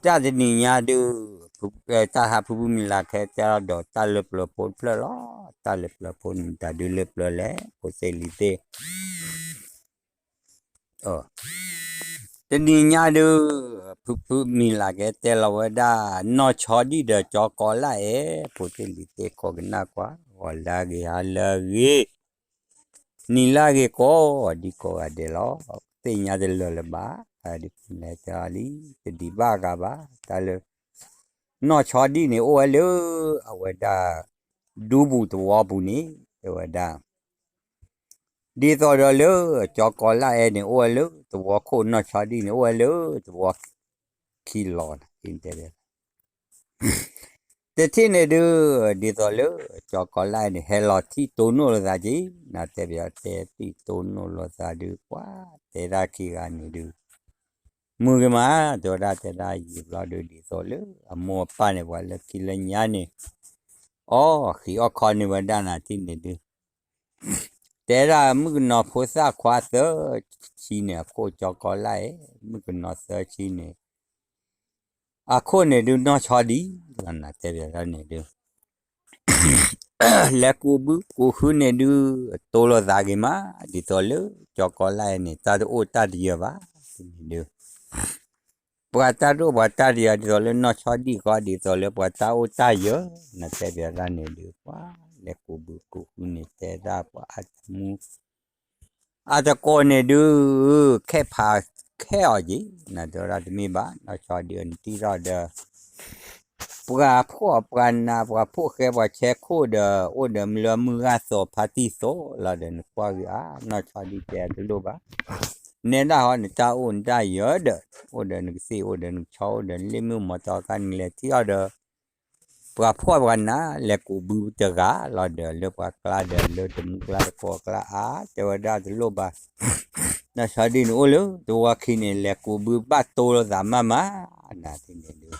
တၢ်တနံၤညါဒုး တၢ်ဟးဖုဖုမံၤလၤကဟဲတဲလီၤဒီးတၢ်လၢပျၢၤဖိတဖျၢၣ်လီၤ. တၢ်လၢပျၢၤဖိန့ၣ် တၢ်ဒုးလၢပျၢၤလဲၣ် ဖိသ့ၣ်လံၤသ့ၣ် တနံၤညါဒုး ဖုဖုမံၤလၤကဟဲတဲလီၤဝဲဒၣ် နီၢ်ဆီဒံၣ်ဒီးကၠီကီးလၣ်အဲၣ် ဖိသ့ၣ်လံၤသ့ၣ်ခိးကနၣ်ကွၢ် ဂီၤလၢအဂ့ၤ ဟါလၢအဂ့ၤ နံၤလၢအဂ့ၤကိးဒံကိးဂၤဒဲးလီၤ. သ့ၣ်ညါတလၢာ်လၢၤဘၣ် ဒ်လဲၣ်တဲအီၤလံ တဒံးဘၣ်ဂၤဘၣ် တၢ်လၢ နီၢ်ဆီဒံၣ်န့ၣ် အိၣ်ဝဲလၢ အဝဲဒၣ် ဒူပူၤသဝီပူၤန့ၣ် တဲဝဲဒၣ် ဒ်သိးဒီးလၢ ကၠီကီးလၣ်အဲၣ်န့ၣ် အိၣ်ဝဲလၢသဝီခိၣ် နီၢ်ဆီဒံၣ်န့ၣ် အိၣ်ဝဲလၢသဝီခံလီၤ တဲ တထံၣ်န့ၣ်ဒုး ဒ်သိးလၢ ကၠီကီးလၣ်အဲၣ်န့ၣ် ဟဲလီၤထံၣ်တိၢ်နီၣ်လိာ်သးက့ၤ နတဲပၠးတဲထံၣ်တိၢ်နီၣ်လိာ်သးဒုး ပှၤတဲဒၣ်ခံဂၤန့ၣ်ဒုး မုာ်က့ၤမး တဲဝဲဒၣ်တဲဒၣ်ယံာ်ဘျီဒုး ဒ်သိးလၢအမိၢ်အပၢ်န့ၣ် ပှၤလၢခံလၢညါန့ၣ် အီၣ်ဃံးအီၣ်ခီန့ၢ်ဝဲဒၣ်နၤထံၣ်န့ၣ်ဒုး တဲဒၣ်မုၣ်ကနီၤဖိသၣ်ခွါသၢဆံန့ၣ် အခိၣ်ကၠီကီးလၣ်အဲၣ် မုၣ်ကနီၤသၢဆံန့ၣ် အခိၣ်န့ၣ်ဒုးနီၢ်ဆီဒံၣ်လီၤ နတဲပၠးဒၣ်န့ၣ်ဒုး လဲၤကူးဘုကူးဃုန့ၣ်ဒုး တိၢ်လိာ်သးဂ့ၤမး ဒ်သိးလၢကၠီကီးလၣ်အဲၣ်န့ၣ် တၢ်တအိၣ်တၢ်တယၢၤဘၣ် န့ၣ်ဒုး ပှၤတၢ်တအိၣ်ပှၤတၢ်တယၢၤ ဒ်သိးလၢနီၢ်ဆီဒံၣ်ဃီ ဒ်သိးလၢပှၤတၢ်အိၣ်တၢ်ယၢၤ နတဲပၠးဒၣ်န့ၣ်ဒုး ပှၤလဲၤကူးဘုကူးဃုန့ၣ် တဲဒၣ်ပှၤအတမူ အတကိးန့ၣ်ဒုး ခဲဖးခဲအီၤက့ၤ နတဲဝဲဒၣ်တမ့ၢ်ဘၣ် နီၢ်ဆီဒံၣ်အနတံၢ်ထီၣ်ဒီး ပှၤဖှီၣ်ပှၤနး ပှၤဖှီၣ်ဃဲပှၤဆဲခိၣ်ဒီး အိၣ်ဒီးမုၢ်လၢမုၢ်ဂၢ်သိးဖါတံၢ်သိးလီၤဒီး နကွၢ်ဂ့ၤအါ နီၢ်ဆီဒံၣ်တဲတလိၣ်ဘၣ် နဲဒၣ်ဟီ နတၢ်အိၣ်နတၢ်ယၢၤဒီး အိၣ်ဒီးနကသ့ၣ် အိၣ်ဒီးနကဆီ အိၣ်ဒီးနလ့ၣ်မုၢ်မီၤတီခါ နလဲၤထံၣ်အီၤဒီး ပှၤဖှီၣ်ပှၤနး လဲၤကူးဘုတဂၤလီၤဒီး လၢပှၤကျါဒီး လၢတမူကျါတကိးကျါအါ တဲဝဲဒၣ်တလိၣ်ဘၣ် နီၢ်ဆီဒံၣ်န့ၣ်အိၣ်လၢသဝီခံန့ၣ် လဲၤကူးဘုဘၣ်တိၢ်လိာ်သးမးမး နၤထံၣ်န့ၣ်ဒုး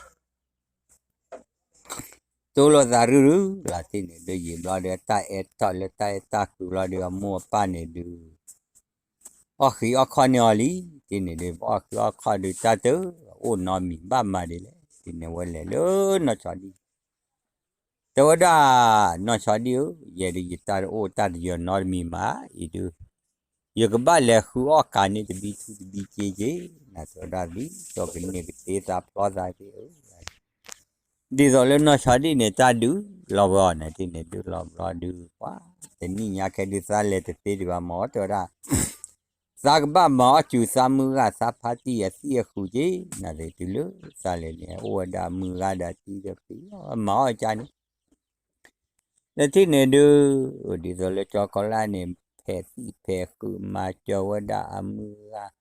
တိၢ်လိာ်သးရုၢ်ရုၢ် လီၤထံၣ်န့ၣ်ဒုး ယံာ်ဘျီဒီး တၢ်အဲၣ်တီၢ်လၢတၢ်အဲၣ်တၢ်ကွံဘျီဒီး အမိၢ်အပၢ်န့ၣ်ဒုး အီၣ်ဃံးအီၣ်ခီန့ၢ်အီၤလံ ထံၣ်န့ၣ်ဒုး ပအီၣ်ဃံးအီၣ်ခီဒုး တၢ်တအိၣ်နီတမံၤဘၣ်မးဒ်လဲၣ် ထံၣ်န့ၣ်ဝဲလဲၤလၢနီၢ်ဆီဒံၣ် တဲဝဲဒၣ် နီၢ်ဆီဒံၣ်ဧၢ ယဲဒုးယတၢ်တအိၣ်တၢ်တယၢၤနီတမံၤမး အံၤဒုး ယကဘၣ်လဲၤဃုအီၣ်ကၤန့ၢ်တဘံထူတဘံက့က့ၤ နၤတဲဝဲဒၣ်လံ ဒီးကန့ၢ်ကသ့သးဖျီသးက့ၤဧၢ ဒ်သိးလၢနီၢ်ဆီဒံၣ်န့ၣ် တၢ်ဒုးလီၤဝဲအီၤန့ၣ် ထံၣ်န့ၣ်ဒုးလီၤဘျီဒုး ပှၤတနံၣ်ညါခဲဒုး သးလဲၤတသ့ဒံးဘၣ်မၢ် တဲဝဲဒၣ် သးကဘၣ်မၤအီၣ်စူၤသးမုၢ်ဂၢ်သးဖါတံၢ်အသံၣ်အဃုာ်က့ၤ နၤဒုးတုၤလၢသးလဲၤန့ၣ် အိၣ်ဝဲဒၣ်မုၢ်ဂၢ်ဒီးအသံၣ်ဒီးဖံး မၤအီၣ်ကန့ၣ် လၢထံၣ်န့ၣ်ဒုး ဒ်သိးလၢကၠီကီးလၣ်န့ၣ် ဖဲးသံၣ်ဖဲးဃုာ်မၤစၢၤဝဲဒၣ်အမုၢ်ဂၢ်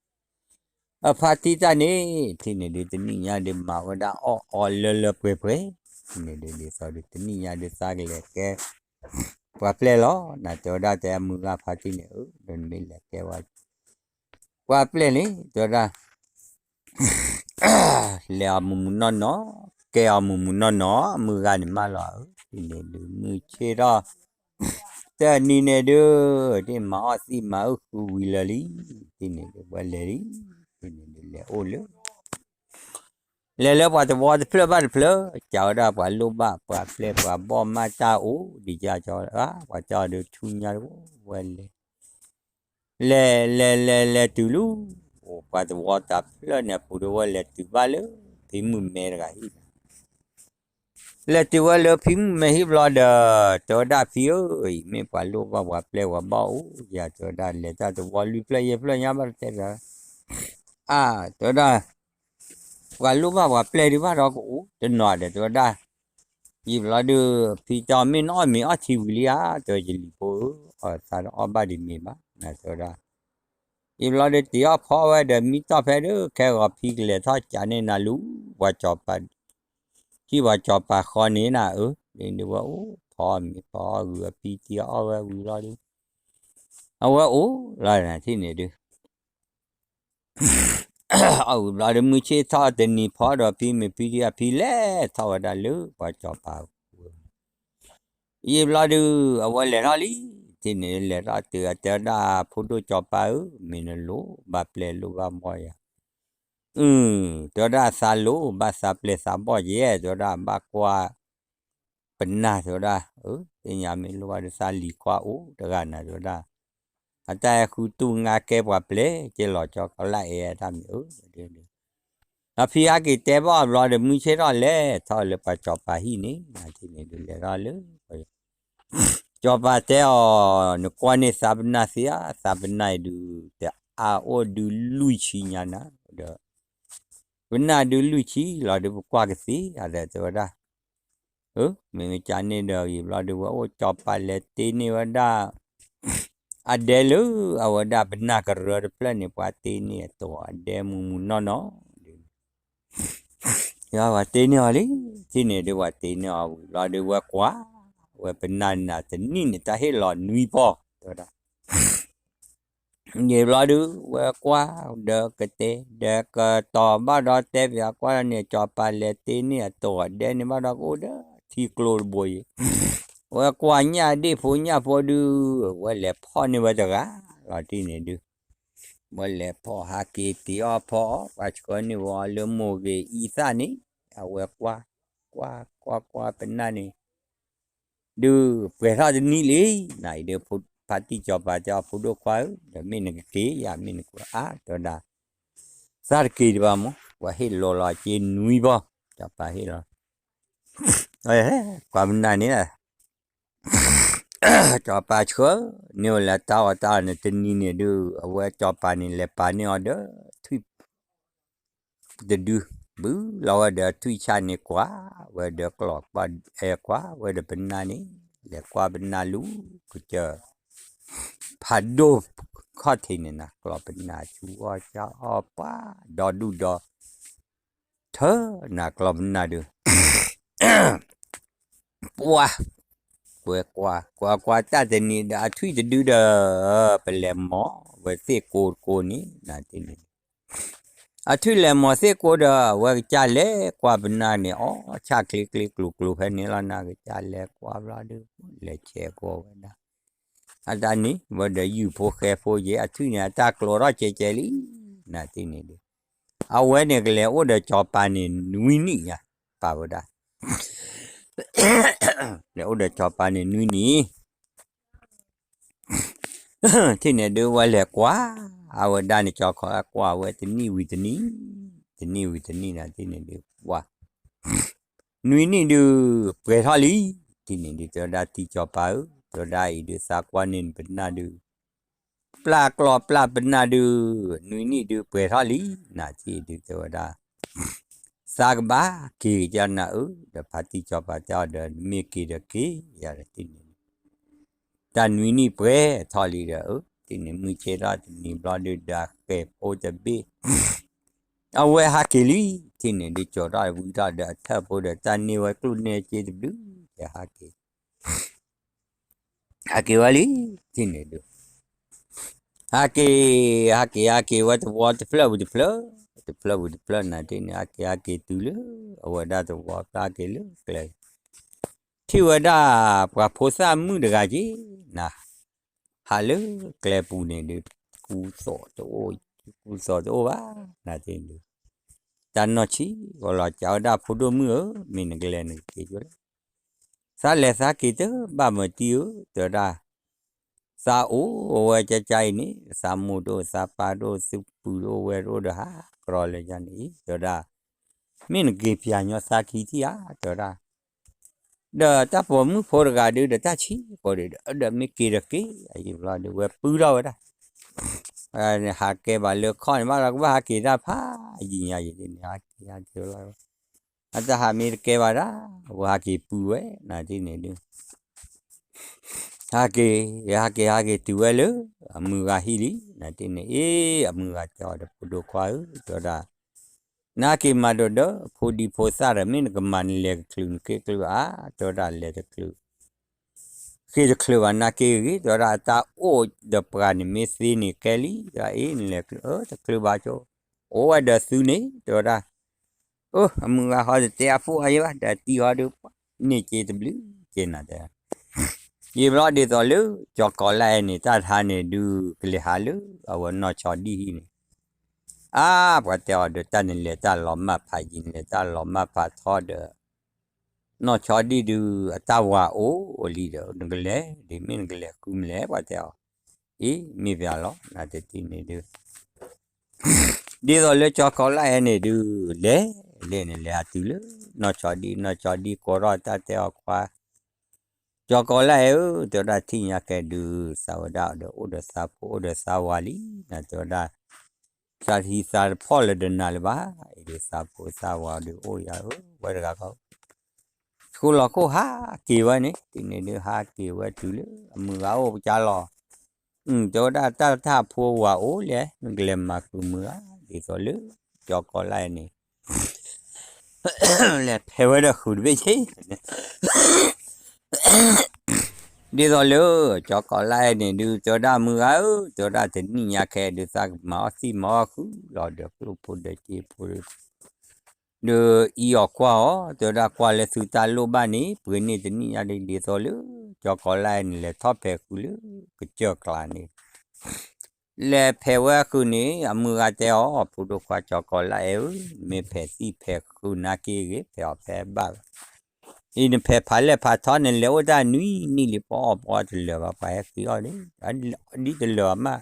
အဖါတံၢ်တၢ်န့ၣ် ထံၣ်န့ၣ်ဒုး တနံၣ်ညါဒုး မၤဝဲဒၣ်အီၣ်အီလၢလၢပှဲၤပှဲၤ ထံၣ်န့ၣ်ဒုး ဒ်သိးဒုး တနံၣ်ညါဒုး သးကလဲၤကဲ ပှၤပျဲၢ်လီၤ နၤတဲဝဲဒၣ်တဲအမုၢ်ဂၢ်ဖါတံၢ်န့ၣ် အၢ ဒီးနမ့ၢ်လဲၤကဲဝဲ ပှၤပျဲၢ်န့ၣ် တဲဝဲဒၣ် လဲၤအီၤမုၢ်မုၢ်နီၢ်နီၢ် ကဲအီၤမုၢ်မုၢ်နီၢ်နီၢ် အမုၢ်ဂၢ်န့ၣ်မးလီၤဧၢ ထံၣ်န့ၣ်ဒုး မုၢ်ဆ့ၣ်ထီၣ် တနံၤန့ၣ်ဒုး ဒ်မၤအီၣ်သံၣ်မၤအုၣ်ဃုာ်ဝံၤလၢာ်လံ ထံၣ်န့ၣ်ဒုး ဝဲလဲၤလံ ထံၣ်န့ၣ်ဒုး လဲၤအိၣ်လၢ လဲၤလၢပှၤသဝီတဖျၢၣ်ဘၣ်တဖျၢၣ် ကးဝဲဒၣ်ပှၤလိၣ်ဘၣ်ပှၤပျဲၢ်ပှၤဘီၣ်မးတၢ်အိၣ် ဒ်ကၢ်ကၠီ ပှၤကၠီဒုးထူညါတဝဲလဲၤ လဲၤလဲၤလဲၤလဲၤတုၤလၢ အိၣ်ပှၤသဝီတဖျၢၣ်န့ၣ် အပူၤဒီးဝဲလဲၤတုၤဘၣ်လၢ ဖံမုၣ်မဲတဂၤဟံၣ် လဲၤတုၤဝဲလၢဖံမုၣ်မဲဟံၣ်ဘျီဒီး တဲဝဲဒၣ်ဖံဧၢ အံၤမ့ၢ်ပှၤလိၣ်ဘၣ်ပှၤပျဲၢ်ပှၤဘီၣ်အိၣ်ယၤ တဲဝဲဒၣ်လဲၤတၢ်သဝီလွံၢ်ဖျၢၣ်ယဲၢ်ဖျၢၣ်ညါဘၣ်တဲဝဲဒၣ် အါ တဲဝဲဒၣ် ပှၤလိၣ်ဘၣ်ပှၤပျဲၢ်ဒုးဘၣ်ဒီးကအိၣ်တနီၤဒီး တဲဝဲဒၣ် ယံာ်ဘျီဒုး ဖံတဲအီၤမ့ၢ်နအီၣ်မ့ၤအီထံဝံၤလံဧါ တဲဝဲယလံၤဖိဧၢ အီၣ်သးဒီးအီၣ်ဘၣ်ဒံးမ့ၤဘၣ် နၤတဲဝဲဒၣ် ယံာ်ဘျီဒုးတ့ၤအီၣ်ဖီဝဲဒီးမံတီၢ်ဖဲဒုး ခဲဂီၤဖံကလဲၤထီၣ်ကးန့ၢ်နၤလူၤ ပှၤကၠီၤပၤ ဟံၣ်ပှၤကၠီၤပၤဃီန့ၣ်နၤဧၢ ဒ်န့ၣ်ဝဲအိၣ်ဖီမ့ၤဖီအီၣ်ဂုၤအဖံတ့ၤအီၣ်ဝဲဝံၤလီၤဒုး အဝဲအိၣ်လီၤနၤထံၣ်န့ၣ်ဒုး အီၣ်ဝံၤဘျီဒုး မုၢ်ဆ့ၣ်ထီၣ်တနံၤဖီဒီးဖံမ့ၤဖံတ့ၤအဖံလဲၤထီၣ်ဝဲဒၣ်လၢပှၤကၠီၤပၤ ယံာ်ဘျီဒုး အဝဲလဲၤထီၣ်လံ ထံၣ်န့ၣ်လဲၤထီၣ်တုၤအတဲဝဲဒၣ် ဖိဒိၣ်ကၠီၤပၤဧၢ မ့ၢ်နလိၣ်ဘၣ်ပျဲၢ်လိၣ်ဘၣ်ဘီၣ်ယၤ အၢ တဲဝဲဒၣ် သးလိၣ်ဘၣ်သးပျဲၢ်သးဘီၣ်ယဲၢ် တဲဝဲဒၣ် ဘၣ်ကွၢ်ပနၢ် တဲဝဲဒၣ်, အၢ သ့ၣ်ညါမ့ၢ်လိၣ်ဘၣ်ဒီး သးလံၤခွါအိၣ်တဂၤနၤ တဲဝဲဒၣ်, အတၢ်အဲၣ်ဃုတူၢ်ငါကဲပှၤပျဲၢ် ကဲလီၤကၠီကီလၢအဲၣ်တၢ်မံၤ အၢ ဒီး ဖံဟဲက့ၤတဲဘၣ်အီၤဘျီဒီး မုၢ်ဆ့ၣ်ထီၣ်လဲၤထီၣ်လၢပှၤစီၤပၤဟံၣ်န့ၣ် နၤတန့ၣ်ဒုး လဲၤထီၣ်လၢ စီၤပၤတဲအီၤ နကွၢ်န့ၢ်သးပနၢ်သ့ဧါ, သးပနၢ်အံၤဒုး တအါအိၣ်ဒုးလွံၢ်ဆံညါနၤ, ဒီး ပနၢ်ဒုးလွံၢ်ဆံလီၤဒုး ပကွၢ်ကသ့ဧါဒီး တဲဝဲဒၣ်, အၢ မ့ၢ်မ့ၢ်ကန့ၣ်ဒီး ဂ့ၤဘျီဒုး ဝဲအိၣ်စီၤပၤလဲၤတ့န့ၢ်ဝဲဒၣ် အဒဲလၢအဝဲဒၣ်ပနၢ်ကရၢတဖျၢၣ်န့ၣ် ပှၤတ့န့ၢ်အတီၢ်အဒဲမုၢ်မုၢ်နီၢ်နီၢ် ဒီး ပှၤတ့န့ၢ်အီၤလံ, ထံၣ်န့ၣ်ဒုး ပှၤတ့န့ၢ်အီၤဝံၤဘျီဒုး ဝဲကွၢ်, ဝဲပနၢ်နၤတနံၣ်န့ၣ် တၢ်ဟ့ၣ်လီၤနွံပီၢ် တဲဝဲဒၣ် ယံာ်ဘျီဒုး ဝဲကွၢ်ဒီးကတဲ ဒီးကတီၤဘၣ်ဒီးတဲပၠးကွၢ်န့ၣ် စီၤပၤလဲၤတ့န့ၢ်အတီၢ်အဒဲန့ၣ်ဘၣ်ဒီးကအိၣ်ဒီးထံကျိတဘိယံၤ, ဝဲကွၢ်ညၣ်ဒ့ၣ်ဖိညၣ်ဖိဒုး ဝဲလဲၤဖီၣ်န့ၢ်ဝဲတဂၤလီၤ ထံၣ်န့ၣ်ဒုး ဝဲလဲၤဖီၣ်ဟးက့ၤတ့အီၣ်ဖီၣ်အီၣ် ပှၤဆှၢန့ၢ်ဝဲအီၤလၢမိၢ်ဂ့ၤအံသၣ်န့ၣ်, အဝဲကွၢ်, ကွၢ်, ကွၢ်, ကွၢ်ပနၢ်န့ၣ် ဒုးပှဲၤထီၣ်တနံၣ်လံ, နအံၤဒုး ဖါတံၢ်စီၤပၤတဲအီၤ ဖိဒိၣ်ခွါဧၢ, ဒီးမ့ၢ်နကက့ၤယၤ မ့ၢ်နက့ၤအါ တဲဝဲဒၣ်, သးတက့ၤဒံးဘၣ်မး ပှၤဟ့ၣ်လီၤလီၤအက့နွံဘီ, စီၤပၤဟ့ၣ်လီၤ, ကွၢ်ပနၢ်န့ၣ် စီၤပၤဆှၢန့ၢ်ဝဲလၢတၢ်အီၣ်တၢ်အီန့ၣ် တနံၤန့ၣ်ဒုး အဝဲစီၤပၤန့ၣ် လဲၤပာ်န့ၢ်အီၤဒီးထွံၣ်တဒု, ဘုလီၤဝဲဒီးထွံၣ်ဆၣ်န့ၣ်ကွၢ်, ဝဲဒီးကျီၢ်အဲၣ်ကွၢ်ဝဲဒီးပနၢ်န့ၣ်, လဲၤကွၢ်ပနၢ်လူၤကစၢၢ် ဖးဒိၣ်ခီၣ်ထံးန့ၣ်နၤ, ကျီၢ်ပနၢ်ဆူအီၣ်ဆၣ်အီၣ်ပှၢ် ဒီဒူၣ်ဒီ ထၢနၤကျီၢ်ပနၢ်ဒုး ပှၤ ကွဲကွၢ် ကွၢ်ကွၢ်တၢ်တနံၤဒီး အထွံၣ်တဒုဒီး ပလဲၤမီၤဝဲသ့ၣ်ကိတကိန့ၣ် နၤတန့ၣ် အထွံၣ်လဲၤမီၤသ့ၣ်ကိဒီး အဝဲကစၢ်လဲၤကွၢ်ပနၢ်န့ၣ် အီၣ်ဆၣ်ချ့ချ့ကျိၤကျိၤဖဲန့ၣ်လီၤ နၤကစၢ်လဲၤကွၢ်ဘျီဒုး လဲၤဆဲးကိးဝဲဒၣ် အတၢ်န့ၣ် ဝဲဒီးယုၢ်ဖိဃဲဖိယဲ အထွံၣ်န့ၣ် အတၢ်ကျိၤထီၣ်ကဲကဲလံ နၤတန့ၣ်ဒုး အဝဲန့ၣ်ကလဲၤအိၣ်ဒီးစီၤပၤန့ၣ်နွံနံၣ်ညါ ပာ်ဝဲဒၣ် လဲၤအိၣ်ဒီးစီၤပၤန့ၣ်နွံနံၣ် ထံၣ်န့ၣ်ဒုးဝဲလဲၤကွၢ် အဝဲဒၣ်န့ၣ် ကၠီခီကွၢ်ဝဲတနံၣ်ဝံၤတနံၣ် တနံၣ်ဝံၤတနံၣ်နၤ ထံၣ်န့ၣ်ဒုး ပှၤ နွံနံၣ်ဒုး ပှဲၤထီၣ်လံ ထံၣ်န့ၣ်ဒုး တဲဝဲဒၣ်တံၢ်စီၤပၤဧၢ တဲဝဲဒၣ်အံၤဒုး သးကွၢ်န့ၢ်ပနၢ်ဒုး ပျၢ်ကျီၢ်ပျၢ်ပနၢ်ဒုး နွံနံၣ်ဒုး ပှဲၤထီၣ်လံ နၤထံၣ်ဒုး တဲဝဲဒၣ် သးကဘၣ်က့ၤကဒါနၤဧၢ ဒီးဖါတံၢ်စီၤပၤတဲအီၤဒီး နမ့ၢ်က့ၤဒီးက့ၤ ယၤဒီးထံၣ်န့ၣ် တၢ်နွံနံၣ်ပှဲၤထီၣ်လံဒီး အၢ ထံၣ်န့ၣ်မုၢ်ဆ့ၣ်ထီၣ်တနံၤဘျီဒုး ဒီးဃဲၤဖိတဘ့ၣ် အဝဲဟးက့ၤလံ ထံၣ်န့ၣ်ဒုး ကၠီၤထီၣ်ဝံထီၣ်ဒီးအထၢၣ်ဖိဒီး တၢ်န့ၢ်ဝဲကျိၣ်န့ၢ်စ့တဘျုး ကဟးက့ၤ ဟးက့ၤဝဲလံ ထံၣ်န့ၣ်ဒုး ဟးက့ၤ ဟးက့ၤ ဟးက့ၤဝဲတဝီတဖျၢၣ်ဝံၤတဖျၢၣ် တဖျၢၣ်ဝံၤတဖျၢၣ်နၤ ထံၣ်န့ၣ် ဟးက့ၤ ဟးက့ၤတုၤလၢ အဝဲဒၣ်တဝီဖျၢၣ်ဟးက့ၤလၢကျဲ ထံၣ်ဝဲဒၣ် ပှၤဖိသၣ်မုၣ်တဂၤက့ၤ နၤ ဟးလၢကျဲပူၤန့ၣ်ဒုး ကူသိးတအိၣ် ကူသိးတအိၣ်ဘၣ် နၤတန့ၣ်ဒုး တၢ်နီၢ်ဆံးဂီၤလီၤ ကးဝဲဒၣ်ဖိဒိၣ်မုၣ်ဧၢ မ့ၢ်နကလဲၤနကက့ၤကၠိလၢ သးလဲၤသးက့ၤတဘၣ်မတံဧၢ တဲဝဲဒၣ် သးအိၣ်ဝဲကၠၢကၠၢအံၤန့ၣ် သးမိၢ်တအိၣ် သးပၢ်တအိၣ် သုပုၢ်တအိၣ် ဝဲၢ်တအိၣ်ဒီးဟးကြီလၢယၤန့ၣ် တဲဝဲဒၣ် မ့ၢ်နက့ၤပၠးညီသးခံထံၣ်ဧါ တဲဝဲဒၣ် ဒီးတၢ်ပိာ်မုၣ်ဖိတဂၤဒုး ဒီးတၢ်ဆံးကိးဒုး ဒီးမ့ၢ်က့ၤဒီးက့ၤ အယံာ်ဘျီဒုး ဝဲပုၢ်ထီၣ်ဝဲဒၣ် ဟးကဲဘၣ်လၢခီၣ်န့ၣ်ဘၣ်ဒီး ကဘၣ်ဟးက့ၤတၢ်ဖးယံာ်ညါယံာ်န့ၣ် ဟးက့ၤဟးက့ၤလီၤ အတၢ်ဟးမ့ၢ်တကဲဘၣ်ဒၣ် ဝဲဟးက့ၤပုၢ်ဝဲ နၤတန့ၣ်ဒုး ဟးက့ၤ ဟးက့ၤ ဟးက့ၤတုၤဝဲလၢ အမုၢ်ဂၤဟံၣ်လံ နၤတန့ၣ် အ့ အမုၢ်ဂၤတဲအီၤဒီး ဖိဒိၣ်ခွါဧၢ တဲဝဲဒၣ် နက့ၤမၤဒိးဒီး ဖိဒံဖိသၣ်ဒီး မ့ၢ်နကမၤနလဲၤတချုးနက့ၤတချုးဧါ တဲဝဲဒၣ် လဲၤတချုး က့ၤတချုးဘၣ် နက့ၤဂ့ၤ တဲဝဲဒၣ် အတၢ်အိၣ်ဒီးပှၤန့ၣ်မ့ၢ်သ့န့ၣ်ကဲလံ တဲဝဲ အ့ နလဲၤတချုးဘၣ်ကၠိ အိၣ်ဝဲဒီးသုန့ၣ် တဲဝဲဒၣ် အၢ အမုၢ်ဂၤဟီတတဲအဖိအယဲဘၣ် ဒီးတံၢ်ဟီဒုး န့ၢ်က့ၤတဘျုးက့ၤနၤတဲ ယံာ်ဘျီဒ်သိးလၢ ကၠီၤကီးလၢအဲန့ၣ် တၢ်တဟါန့ၣ်ဒုး ကလဲၤဟးလၢ အဝဲနီၢ်ဆီဒံၣ်ဟံၣ်န့ၣ် အါ ပှၤတဲအီၤဒီး တၢ်နလဲၤတၢ်လီၤမၢ်ဖးယံၤ နလဲၤတၢ်လီၤမၢ်ဖးထီဒီး နီၢ်ဆီဒံၣ်ဒုး အတၢ်ဝၤအိၣ်လံဒီး နကလဲၤဒ်မ့ၢ် နကလဲၤဃုမလဲၣ် ပှၤတဲအီၤ. အံၤ မ့ၢ်ပှၤလီၤ နတထံၣ်န့ၣ်ဒုး ဒ်သိးလၢကၠီကီးလၢ်အဲၣ်န့ၣ်ဒုး လဲၤ လဲၤန့ၣ်လဲၤဟးတုၤလၢ နီၢ်ဆီဒံၣ် နီၢ်ဆီဒံၣ်ကိးထီၣ်တၢ်တဲအီၤခွါ ကၠီကီးလၢ်အဲၣ်ဧၢ တဲဝဲဒၣ် ထံၣ်ညါကဲဒုး သးဝဲဒၣ်ဒီးအိၣ်ဒီးသးဖိအိၣ်ဒီးသးဝၤလံ နတဲဝဲဒၣ် သးတဟံးသးတဖီၣ်လၢၤဒီးနၤလၢၤဘၣ် အံၤဒုးသးဖိသးဝၤဒုးအိၣ်ယၤဧၢ ဝဲတဂၤခီ ဆှိလီၤခိၣ်ဟးက့ၤဝဲန့ၣ် ထံၣ်န့ၣ်ဒုး ဟးက့ၤဝဲတုၤလၢအမုၢ်ဂၤအိၣ်ကၠါလီၤ. တဲဝဲဒၣ် တၢ်တၢ်ဖိဝၤအိၣ်လဲၣ် နကလဲၤမၤဃုာ်မုၢ်ဂၤ ဒ်သိးလၢ ကၠီကီးလၢ်န့ၣ် လဲၤဖဲးဝဲဒီးဃုာ်တဘ့ၣ်ဆ့ ဒ်သိးလၢ ကၠီကီးလၢ်အဲၣ်န့ၣ်ဒုး တဲဝဲဒၣ်မုၢ်ဂၤဧၢ တဲဝဲဒၣ်တနံၣ်ညါခဲဒုး သးကမၤအီၣ်သံၣ်မၤအီၣ်ဃုာ်လီၤဒီးကျိၣ်ဖိဒီးစ့ဖိ ဒီးအံၤအီၤကွၢ်အီၤ တဲဝဲဒၣ်ကွၢ်လၢသုတၢ်လိၣ်ဘၣ်န့ၣ် ပှ့ၤန့ၢ်တနံၣ်ညါဒ်သိးလၢ ကၠီကီးလၢ်အဲၣ်န့ၣ် လဲၤထီၣ်ဖဲးဃုာ်လၢ ကစၢၢ်ကျါန့ၣ် လဲၤဖဲးဝဲဃုာ်န့ၣ် အမုၢ်ဂၤတဲအီၤ ဖိဒိၣ်ခွါကၠီကီးလၢ်အဲၣ်ဧၢ မ့ၢ်ဖဲးသံၣ်ဖဲးဃုာ်နာ်က့ဂ့ၤ ဖဲးအီၤဖဲးဘၣ် အံၤနဖဲးဖးလဲၢ်ဖးထီ နလဲၤအိၣ်တၢ်နွံနံၣ်လံ ပှၤအီၣ်ပှၤတလၢာ်ဘၣ် ပှၤဟဲဃ့အီၣ်ဒ် ဒ်တလၢာ်ဘၣ်မး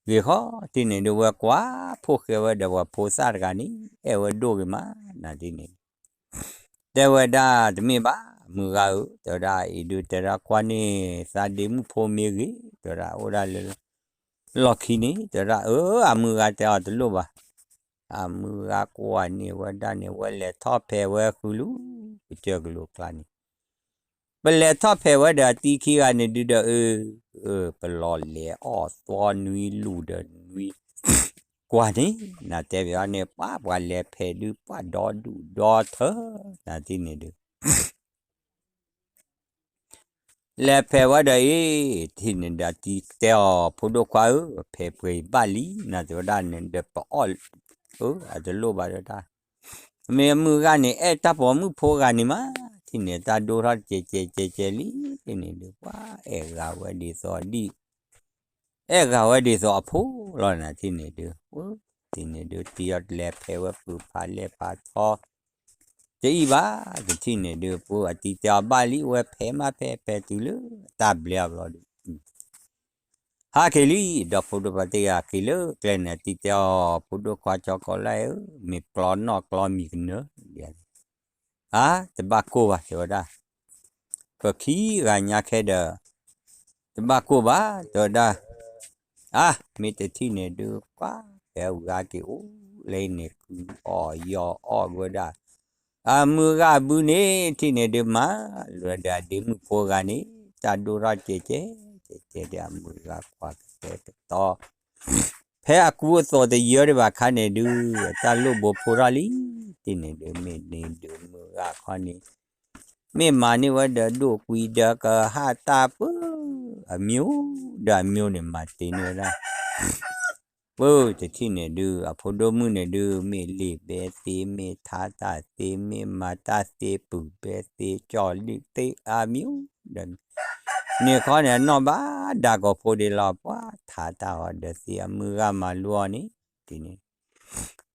ဂ့ၤဃီ ထံၣ်န့ၣ်ဒုးဝဲကွၢ်ဖိၣ်ဃဲဝဲဒီးပှၤဖိသၣ်တဂၤန့ၣ် အဲၣ်ဝဲဒိၣ်ဂ့ၤမး နၤထံၣ်န့ၣ် တဲဝဲဒၣ်တမ့ၢ်ဘၣ် မုၢ်ဂၤဧၢ တဲဝဲဒၣ်အံၤဒုးတဲဒၣ်ကွၢ်န့ၣ် သးဒ့မုၣ်ဖိမ့ၢ်ဂ့ၤ တဲဝဲဒၣ်အိၣ်ဒၣ်လၢ လီၢ်ခံန့ၣ် တဲဝဲဒၣ်အၢ အမုၢ်ဂၤတဲအီၤတလိၣ်ဘၣ် အမုၢ်ဂၤကွၢ်န့ၢ်ဝဲဒၣ်န့ၣ် ဝဲလဲၤထီၣ်ဖဲးဝဲဃုာ်လၢ ကစၢၢ်ကလိကျါန့ၣ် ပလဲၤထီၣ်ဖဲးဝဲဒီးအတံၤခံဂၤန့ၣ်ဒုးဒီး အၢ ပလီၤလဲၤအီၣ်သီနွံလူၢ်ဒီးနွံကွၢ်န့ၣ် နတဲဘၣ်န့ၣ် ပှၤပှၤလဲၤဖဲးဒုး ပှၤဒီဒူၣ်ဒီထၢ နၤထံၣ်န့ၣ်ဒုး လဲၤဖဲးဝဲဒီးအံၤ ထံၣ်န့ၣ်ဒီးတံၤတဲအီၤ ဖိဒိၣ်ခွါဧၢ ဖဲးပှဲၤဘၣ်လံ နၤတဲဝဲဒၣ်န့ၣ်ဒီးပအီၣ် အတလိၣ်ဘၣ်တဲဝဲဒၣ် မ့ၢ်အမုၢ်ဂၤန့ၣ် အဲၣ်တၢ်ပိာ်မုၣ်ဖိဂၤန့ၣ်မး ထံၣ်န့ၣ်တၢ်ဒိၣ်ထီၣ်ကဲးကဲးကဲးကဲးလံ ထံၣ်န့ၣ်ဒုး ပှၤအဲၣ်ဂၤဝဲဒ်သိးဒ် အဲၣ်ဂၤဝဲဒ်သိးအဖိလီၤနၤ ထံၣ်န့ၣ်ဒုး ထံၣ်န့ၣ်ဒုး တံၤအီၤလဲၤဖဲးဝဲပုၢ်ဖးလဲၢ်ဖးထီ တအံၤဘၣ် တထံၣ်န့ၣ်ဒုး ပှၤအတံၤတဲအီၤဘၣ်လံ ဝဲဖဲးမးဖဲးဖဲးတုၤလၢတၢ်ဘျဲအဘျီဒုး ဟးက့ၤလံ ဒီးဖိဒိၣ်ခွါတဂၤက့ၤလၢကျဲန့ၣ် အတံၤတဲအီၤ ဖိဒိၣ်ခွါကၠီကီးလၢ်အဲၣ်ဧၢ မ့ၢ်ကျီနီၣ်ကျီမံၤကနၢ အါ တဘၣ်ကိၢ်ဘၣ် တဲဝဲဒၣ် ပခံဂၤညါခဲဒီး တဘၣ်ကိၢ်ဘၣ် တဲဝဲဒၣ် အါ မ့ၢ်တထံၣ်န့ၣ်ဒုး ကွၢ် ဖဲဝံၤအါက့ၤအိၣ်လၢန့ၣ် ကုအီၣ်ယီၤအီၣ်ဝဲဒၣ် အမုၢ်ဂၤဘုန့ၣ် ထံၣ်န့ၣ်ဒုးမၤ လၢဒီးအဒ့မုၣ်ဖိဂၤန့ၣ် တၢ်ဒိၣ်ထီၣ်ကဲးကဲး ကဲးကဲးဒီးအမုၢ်ဂၤကွၢ်ကတဲကတီၤ ဖဲအကူအသိးတယၢဒံးဘၣ်ခါန့ၣ်ဒုး အတၢ်လိၣ်ဘိဖိထီၣ်လံ ထံၣ်န့ၣ်ဒုးမ့ၢ်န့ၢ်ဒုးမုၢ်ဂၤခီန့ၣ် မ့ၢ်မၤန့ၢ်ဝဲဒီးဒိၣ်ကွံာ်ဒီးကဟၣ်တၢ်ပၢ အမျိုးဒီးအမျိုးန့ၣ် မၤတ့ၢ်န့ၢ်ဝဲဒၣ် ပၢတထံၣ်န့ၣ်ဒုး အဖိဒိၣ်မုၣ်န့ၣ်ဒုး မ့ၢ်လ့ၤဘဲသ့ မ့ၢ်ထါတၢ်သ့ မ့ၢ်မၤတၢ်သ့ ပုၢ်ဘဲသ့ ကၠီၣ်လံၣ်သ့ အမျိုးဒီး န့ၣ်ခီန့ၣ် အနီၢ်ဘၣ်ဒါကိးဖိဒံးလီၤ ပှၤထါတၢ်အီၤဒီးသ့ အမုၢ်ဂၤမၤလိအီၤန့ၣ် ဒ်န့ၣ်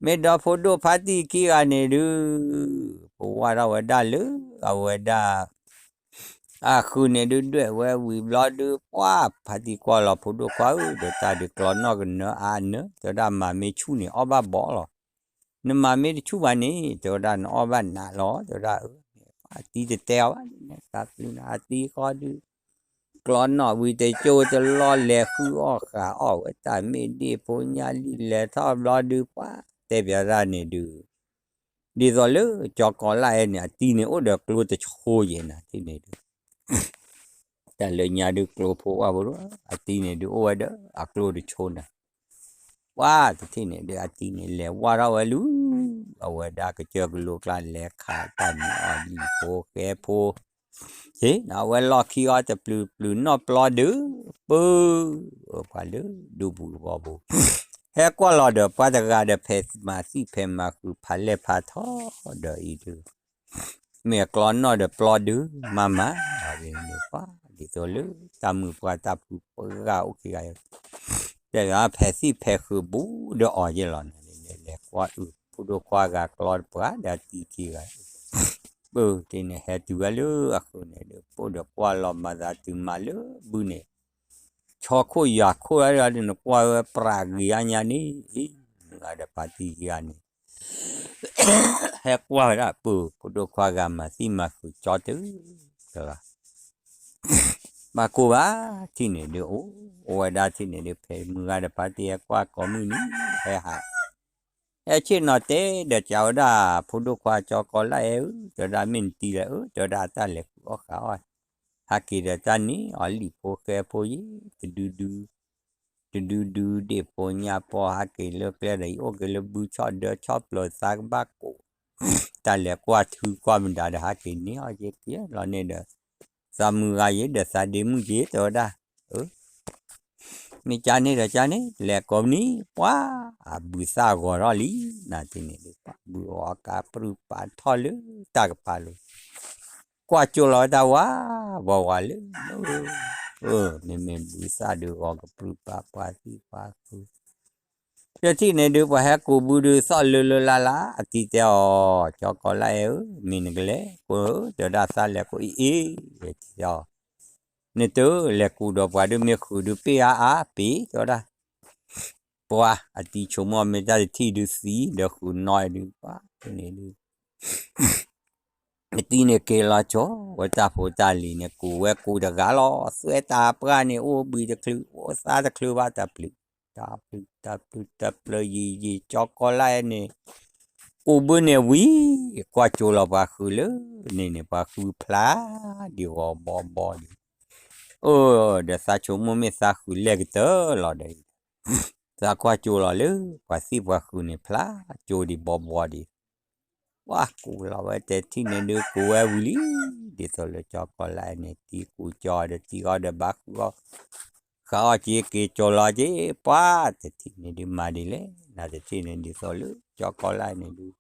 မ့ၢ်ဒီးဖိဒိၣ်ဖါတံၢ်ခံဂၤန့ၣ်ဒုး ပဝၢ်ထီၣ်ဝဲဒၣ်လၢ အဝဲဒၣ် အဃုာ်န့ၣ်ဒုး ဒွဲၣ်ဝဲဝံၤဘျီဒုး ပှၤဖါတံၢ်ကွၢ်လီၤဖိဒိၣ်ခွါဧၢ ဒီးတၢ်ဒုးကျီနီၣ်ကနၢအါနၢ တဲဝဲဒၣ်မၤမ့ၢ်ဆူၣ်န့ၣ် အီၣ်ဘၣ်ဘီလီၤ. နမၤမ့ၢ်တဆူၣ်ဘၣ်န့ၣ် တဲဝဲဒၣ်နအီၣ်ဘၣ်နးလီၤ တဲဝဲဒၣ် အတံၤတတဲအီၤဘၣ် တၢ်ပျုၤန့ၣ် အတံၤဃီဒုး ကျီနီၣ်ဝံၤတကၠိတလီၢ်လဲၤဃုအီၣ်ဃာ်အီၣ်ဝဲတၢ်မ့ၢ်ဒ့ၣ်ဖိညါလံလဲၤထီၣ်ဘျီဒုး ပှၤတဲပၠးတၢ်န့ၣ်ဒုး ဒ်သိးလၢကၠီကီးလၢ်အဲၣ်န့ၣ် အတံၤန့ၣ်အိၣ်ဒီးကျိတဆိယဲၢ်နၤ ထံၣ်န့ၣ်ဒုး တၢ်လၢညါဒုးကျိဖိဝဲဖိဒိၣ် အတံၤန့ၣ်ဒုးအိၣ်ဝဲဒီးအကျိတဆိနၤ ပှၤတထံၣ်န့ၣ်ဒုး အတံၤန့ၣ်လဲၤဝၢ်ထီၣ်ဝဲလူၤ အဝဲဒၣ်ကစၢၢ်ကလိကျါလဲၤခးတၢ်မံၤအီၣ်လံဖိဃဲဖိ အဝဲလီၢ်ခံအီၤတပျုၤပျုၤနီၣ်ပျီဒုး ပၢ ပှၤလၢဒူပူၤတဘီပူၤ ဟဲကွၢ်လီၤဒီးပှၤတဂၤဒီးဖဲးမၤသံၣ်ဖဲးမၤဃုာ်ဖးလဲၢ်ဖးထီဒီးအံၤဒုး မ့ၢ်အကျီနီၣ်ဒီးပျီဒုး မၤမၤ ပှၤဒ်သိးလၢတၢ်မုာ်ပှၤတၢ်ဖုပှၤဂၤအိၣ်ခံဂၤ တဲဖဲးသံၣ်ဖဲးဃုာ်ဘူးဒီးအီၤယဲၢ်လီၤ လဲၤကွၢ်အုၣ် ဖိဒိၣ်ခွါဂၤကျီတပှၢ်ဒီးအတံၤခံဂၤ ပၢၢ်တ့ၢ်န့ၣ် ဟဲတုၤဝဲလၢအဃုာ်န့ၣ်ဒီး ပိၣ်ဒီးကွၢ်လီၤမၤသးတုၤမးလၢဘုန့ၣ် ဆီခိၣ်ယၤခိၣ်ဒၣ်ဒီး နကွၢ်ဝဲပြးဂ့ၤအါညါန့ၣ် အံၤ မုၢ်ဂၤဒီးဖါတံၢ်ခံဂၤန့ၣ် ဟဲကွၢ်ဝဲဒၣ်ပၢၢ် ဖိဒိၣ်ခွါဂၤမၤသံမၤဃုာ်ကၠီတုၤတဂၤ ဘၣ်ကိၢ်ဘၣ် ထံၣ်န့ၣ်ဒုး အိၣ် အိၣ်ဝဲဒၣ်ထံၣ်န့ၣ်ဒုး ဖဲမုၢ်ဂၤဒီးဖါတံၢ်ဟဲကွၢ်ကိးမုၢ်နံၤ ဟဲဟး ဟဲဆ့ၣ်နီၤတဲဒီးကးဝဲဒၣ် ဖိဒိၣ်ခွါကၠီကီလၢအဲၣ်ဧၢ တဲဝဲဒၣ်မ့ၢ်နတံၤလဲၣ်ဧၢ တဲဝဲဒၣ်အတၢ်လဲၤဃုအီၣ်ဃုအီၣ် ဟးက့ၤဒီးတၢ်န့ၣ်အီၤလံာ်ဖိဃဲဖိယံၤ တဒုဒု တဒုဒုဒ့ၣ်ဖိညၣ်ပီၢ် ဟးက့ၤလၢကျဲဒီး ယအိၣ်က့ၤလၢဘုဆီၣ်ဒၢဆီၣ်ပျၢၤသးကဘၣ်ကိး တၢ်လဲၤကွၢ်ထုကွၢ်မဒါဒီး ဟးက့ၤန့ၢ်အီၣ်က့ၤက့ၤလီၤန့ၣ်ဒီး သးမုၢ်ဂၤယံၤဒီးသးဒ့မုၣ်က့ၤ တဲဝဲဒၣ် မ့ၢ်ကၢန့ၣ်ဒီးကၢန့ၣ် လဲၤကိးမုၢ်နံၤ ပှၤ အဘုသၣ်ဂီၤထီၣ်လံ နၤထံၣ်န့ၣ်ဒုး ပှၤဘုအီၤကါပြူၢ်ပာ်ထီၣ်လၢတၢ်ကပၤလိၤ ကွၢ်ကၠိလီၤဝဲတၢ်ဝါ ဝါဝါလၢ မ့မ့ၢ်ဘုသၣ်ဒုးဂီၤကပြုၢ်ပာ်ပှၤသံပှၤဃု တထံၣ်န့ၣ်ဒုး ပှၤဟဲကူးဘုဒုးသီၣ်လၢလၢလၢ်လၢ် အတံၤတဲအီၤ ကၠီကီလၢအဲၣ်ဧၢ မ့ၢ်နကလဲၤကိးဧၢ တဲဝဲဒၣ်သးလဲၤကိးအံၤအ့ အတံၤတဲအီၤ နတလဲၤကူးဒီးပှၤဒုးမ့ၢ်ဃုာ်ဒုးပ့ၢ်အါအါပ့ၤ တဲဝဲဒၣ် ပှၤအတံၤဆိကမိၣ်မ့ၢ်တၢ်တထံၣ်ဒုးသံဒီးဃုာ်နီၢ်ဒုး ပှၤန့ၣ်ဒုး အတံၤန့ၣ်က့ၤလီၤကၠီ ဝဲတၢ်ဖိတၢ်လံၤန့ၣ် ကူးဝဲကူးတဂၤလီၤ သွဲတၢ်ပှၢ်န့ၣ် အိၣ်ဘှံးတချုး အိၣ်သါတချုးဘၣ်တၢ်ပျုး တၢ်ပျုးတၢ်ပျုးတၢ်ပျုးယံာ်ယံာ် ကၠီကီလၢအဲၣ်န့ၣ် ကူးဘုန့ၣ်ဝံၤ ကွၢ်ကၠိလီၤပှၤဃုာ်လၢန့ၣ်န့ၣ် ပှၤဃုဖျါဒံးဂီၤဘီဘီဒံး အိၣ်ဒီးသးဆိကမိၣ်မ့ၢ်သးဃုာ်လဲၢ်ကတၢၢ်လီၤဒီး သးကွၢ်ကၠိလီၤလၢ ပှၤသံၣ်ပှၤဃုာ်န့ၣ်ဖျါကၠိဒံးဘီဘီဒံး ပှၤကူးလီၤဝဲတထံၣ်န့ၣ်ဒုးကူးဝဲဝံၤလံ ဒ်သိးလၢကၠီကီလၢအဲၣ်န့ၣ် တံၤကူးကၠီဒီးတံၤအီၤဒီးဘၣ်ဃုအီၣ် ဃုအီၣ်က့ၤက့ၤကၠီလီၤက့ၤ ပှၤတထံၣ်န့ၣ်ဒုးမၤဒ်လဲၣ် နတထံၣ်န့ၣ်ဒ်သိးလၢကၠီကီလၢအဲၣ်န့ၣ်ဒုး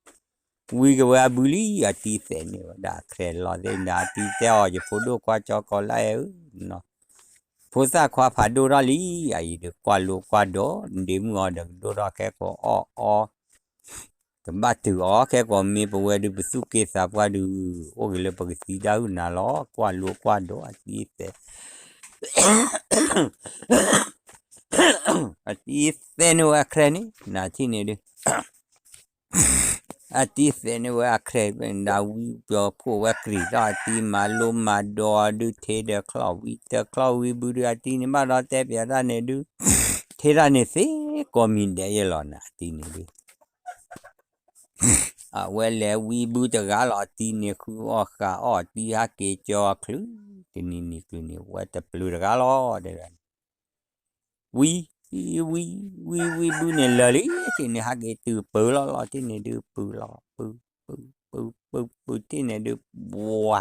ဝံၤက့ၤဝဲအဘုလံ အတံၤသဲးန့ၢ်ဝဲဒၣ်အချဲလီၤသ့ၣ်န့ၣ် အတံၤတဲအီၤ ယဖိဒိၣ်ခွါကၠီကီလၢအဲၣ်ဧၢ ဖိသၣ်ခွါဖးဒိၣ်ထီၣ်လံ အအံၤဒုးကွၢ်လိကွၢ်ဒိး နဒ့မုၣ်အီၤဒီးကဒိၣ်ထီၣ်ခဲကိာ်အီၣ်အီ တဘၣ်တုာ်အီၤခဲကိာ်မ့ၢ်ပဝဲဒုးပသူၣ်က့သးပှၢ်ဒုး အိၣ်က့ၤလၢပကသံတၢ်ဟုၣ်နၤလီၤ ကွၢ်လိကွၢ်ဒိးအတံၤသဲး အတံၤသဲးန့ၢ်ဝဲအချဲန့ၣ် နထံၣ်န့ၣ်ဒုး အတံၤသဲးန့ၢ်ဝဲအချဲ ဒၣ်ဝံပှီၤဖှိၣ်ဝဲကြံးထီၣ်အတံၤမၤလိမၤဒိးဒုး ထ့ဒီးချီၣ်ဝံတချီၣ်ဝံဘုဒုး အတံၤန့ၣ်ဘၣ်ဒီးတဲပၠးတၢ်န့ၣ်ဒုး ထ့တၢ်န့ၣ်သ့ကိးမံၤဒဲးယဲလီၤနၤ အတံၤန့ၣ်ဒုး အဝဲလဲၤဝံဘုတဂၤလီၤ အတံၤန့ၣ်ဃုအီၣ်ဃုအီၣ် အတံၤဟးက့ၤကၠီချုး တနံၤနံၤချုးန့ၣ် ဝဲတပျုၤတဂၤလီၤ တဲဝဲ ဝံ ဝံ ဝံ ဝံဘုန့ၣ်လၢာ်လံ ထံၣ်န့ၣ်ဟးက့ၤတုၤပၢၤလီၤလီၤ ထံၣ်န့ၣ်ဒုးပၢၤလီၤ ပၢၤ ပၢၤ ပၢၤ ပၢၤ ပၢၤ ထံၣ်န့ၣ်ဒုး ဝါ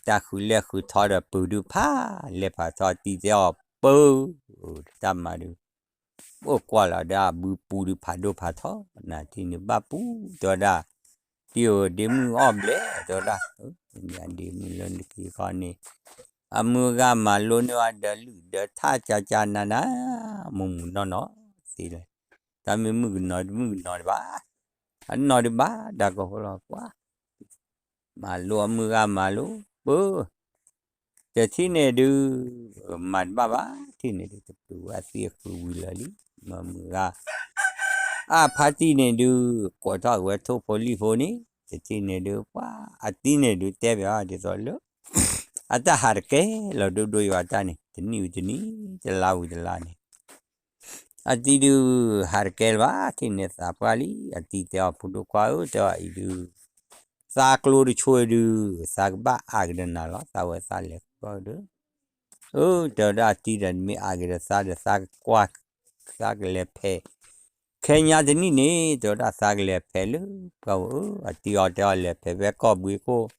တၢ်ဃုလဲၢ်ဃုထီဒီးပၢၤဒုးဖးလဲၢ်ဖးထီ တံၤတဲအီၤပၢၤ တၢ်မၤဒုး အိၣ်ကွၢ်လီၤဒၣ်ဘုပူၤဒုးဖးဒိၣ်ဖးထီ နၤထံၣ်န့ၣ်ဘၣ်ပူၤတဲဝဲဒၣ် တံၤဧၢ ဒ့မုၣ်အီၣ်ဘျဲၣ်တဲဝဲဒၣ် ဒ့မုၣ်လၢနက့ၤဃီန့ၣ် အမုၢ်ဂၤမၤလိန့ၢ်အီၤဒီးလုၢ်ဒီးထၣ်ကၠၢ်ကၠၢ်နးနး မုၢ်မုၢ်နီၢ်နီၢ်သ့လၢ တၢ်မ့ၢ်မုၣ်ကနီၤတမုၣ်ကနီၤတဘၣ် အနီၢ်တဘၣ် တၢ်ကီဖိလီၤကွၢ် မၤလိအမုၢ်ဂၤမၤလိ ပၢၤ တထံၣ်န့ၣ်ဒုး မၤတဘၣ်ဘၣ် ထံၣ်န့ၣ်ဒုး တပျုၤဝဲအသံအဃုဝံၤလၢာ်လံ မ့ၢ်မုၢ်ဂၤ အဖါတံၢ်န့ၣ်ဒုး ကိးထီၣ်ဝဲထိၣ်ဖိလံၣ်ဖိန့ၣ် တထံၣ်န့ၣ်ဒုး ပှၤအတံၤန့ၣ်ဒုးတဲပၠးဒ်သိးလၢ အတၢ်ဟးတကဲလီၤဒိၣ်ဒိၣ်ယွၤတၢ်န့ၣ် တနံၣ်ဝံၤတနံၣ် တလါဝံၤတလါန့ၣ် အတံၤဒုး ဟးတကဲလၢၤဘၣ် ထံၣ်န့ၣ်သးပှၢ်လံ အတံၤတဲအီၤဖိဒိၣ်ခွါဧၢ တဲအီၤအံၤဒုး သးကျိတဆိဒုး သးကဘၣ်အါက့ၤဒီးနၤလီၤ သးဝဲသးလဲၤကွၢ်ဒုး အၢ တဲဝဲဒၣ်အတံၤဒီး နမ့ၢ်အါက့ၤဒီးသးဒီး သးကကွၢ် သးကလဲၤဖဲး ခဲညါတနံၣ်န့ၣ် တဲဝဲဒၣ်သးကလဲၤဖဲးလၢပှၢ်ဧၢ အတံၤအီၤတဲအီၤလဲၤဖဲးဖဲကီၢ်ဘှံးခိၣ်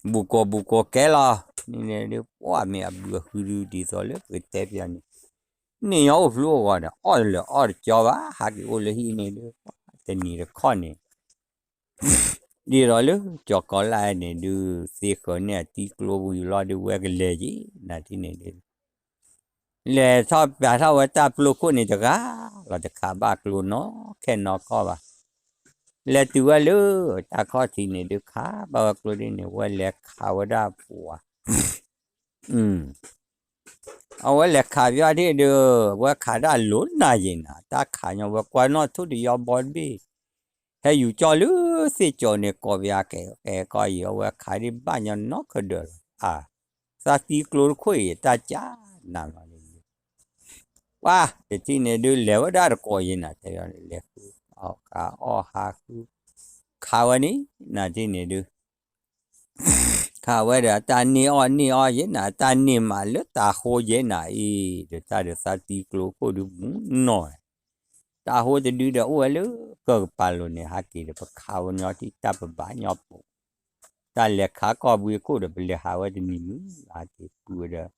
ဘူးကီးဘူးကီးကဲလီၤ န့ၣ်န့ၣ်ဒုး ပှၤမ့ၢ်အဘုအဃုဒုး ဒ်သိးလၢပကတဲပၠးန့ၣ် န့ၣ်ညီအိၣ်ဖျိအိၣ်ဂီၤဒီး အီၣ်လၢာ်အီၣ်တကၠီဘၣ် ဟးက့ၤအိၣ်လၢဟံၣ်န့ၣ်ဒုး တနံၤတခီန့ၣ် ဒ်သိးလၢကၠီကီလၢန့ၣ်ဒုး သ့ဃၢၤန့ၢ်အတံၤကျိဝံၤလီၤဒုး ဝဲကလဲၤက့ၤ နၤထံၣ်န့ၣ်ဒုး တ လဲၤထီၣ်ပျးထီၣ်ဝဲတၢ်ပျိခိၣ်န့ၣ်တဂၤလီၤ တခးဘၣ်ကျိနီၢ်ခဲနီၢ်ကီၢ်ဘၣ်. လဲၤတုၤဝဲလၢတၢ်ခီၣ်ထံးန့ၣ်ဒုး ခးဘၣ်ဝဲကျိဒ်န့ၣ် ဝဲလဲၤခးဝဲဒၣ်ပှၤ အဝဲလဲၤခးပယီၤထံၣ်ဒုး ဝဲခးဒၣ်လိၤနၤယံၤနၤ တၢ်ခးညီ ဝဲကွၢ်နီၣ်ထိၣ်တယီဘီတဘ့ၣ် ဟဲယူၤကၠီၣ်လၢသ့ၣ်ကၠီၤန့ၣ် ကိးပယၤကဲကီယံၤ အဝဲခးဒံးဘၣ်ညီနီၢ်ကဒၢလီၤ. သးသံကျိတခိၣ်အံၤ တၢ်ကၢ်နၤလီၤ. ပှၤတထံၣ်န့ၣ်ဒုး လဲၤဝဲဒၣ်တကိးယံၤနၤ တဲဝဲန့ၣ် လဲၤဃုအီၣ်ဃုအီၣ်ဟးဃု ခးဝဲန့ၣ် နၤထံၣ်န့ၣ်ဒုး ခးဝဲဒီး အတၢ်န့ၢ်အီၣ်န့ၢ်အီၣ်ယဲနၤ အတၢ်န့ၢ်မးလၢတၤဟိယဲနၤအံၤ ဒီးတၢ်ဒီးသးသံကျိခိၣ်ဒုးမူနီၢ်ဝဲ တၤဟိတဒုဒီးအိၣ်ဝဲလၢကၢၢ်ကပၤလိၤန့ၣ် ဟးက့ၤဒီးပခးဝဲညီထံၣ်တၢ်ပဘၣ်ညီပိာ် တၢ်လဲၤခးကီၢ်ဘှံးခိၣ်ဒီး ပလဲၤဟးဝဲတနံၤမုၢ် ဟးက့ၤပုၢ်ဝဲဒီး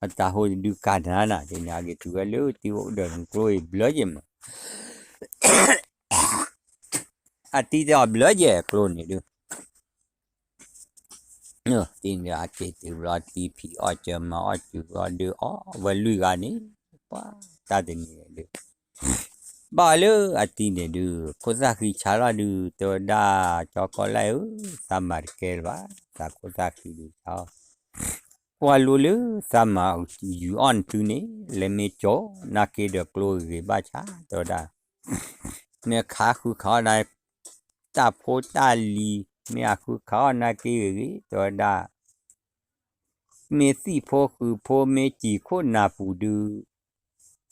အတၤဟိတဒုကၢ်နၤနၤ ဒ်န့ၣ် ဟးက့ၤတုၤဝဲလၢတံၤအိၣ်ဒီးကျိအံၤဘျၢယဲၢ်မး အတံၤတဲအီၤဘျၢယဲၢ်ကျိန့ၣ်ဒုး တံၤန့ၣ် ဟးက့ၤတုၤဘျီ တံၤဖံးအီၣ်စၢၤမၤအီၣ်စၢၤဘျီဒုး အီၣ်ဝဲလွံၢ်ဂၤန့ၣ် ပှၤတၢ်တနံၤန့ၣ်ဒုး ဘၣ်လၢအတံၤန့ၣ်ဒုး ခိၣ်သၣ်ဃံဆါလီၤဒုး တဲဝဲဒၣ် ကၠီကီးလၢ်ဧၢ, သးမၤတကဲလၢၤဘၣ်, သးခိၣ်သၣ်ဃံဒုးဆါအီၤ, ကွၢ်လိလၢသးမၤယူၤအီၣ်နသုန့ၣ် လဲၤမ့ၢ်ကၠီၤနာ်က့ဒီးကျိဂ့ၤဂ့ၤဘၣ်ဆၣ် တဲဝဲဒၣ်, မ့ၢ်ခးဃုခးအီၣ်နၤ တၢ်ဖိတၢ်လံၤ, မ့ၢ်အဃုခးအီၣ်နာ်က့ဂ့ၤဂ့ၤ တဲဝဲဒၣ် မ့ၢ်သံၣ်ဖိဃုာ်ဖိ မ့ၢ်စံာ်ခိၣ်နၢ်ပူၤဒုး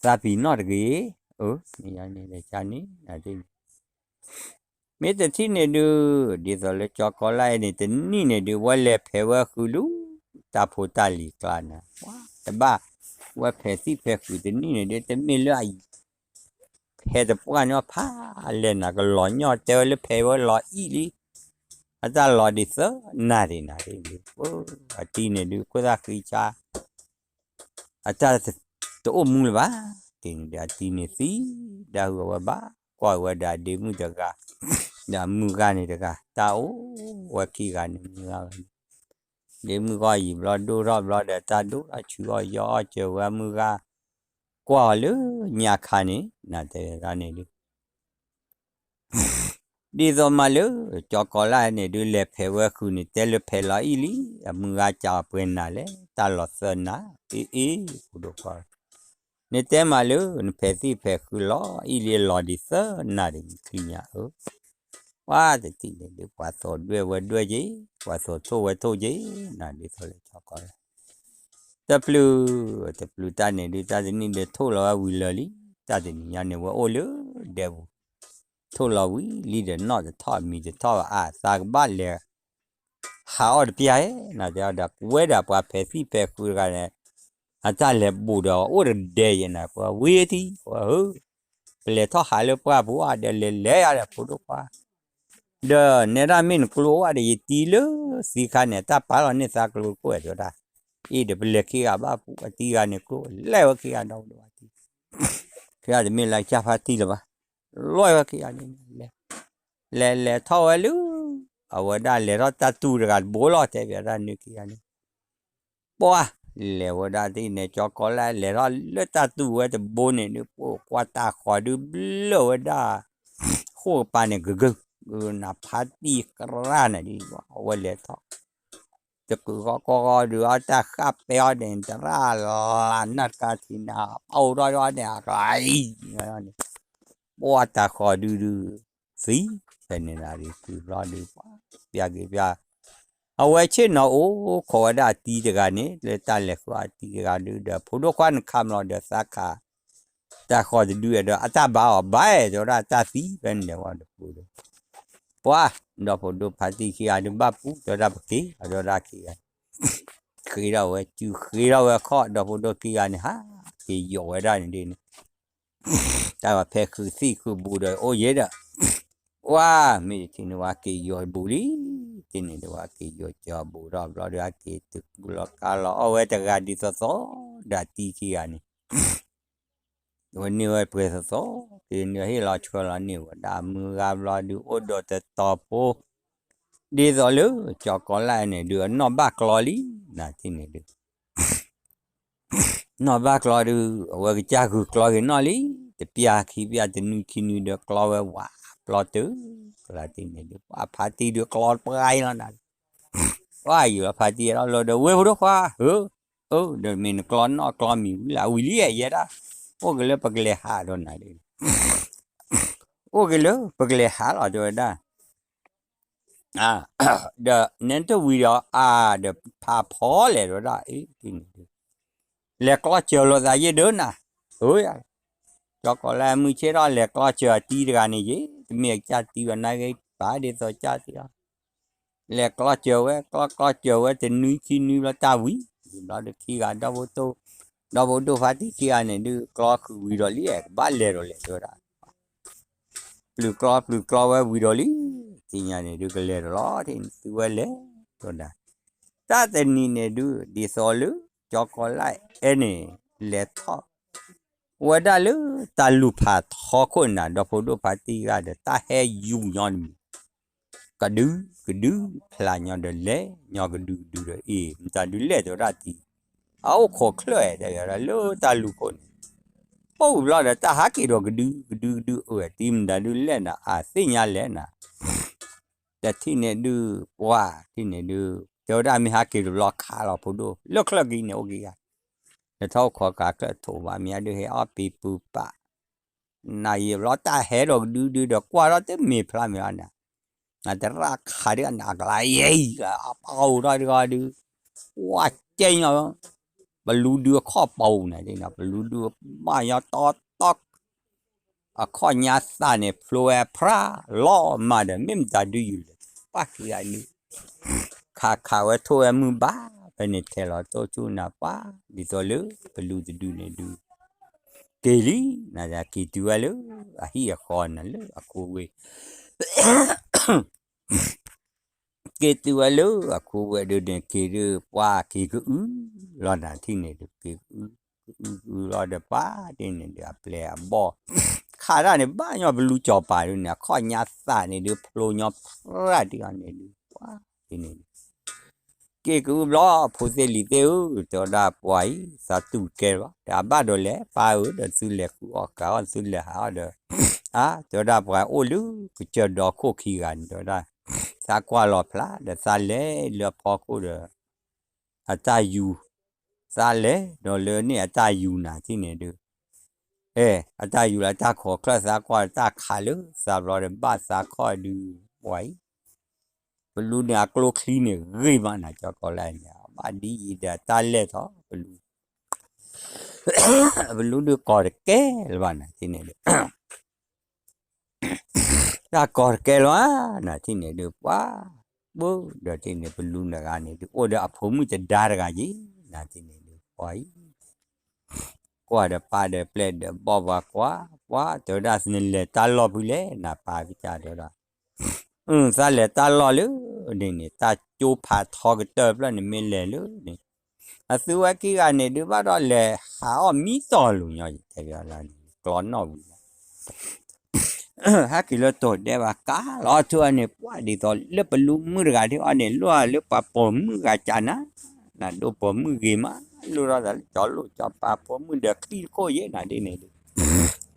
သးပံၤနီၣ်တဂ့ၤ, အၢ မ့ၢ်ယၤန့ၣ်လဲၤကန့ၣ် မ့ၢ်တထံၣ်န့ၣ်ဒုး ဒ်သိးလၢကၠီကီးလၢ်အံၤန့ၣ် တနံၣ်န့ၣ်ဒုး ဝဲလဲၤဖဲးဝဲဃုာ်လၢ တၢ်ဖိတၢ်လံၤကျါန့ၣ် တဘၣ် ဝဲဖဲးသံၣ်ဖဲးဃုာ်တနံၣ်န့ၣ်ဒုး တမ့ၢ်လၢ ဖဲးတပှၢ်ညီဖးလဲၣ်နၤ ကလီၤညီတဲဝဲလၢဖဲးဝဲလီၤအံၣ်လံ, အတၢ်လီၤဒ်သၢနၤဒ်နၤဒ်န့ၣ်, အတံၤန့ၣ်ဒုး ခိၣ်သၣ်ဃံဆါ အတၢ်တအိၣ်မူလၢၤဘၣ်, တံၤန့ၣ်ဒုး အတံၤန့ၣ်သံ ဒၣ်ဟုၣ်ဝဲဘၣ်ကွၢ်ဝဲဒီးအဒ့မုၣ်တဂၤ, ဒီးအမုၢ်ဂၤန့ၣ်တဂၤ တၢ်အိၣ်ဝဲခံဂၤန့ၣ်မုၢ်ဂၤဝဲန့ၣ် ဒ့မုၣ်ဂီၢ်ယံာ်ဘျီဒိၣ်ထီၣ်ဘျီဒီး တၢ်ဒိၣ်ထီၣ်ဆူအီၣ်ယီအီၣ်စၢၤဝဲမုၢ်ဂၤ, ကွၢ်အီၤလၢညါခါန့ၣ် နတဲဒၣ်န့ၣ်ဒုး ဒ်သိးမးလၢ ကၠီကီးလၢ်န့ၣ်ဒုး လဲၤဖဲးဝဲဃုာ်န့ၣ် တဲလၢဖဲးလီၤအံၣ်လံ, အမုၢ်ဂၤစံးပှဲၤနၤလဲၣ်, တၢ်လီၤသၢနၤ, အ့အ့ ဖိဒိၣ်ခွါ, နတဲမးလၢ နဖဲးသံၣ်ဖဲးဃုာ်လီၤအံၣ်လံ အလီၤဒ်သၢနၤဒ်နချံညါဧၢ, ပှၤတထံၣ်န့ၣ်ဒုး ပှၤသိးဒွဲၣ်ဝဲဒွဲၣ်က့ၤ, ပှၤသိးထိၣ်ဝဲထိၣ်က့ၤ, နဒ်သိးလၢကၠီကီးလၢ် တပျုၤ, တပျုၤတၢ်န့ၣ်ဒုး တၢ်တနံၣ်ဒုးထိၣ်လီၤဝဲဝံၤလၢာ်လံ, တၢ်တနံၣ်ညါန့ၣ် ဝဲအိၣ်လၢဒဲပူၤ, ထိၣ်လီၤဝံၤလံဒီးနီၣ်တထီၣ်မံၤတထီၣ်ဘၣ်အါ သးကဘၣ်လဲၤ ဟးအီၣ်တပျၢ်ဧဲ, နတဲအီၤဒီး ပဝဲဒၣ်ပှၤဖဲးသံၣ်ဖဲးဃုာ်တဂၤန့ၣ် အတၢ်လဲၤဘူးဒီးအိၣ်တဒဲယဲနၤ ပှၤဝံၤထံ ပှၤဧၢ ပလဲၤထီၣ်ဟးလၢပှၢ်ပူၤဧါ ဒီးလဲၤလဲၤယၤဒီးဖိဒိၣ်ခွါ ဒီးနဲဒၣ်မ့ၢ်နကျိအိၣ်ဝဲဒီး ယတံၤလၢသံခါန့ၣ် တၢ်ပာ်လီၤန့ၢ်သးကျိခိၣ်ဝဲတဲဝဲဒၣ်, အ့ၣ်ဒီးပလဲၤခံဂၤဘၣ်ပူၤ အတံၤဂၤန့ၣ်ကျိလဲၤဝဲခံဂၤဒီးဝဲတံၤ, ခံဂၤတမ့ၢ်လၢကစၢ်ဖါတံၢ်လၢၤဘၣ်, လီၤဝဲခံဂၤန့ၣ် လဲၤ လဲၤလဲၤထီၣ်ဝဲလၢ အဝဲဒၣ်လဲၤထီၣ်တၢ်တူၢ်တဂၤတဘိလီၤ တဲဘၣ်ဒၣ်နုၤခံဂၤန့ၣ် ပှၤ လဲၤဝဲဒၣ်တံၤန့ၣ် ကၠီကီးလၢ် လဲၤထီၣ်လၢတၢ်တူၢ်ဝဲတဘိန့ၣ်ဒုး ပှၤကွၢ်တၢ်ဃီၤဒုးဘျၢၣ်ဝဲဒၣ် ဃိၣ်ကပၤန့ၣ် ကဂုာ် ဂုာ်နၤဖါတံၢ်ကရၢ်န့ၣ်ဒုး အဝဲလဲၤထီၣ် တကုာ်ဃီကီၢ်ဃီဒုး အတၢ်ဃၣ်ပဲအီၤန့ၣ် တရၣ်လၢနၢ်တကါထံးနၤ ပအိၣ်ထီၣ်ဒ်န့ၣ် အကျါအံၤန့ၣ် ပှၤတၢ်ဃီၤဒုးဒုး သံ ဖဲန့ၣ်နၤဒုး ကုာ်ဘျီဒုး ပှၤ ပျၢ်က့ၤပျၢ် အဝဲဆ့ၣ်နီၤအိၣ်ခိးဝဲဒၣ်အတံၤတဂၤန့ၣ် လၢတၢ်လဲၤဃုာ်အတံၤတဂၤဒုးဒီး ဖိဒိၣ်ခွါနခးမလီၤဒီးသးခး တၢ်ဃီၤတဒုဒီး အတၢ်ဘၣ်အီၤဘၣ် တဲဝဲဒၣ်တၢ်သံဖဲန့ၣ်ဒီး ဝဲတပူၤဒီး ပှၤ ဒီဖိဒိၣ်ဖါတံၢ်ခံဂၤဒုးဘၣ်ပူၤ တဲဝဲဒၣ်ပက့ၤ အတဲဝဲဒၣ်ခံဂၤန့ၣ် ဃ့ထီၣ်ဝဲစု ဃ့ထီၣ်ဝဲခီၣ် ဒီဖိဒိၣ်ခံဂၤန့ၣ် ဟးက့ၤယိာ်ဝဲဒၣ်န့ၣ်ဒ်န့ၣ် တၢ်ဝဲဖဲဃုာ်သံၣ်ဃုာ်ဘူးဒီးအိၣ်ယဲဒီး ဝါ မ့ၢ်တထံၣ်န့ၣ် ဝဲက့ၤယိာ်ဘူးလံ တထံၣ်န့ၣ်ဒီး ဝဲက့ၤယိာ်ကၢဘူးထီၣ်ဘျီဒီး အက့ၤတုၤကူလီၤကါလီၤအီၣ်ဝဲတဂၤဒ်သိးသိး ဒီးအတံၤခံဂၤန့ၣ် ဝဲန့ၢ်ဝဲပှဲၤသိးသိး က့ၤန့ၢ်ဟ့ၣ်လီၤဆှၢလီၤန့ၢ်ဝဲဒၣ်မုၢ်ဂၤဘျီဒုး အိၣ်ဒီးတတီၤဖိ ဒ်သိးလၢကၠီကီးလၢ်န့ၣ်ဒုး အနီၢ်ဘၣ်ကျီလံ နၤတထံၣ်န့ၣ်ဒုး နီၢ်ဘၣ်ကျီဒုး အဝဲကစၢ်ဂုာ်ကျီဂ့ၤနီၢ်လံ, တပျၢ်ခံပျၢ်တနွံခံနွံဒီးကျီဝဲဝး ပျီတုၤ ကျီတ့ၢ်န့ၣ်ဒုး ပှၤဖါတံၢ်ဒုးကျီပှၤအံၤလီၤနၤ, ပှၤယံာ်လီၤဖါတံၢ်လီၤလီၤဒီး ဝ့ၢ်ဖိဒိၣ်ခွါဧၢ, အၢ ဒီးမ့ၢ်နကျီနီၢ်ကျီမံၤဝံၤလၢအဝံၤလံယဲဒၣ်, အိၣ်က့ၤလၢပကလဲၤဟးဒီးနၤဒုး အိၣ်က့ၤလၢပကလဲၤဟးလီၤတဲဝဲဒၣ် ဒီးနဲတဝံၤဒီးအါဒီးဖးဖီလဲၣ်တဲဝဲဒၣ်အံၤန့ၣ်ဒုး, လဲၤကျီစၢၤလိာ်သးယဲဒၣ်နၤ, အၢ ကၠီကီးလၢအမုၢ်ဆ့ၣ်ထီၣ်လဲၤကျီစၢၤအတံၤတဂၤန့ၣ်ယ့ၣ်, တမ့ၢ်အကစၢ်တံၤဘၣ် နာ်က့ၤပာ်ဒ်သိးကစၢ်တံၤလီၤ, လဲၤကျီစၢၤဝဲ ကျီကျီစၢၤဝဲတနွံခံနွံဘျီတၢ်ဝံၤ, ဘျီဒုးခံဂၤ ဒီဖိဒိၣ်ဖါတံၢ်ခံဂၤန့ၣ်ဒုး ကျီဃုာ်ဝံၤဒီးလံ ကဘၣ်လဲၤဒီးလဲၤတဲဝဲဒၣ် ပျုၤကျီပျုၤကျီဝဲဝံၤဒီးလံ, ထံၣ်ညါန့ၣ်ဒုးကလဲၤဒီးလီၤ, ထံၣ်န့ၣ်သုဝဲလဲၤဒီးဒၣ်, တၢ်တနံၤန့ၣ်ဒုး ဒ်သိးလၢ ကၠီကီးလၢအဲၣ်န့ၣ် လဲၤထီၣ်ဝဲဒၣ်လၢတၢ်လူၤဖးထီခိၣ်နၤ ဒီဖိဒိၣ်ဖါတံၢ်ဂၤဒီး တၢ်ဟဲယူၤညီတမံၤ ကဒု ကဒု ဖျါညီဒီးလဲၤညီကဒုကဒုဒီး အ့ၣ် မတၤဒုးလဲၣ်တဲဝဲဒၣ်တံၤ, အအိၣ်ခိးချၢၣ်တဲဝဲဒၣ်လၢတၢ်လူၤခိၣ်န့ၣ်, ပအိၣ်ဘျီဒီးတၢ်ဟးက့ၤဒီးကဒုကဒုကဒု အၢ တံၤမတၤဒုးလဲၣ်နၤ အသ့ၣ်ညါလဲၣ်နၤ တထံၣ်န့ၣ်ဒုး ပှၤထံၣ်န့ၣ်ဒုး တဲဝဲဒၣ်မ့ၢ်ဟးက့ၤတဘျီခးလီၤဖိဒိၣ် လၢချၢၣ်ကံန့ၣ်အိၣ်က့ၤဂၤ, နထီၣ်အိၣ်ခိးကးချၢၣ်ထိးဘၣ်မ့ၢ်အဒုးဟဲအီၣ်ပံၤပူၤပာ်, နၤယံာ်ဘျီတၢ်ဟဲဒီးကဒုဒုဒီးကွၢ်ထီၣ်တမ့ၢ်ဖျါမ့ၢ်အီၤနၤ, နတရၣ်ခးဒုးအနးကလါယဲအံၤ အပာ်အိၣ်ထီၣ်တဂီၤဒုး, ဝါကဲညီ ပလူဒုအခီၣ်ပူၤနၤဒ်နီၤ ပလူဒုဘၣ်ညီတီတီ အခီၣ်ညါသးန့ၣ် ဖျိဝဲဖျါလီၤမးဒီး မ့ၢ်မတၤဒုးယူၤလဲၣ် ပှၢ်ခံဂၤဒုး ခးခးဝဲထိၣ်ဝဲမုၢ်ဘၣ် ဖဲန့ၣ်ထဲးလီၤတိၢ်ဆူနၤပှၢ် ဒ်သိးလၢပလူတဒုန့ၣ်ဒုး က့ၤလံ နက့ၤတုၤဝဲလၢ အဟံၣ်အဃီနၤလၢအခိဝ့ၢ် က့ၤတုၤဝဲလၢအခိဝ့ၢ်ဒုးန့ၣ် က့ၤဒုးပှၤက့ၤကအုလီၤနၤထံၣ်န့ၣ်ဒုး က့ၤကအု ကအုကအုလီၤဒီးပှၤဒ်န့ၣ်ဒုး အပျဲၢ်အဘီၣ် ခးတၢ်န့ၣ် ဘၣ်ညီပလူစီၤပၤဒုးန့ၣ် အခီၣ်ညါသးန့ၣ်ဒုး ဖျိညီဖျါတံၢ်အီၤန့ၣ်ဒုး ပှၤဒ်န့ၣ်ဒုး က့ၤကအုဘျီ ဖိသ့ၣ်လံၤသ့ၣ်ဧၢ တဲဝဲဒၣ်ပှၤအံၤ သးတူၢ်ကဲလၢၤဘၣ် ဒီးအဘၣ်ဒိးလဲၤပၢ်ဧၢ ဒီးသုလဲၤဃုအီၣ်ကးအီၣ် သုလဲၤဟးအီၣ်ဒီး အါ တဲဝဲဒၣ်ပှၤအိၣ်လၢကစၢၢ်ဒီခိၣ်ခံဂၤန့ၣ် တဲဝဲဒၣ် သးကွၢ်လီၤဖျါ ဒီးသးလဲၤလၢအဖီခိၣ်ဒီး အတၢ်ယူၤ သးလဲၤဒီးလၢန့ၣ်အတၢ်ယူၤနၤထံၣ်န့ၣ်ဒုး အဲ အတၢ်ယူၤလၢတၢ်ခိးချၢၣ် သးကွၢ်တၢ်ခးလၢသးဘျီဒီး ဘၣ်သးခီၣ်ဒုး ပှၤအံၤ ပလူန့ၣ်အကျိချံန့ၣ်ဂ့ၤမးနၤ ကၠီကီးလၢန့ၣ် ဘၣ်ဒ်အံၤဒီးတၢ်လဲၢ်ထီၣ် ပလူ ပလူဒုးကီၤတကဲလၢၤဘၣ်နၤထံၣ်န့ၣ်ဒုး တၢ်ကီၤတကဲလၢၤဧါ နၤထံၣ်န့ၣ်ဒုး ပှၤ ပၢ်ဒီးထံၣ်န့ၣ် ပလူနဂၤန့ၣ်ဒုး အိၣ်ဒီးအဖိမုၣ်တဒါတဂၤက့ၤ နၤထံၣ်န့ၣ်ဒုး ပှၤအံၤ ကွၢ်ဒီးပၢ်ဒီးပျဲၢ်ဒီးဘီၣ်ပှၤကွၢ် ပှၤ တဲဝဲဒၣ်နလဲၤတၢ်လီၢ်ဖုလဲၣ် နပၢ်ကစၢ်တဲဝဲဒၣ် အၢ သးလဲၤတၢ်လီၢ်လၢန့ၣ်န့ၣ် တၢ်ကၠိဖးထီကတၢၢ်ဖျၢၣ်န့ၣ် မ့ၢ်လဲၤလၢန့ၣ် အသုဝဲခံဂၤန့ၣ်ဒုး ဘၣ်ဒီးလဲၤဟးအီၣ်မံတီၢ်လိာ်ညီ ယတဲဘၣ်လၢန့ၣ် ကျီနီၣ်ဝံၤလီၤ ဟဲက့ၤလၢတိၤဒဲးဘၣ် ကးလီၤထူၣ်အန့ၣ် ပှၤဒ်သိးလၢပလူမုၣ်တဂၤဒ်အီၤန့ၣ် လိၣ်လၢပှၤပိာ်မုၣ်ဂၤကၢ်နၤ နဒိၣ်ပိာ်မုၣ်ဂ့ၤမး လိၣ်ထီၣ်သးလၢကၠီလိၣ်ကၠီပၤပိာ်မုၣ်ဒီးချံတခိၣ်ယဲၢ်နၤဒ်န့ၣ်ဒုး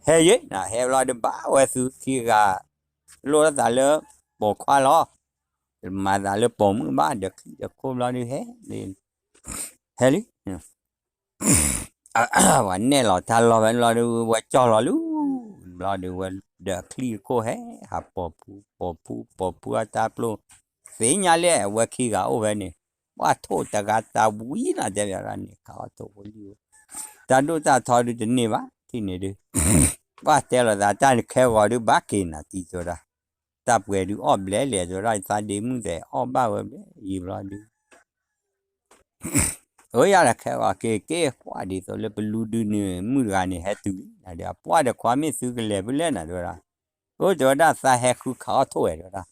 ဟဲယဲၢ်နၤ ဟဲဘျီဒုးဘၣ်ဝဲသုခံဂၤ လိၣ်ထီၣ်သးလၢပိာ်ခွါလီၤ မၤသးလၢပိာ်မုၣ်ဘၣ်ဒီးချံတခိၣ်ဘျီဒုးဟဲ ဟဲလံ ပှၤနဲၣ်လီၤတၢ်လီၢ်ဝဲဘျီဒုး ဝဲကၠီၣ်လီၤလံ ဘျီဒုးဝဲဒီးအချံတခိၣ်ဟဲ ဟးပိာ်ဖူ ပိာ်ဖူ ပိာ်ဖူအတၢ်ပျိ သ့ၣ်ညါလၢ အဝဲခံဂၤအိၣ်ဝဲန့ၣ် ပှၤထိၣ်တဂၤတၢ်ဝံနၤတဲဘၣ်န့ၣ် ခးအီၣ်ထိၣ်ဖိလံ တၢ်ဒိၣ်တၢ်ထီဒုးတန့ၢ်ဘၣ် ထံၣ်န့ၣ်ဒုး ပှၤတဲလီၤသးတၢ်န့ၣ်ခဲဂီၤဒုးဘၣ်က့ၤနၤတံၤတဲဝဲဒၣ် တၢ်ပှဲၤဒုးအီၣ်ဘျဲလဲၣ်တဲဝဲဒၣ် သးဒ့မုၣ်သဲးအီၣ်ဘၣ်ဝဲဘျဲယံာ်ဘျီဒုး အၢ ယၤဒီးခဲဂီၤက့ၤက့ၤ ပှၤဒ်သိးလၢပလူဒုးန့ၣ် မုၣ်တဂၤန့ၣ်ဟဲတုၤလံ နၤဒီး ပှၤဒီးခွါမ့ၢ်သုကလဲၤဖဲလဲၣ်နၤတဲဝဲဒၣ် အၢ တဲဝဲဒၣ်သးဟဲဃုခးအီၣ်ထိၣ်ဝဲတဲဝဲဒၣ်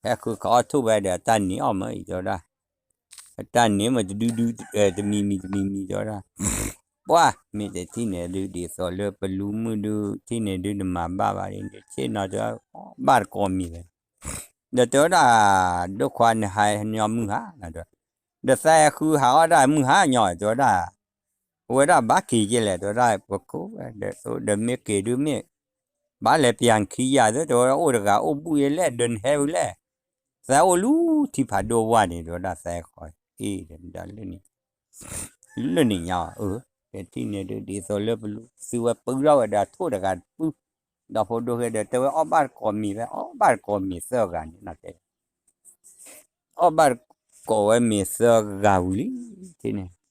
ဟဲဃုခးအီၣ်ထိၣ်ဝဲဒီးတၢ်န့ၢ်အီၣ်မၢအံၤတဲဝဲဒၣ် တၢ်န့ၢ်မၢတဒုဒု တမံၤမံၤတမံၤမံၤတဲဝဲဒၣ် ပှၤမ့ၢ်တထံၣ်န့ၣ်ဒုး ဒ်သိးလၢပလူမုၣ်ဒုး ထံၣ်န့ၣ်ဒုးနမၤဘၣ်ဘၣ်န့ၣ် ဆ့ၣ်နီၤတဲဝဲ ဘၣ်တကိးမံၤဝဲ ဒီးတဲဝဲဒၣ် ဒိၣ်ခွါနဟးညီမုၢ်ဟါနၤဒီး ဒီးသးဟဲဃုဟးအီၣ်ဒၣ်မုၢ်ဟါညီတဲဝဲဒၣ် ဝဲဒၣ်ဘၣ်က့ၤက့ၤလဲၣ် တဲဝဲဒၣ် ပကိးဝဲဒီး ဒီးမ့ၢ်က့ၤဒုးမ့ၢ် ဘၣ်လဲၤပျၢ်ခံယၤသ့ တဲဝဲဒၣ် အိၣ်တဂၤအိၣ်ဘူၣ်ယဲလဲၣ် ဒီးနဟဲဝံၤလဲၣ် သးအိၣ်လူၤထံဖးဒိၣ်ဝါန့ၣ် တဲဝဲဒၣ် သးဃီ အ့ၣ် ဒီးလၢန့ၣ် လၢန့ၣ်ညါ အၢ တထံၣ်န့ၣ်ဒုး ဒ်သိးလၢပလူၤ သုဝဲပုၢ်ထီၣ်ဝဲဒီးထိၣ်တဂၤတပုၢ် ဒီဖိဒိၣ်ဃဲဒီး တဲဝဲအီၣ်ဘၣ်တကိးမ့ၤဖဲ အီၣ်ဘၣ်တကိးမ့ၤသၢဂၤန့ၣ် နတဲ အီၣ်ဘၣ်တကိးဝဲမ့ၤသၢဂၤဝံၤလံ ထံၣ်န့ၣ်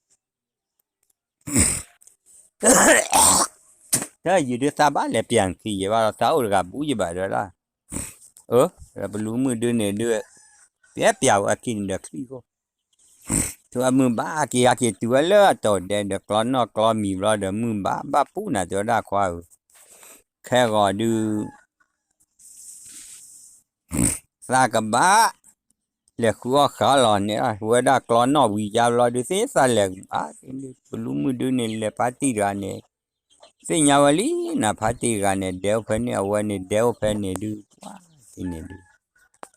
တယံာ်ဒုးသးဘၣ်လဲၤပျၢ်ခံယဲဘၣ်ဒီး သးအိၣ်တဂၤဘူၣ်ယဘၣ်တဲဝဲဒၣ် အၢ ပလူၤမုၣ်ဒုးန့ၣ်ဒုး ပျဲပျၢ်ဝဲအခံန့ၣ်ဒီးချံၣ်ခိၣ် တုၤအမုၢ်ဘၣ်က့ၤဟဲက့ၤတုၤဝဲလၢအတီၢ်ဒဲးဒီးကျီနီၣ်ကျီမံၤဘျီဒီး မုၢ်ဘၣ်ဘၣ်ပူၤနၤတဲဝဲဒၣ်ခွါဧၢ, ခဲဂီၤဒုး သးကဘၣ် လဲၤဃုအီၣ်ဃုအီလီၤန့ၣ် ဝဲဒၣ်ကျီနီၣ်ဝံၤယါဘျီဒုး သ့သးလဲၤဘၣ် ပလူၤမုၣ်ဒုးန့ၣ် လဲၤဖါတံၢ်တဂၤန့ၣ် သ့ၣ်ညါဝဲလံနၤ ဖါတံၢ်တဂၤန့ၣ် ဒဲအိၣ်ဖဲန့ၣ် အဝဲန့ၣ် ဒဲအိၣ်ဖဲန့ၣ်ဒုး ပှၤ သ့န့ၣ်ဒုး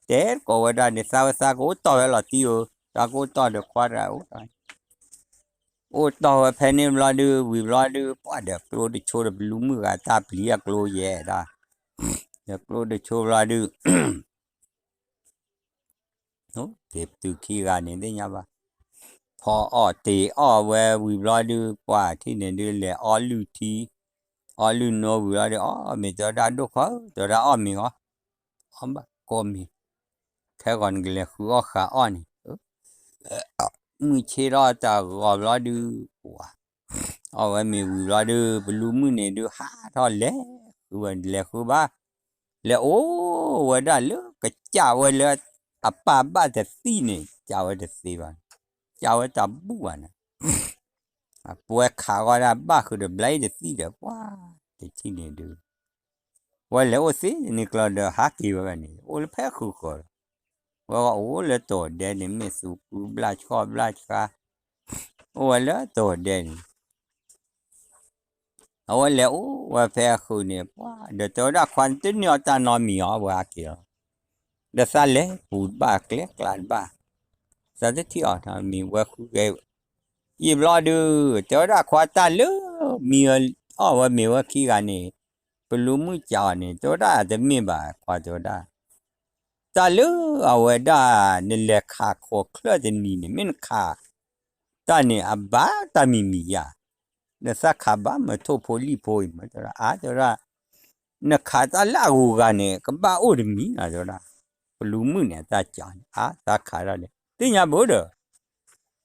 တဲတကိးဝဲဒၣ်န့ၣ် သးဝဲသးကအိၣ်တီၢ်ဝဲလီၤတံၢ်ဧၢ, သးကအိၣ်တီၢ်ဒီးခွါတဂၤအိၣ်တီၢ် အိၣ်တီၢ်ဝဲဖဲန့ၣ်ဘျီဒုး ဝံၤဘျီဒုး ပှၤဒီးကျိတဆိဒီးပလူၤမုၣ်ဂၤတၢ်ပျံၤအကျိယဲဒၣ်, ဒီးကျိတဆိဘျီဒုး ပတုၤခံဂၤန့ၣ်သ့ၣ်ညါဘၣ်, ဖီအီၣ်တ့ၤအီၣ်ဝဲဝံၤဘျီဒုး ပှၤထံၣ်န့ၣ်ဒုး လဲၤအီလုၢ်ထံ, အီလုၢ်နိဝံၤဘျီဒုး အီၣ်မ့ၤတဲဝဲဒၣ်ဒိၣ်ခွါဧၢ တဲဝဲဒၣ်အီၣ်မ့ၤအီၣ်, အီၣ်ဘၣ်ကိးမ့ၤ, ခဲဂီၤနကလဲၤဃုအီၣ်ဃုအီၣ်န့ၣ် မုၢ်ဆ့ၣ်ထီၣ်တၢ်ဂီၤဘျီဒုး ပှၤ အီၣ်ဝဲမ့ၤဝံၤဘျီဒုး ပလူၤမုၣ်န့ၣ်ဒုး ဟးထီၣ်လဲၤဃုဝဲ လဲၤဃုဘၣ်, လဲၤအိၣ်ဝဲဒၣ်လၢကစၢ်ဝဲလၢ အပၢ်ဘၣ်တသံၣ်န့ၣ် ကၢ်ဝဲတသ့ဘၣ်, ကၢ်ဝဲတၢ်ဘူၣ်ဘၣ်န့ၣ်, အပှဲၤခးဂီၢ်ဒၣ်ဘၣ်ဃုာ်ဒီးဘျါအ့ၣ်တသံၣ်ဒီး ပှၤတထံၣ်န့ၣ်ဒုး ဝဲလဲၤအိၣ်သ့န့ၣ်ကျီဒီးဟးက့ၤဝဲဘၣ်န့ၣ် အိၣ်လၢဖဲဃုာ်ဃီၤဒီး ဝဲဂီၢ်အိၣ်လၢတီၢ်ဒဲးန့ၣ် မ့ၢ်သူၣ်ခုဘျၣ်ဆှီၣ်ဘျၣ်ဆှါ, အိၣ်ဝဲလၢတီၢ်ဒဲးန့ၣ် အဝဲလဲၤအိၣ်ဝဲဖဲအဃုာ်န့ၣ် ပှၤဒီးတဲဝဲဒၣ်ခွါတန့ၢ်အီၣ်တၢ်နီတမံၤအီၤ ဝဲဟးက့ၤလီၤ, ဒီးသးလဲၤပူၤတဘၣ်ကျဲကျးတဘၣ်, သးတထံၣ်အီၣ်နီတမံၤဝဲဃုကဲ, ယံာ်ဘျီဒုး တဲဝဲဒၣ်ခွါတၢ်လၢ မံအီၣ်ဝဲမ့ၤဝဲခံဂၤန့ၣ် ပလူၤမုၣ်ကးအီၤန့ၣ် တဲဝဲဒၣ်တမ့ၢ်ဘၣ်ခွါတဲဝဲဒၣ် တၢ်လၢအဝဲဒၣ် နလဲၤခးခိးချၢၣ်တနံၤန့ၣ် မ့ၢ်နခးတၢ်န့ၣ် အဘၣ်တၢ်မံၤမံၤယါ, နသးခးဘၣ်မထိၣ်ဖိလံၣ်ဖိအံၤမး တဲဝဲဒၣ် အါ တဲဝဲဒၣ် နခးတၢ်လၢအဂုၤအဂၤန့ၣ် ကဘၣ်အိၣ်တမံၤလီၤ တဲဝဲဒၣ်, ပလူၤမုၣ်န့ၣ် အတၢ်ကးန့ၣ် အါ သးခးဒၣ်လဲာ် သ့ၣ်ညါဘၣ်ဒီး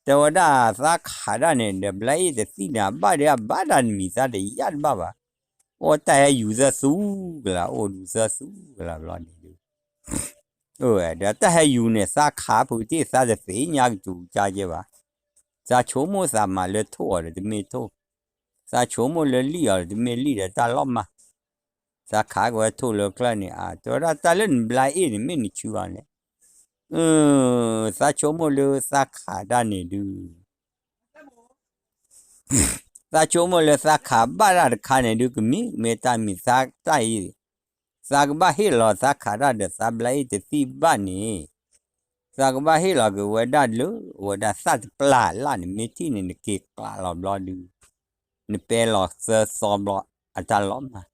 တဲဝဲဒၣ်သးခးဒၣ်န့ၣ် ဒီးဘျါအ့ၣ်တသံၣ်န့ၣ် အဘၣ်ဒီးအဘၣ်တၢ်တမံၤ သးတယၢ်တဘၣ်ဘၣ်, အိၣ်တၢ်ဟဲယူၤသၢသူကလး အိၣ်ဒူသၢသူကလးဘျီန့ၣ်ဒုး ဒီးတၢ်ဟဲယူၤန့ၣ် သးခးပူၤတ့ၢ်သးတသ့ၣ်ညါကစူၤကစါကဲဘၣ်, သးဆိကမိၣ်သးမၤလၢထိၣ်အီၤဒီးတမ့ၢ်ထိၣ်, သးဆိကမိၣ်လၢလံၣ်အီၤဒီးတမ့ၢ်လံၣ်ဒီးတၢ်လီၤမၢ်, သးခးက့ၤဝဲထိၣ်လၢချၢၣ်န့ၣ် အါ တဲဝဲဒၣ်တၢ်လၢနဘျါအ့ၣ်န့ၣ် မ့ၢ်နဆူအီၤလဲၣ်, သးဆိကမိၣ်လၢသးခးဒၣ်န့ၣ်ဒုး သးဆိကမိၣ်လၢသးခးဘၣ်တၢ်တခါန့ၣ်ဒုး ကမ့ၢ်မ့ၢ်တၢ်မံၤသးတၢ်အံၤ, သးကဘၣ်ဟ့ၣ်လီၤသးခးတၢ်ဒီးသးဘျါအ့ၣ်တသံၣ်ဘၣ်န့ၣ်, သးကဘၣ်ဟ့ၣ်လီၤက့ၤဝဲဒၣ်လၢ အဝဲဒၣ်သၣ်တပျၢ်လၢ်န့ၣ် မ့ၢ်ထံၣ်န့ၣ် နက့ၤကျးလီၤဘျီဒုး, နပဲလီၤသၢသီဘျီ အတၢ်လီၤမၢ်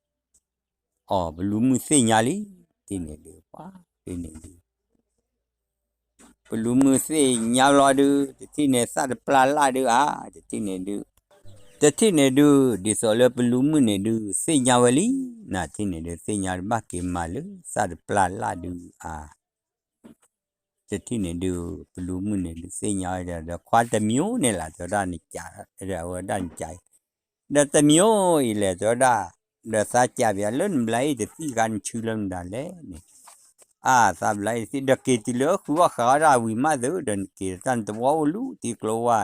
အီၤ ပလူၤမုၣ်သ့ၣ်ညါလံ, တထံၣ်န့ၣ်ဒုး ပှၤ တထံၣ်န့ၣ်ဒုး ပလူၤမုၣ်သ့ၣ်ညါဘျီဒုး တထံၣ်န့ၣ်သၣ်တပျၢ်လၢ်ဒုးဧါ, တထံၣ်န့ၣ်ဒုး တထံၣ်န့ၣ်ဒုး ဒ်သိးလၢပလူၤမုၣ်န့ၣ်ဒုး သ့ၣ်ညါဝဲလံ, နထံၣ်န့ၣ်ဒုး သ့ၣ်ညါတဘၣ်က့ၤမၤလၢသၣ်တပျၢ်လၢ်ဒုးဧါ, တထံၣ်န့ၣ်ဒုး ပလူၤမုၣ်န့ၣ်ဒုး သ့ၣ်ညါဝဲဒီး ခွါတမံၤန့ၣ်လၢ တဲဝဲဒၣ်နကး အဝဲဒၣ်နကး ဒီးတမံၤအံၤလဲၣ် တဲဝဲဒၣ်, ဒီးသးကးပယီၤလၢနဘျါအ့ၣ်တသံၣ်ဂၤနဆူလၢမတၤလဲၣ်န့ၣ်, အါ သးဘျါအ့ၣ်တသံၣ် ဒီးက့ၤတုၤလၢဃုအီၣ်ဃုအီၣ်ဒၣ်ဝံၤမးသု ဒီးနက့ၤတၢ်နတဝီအိၣ်လူၤတံၢ်ကျိဝဲ,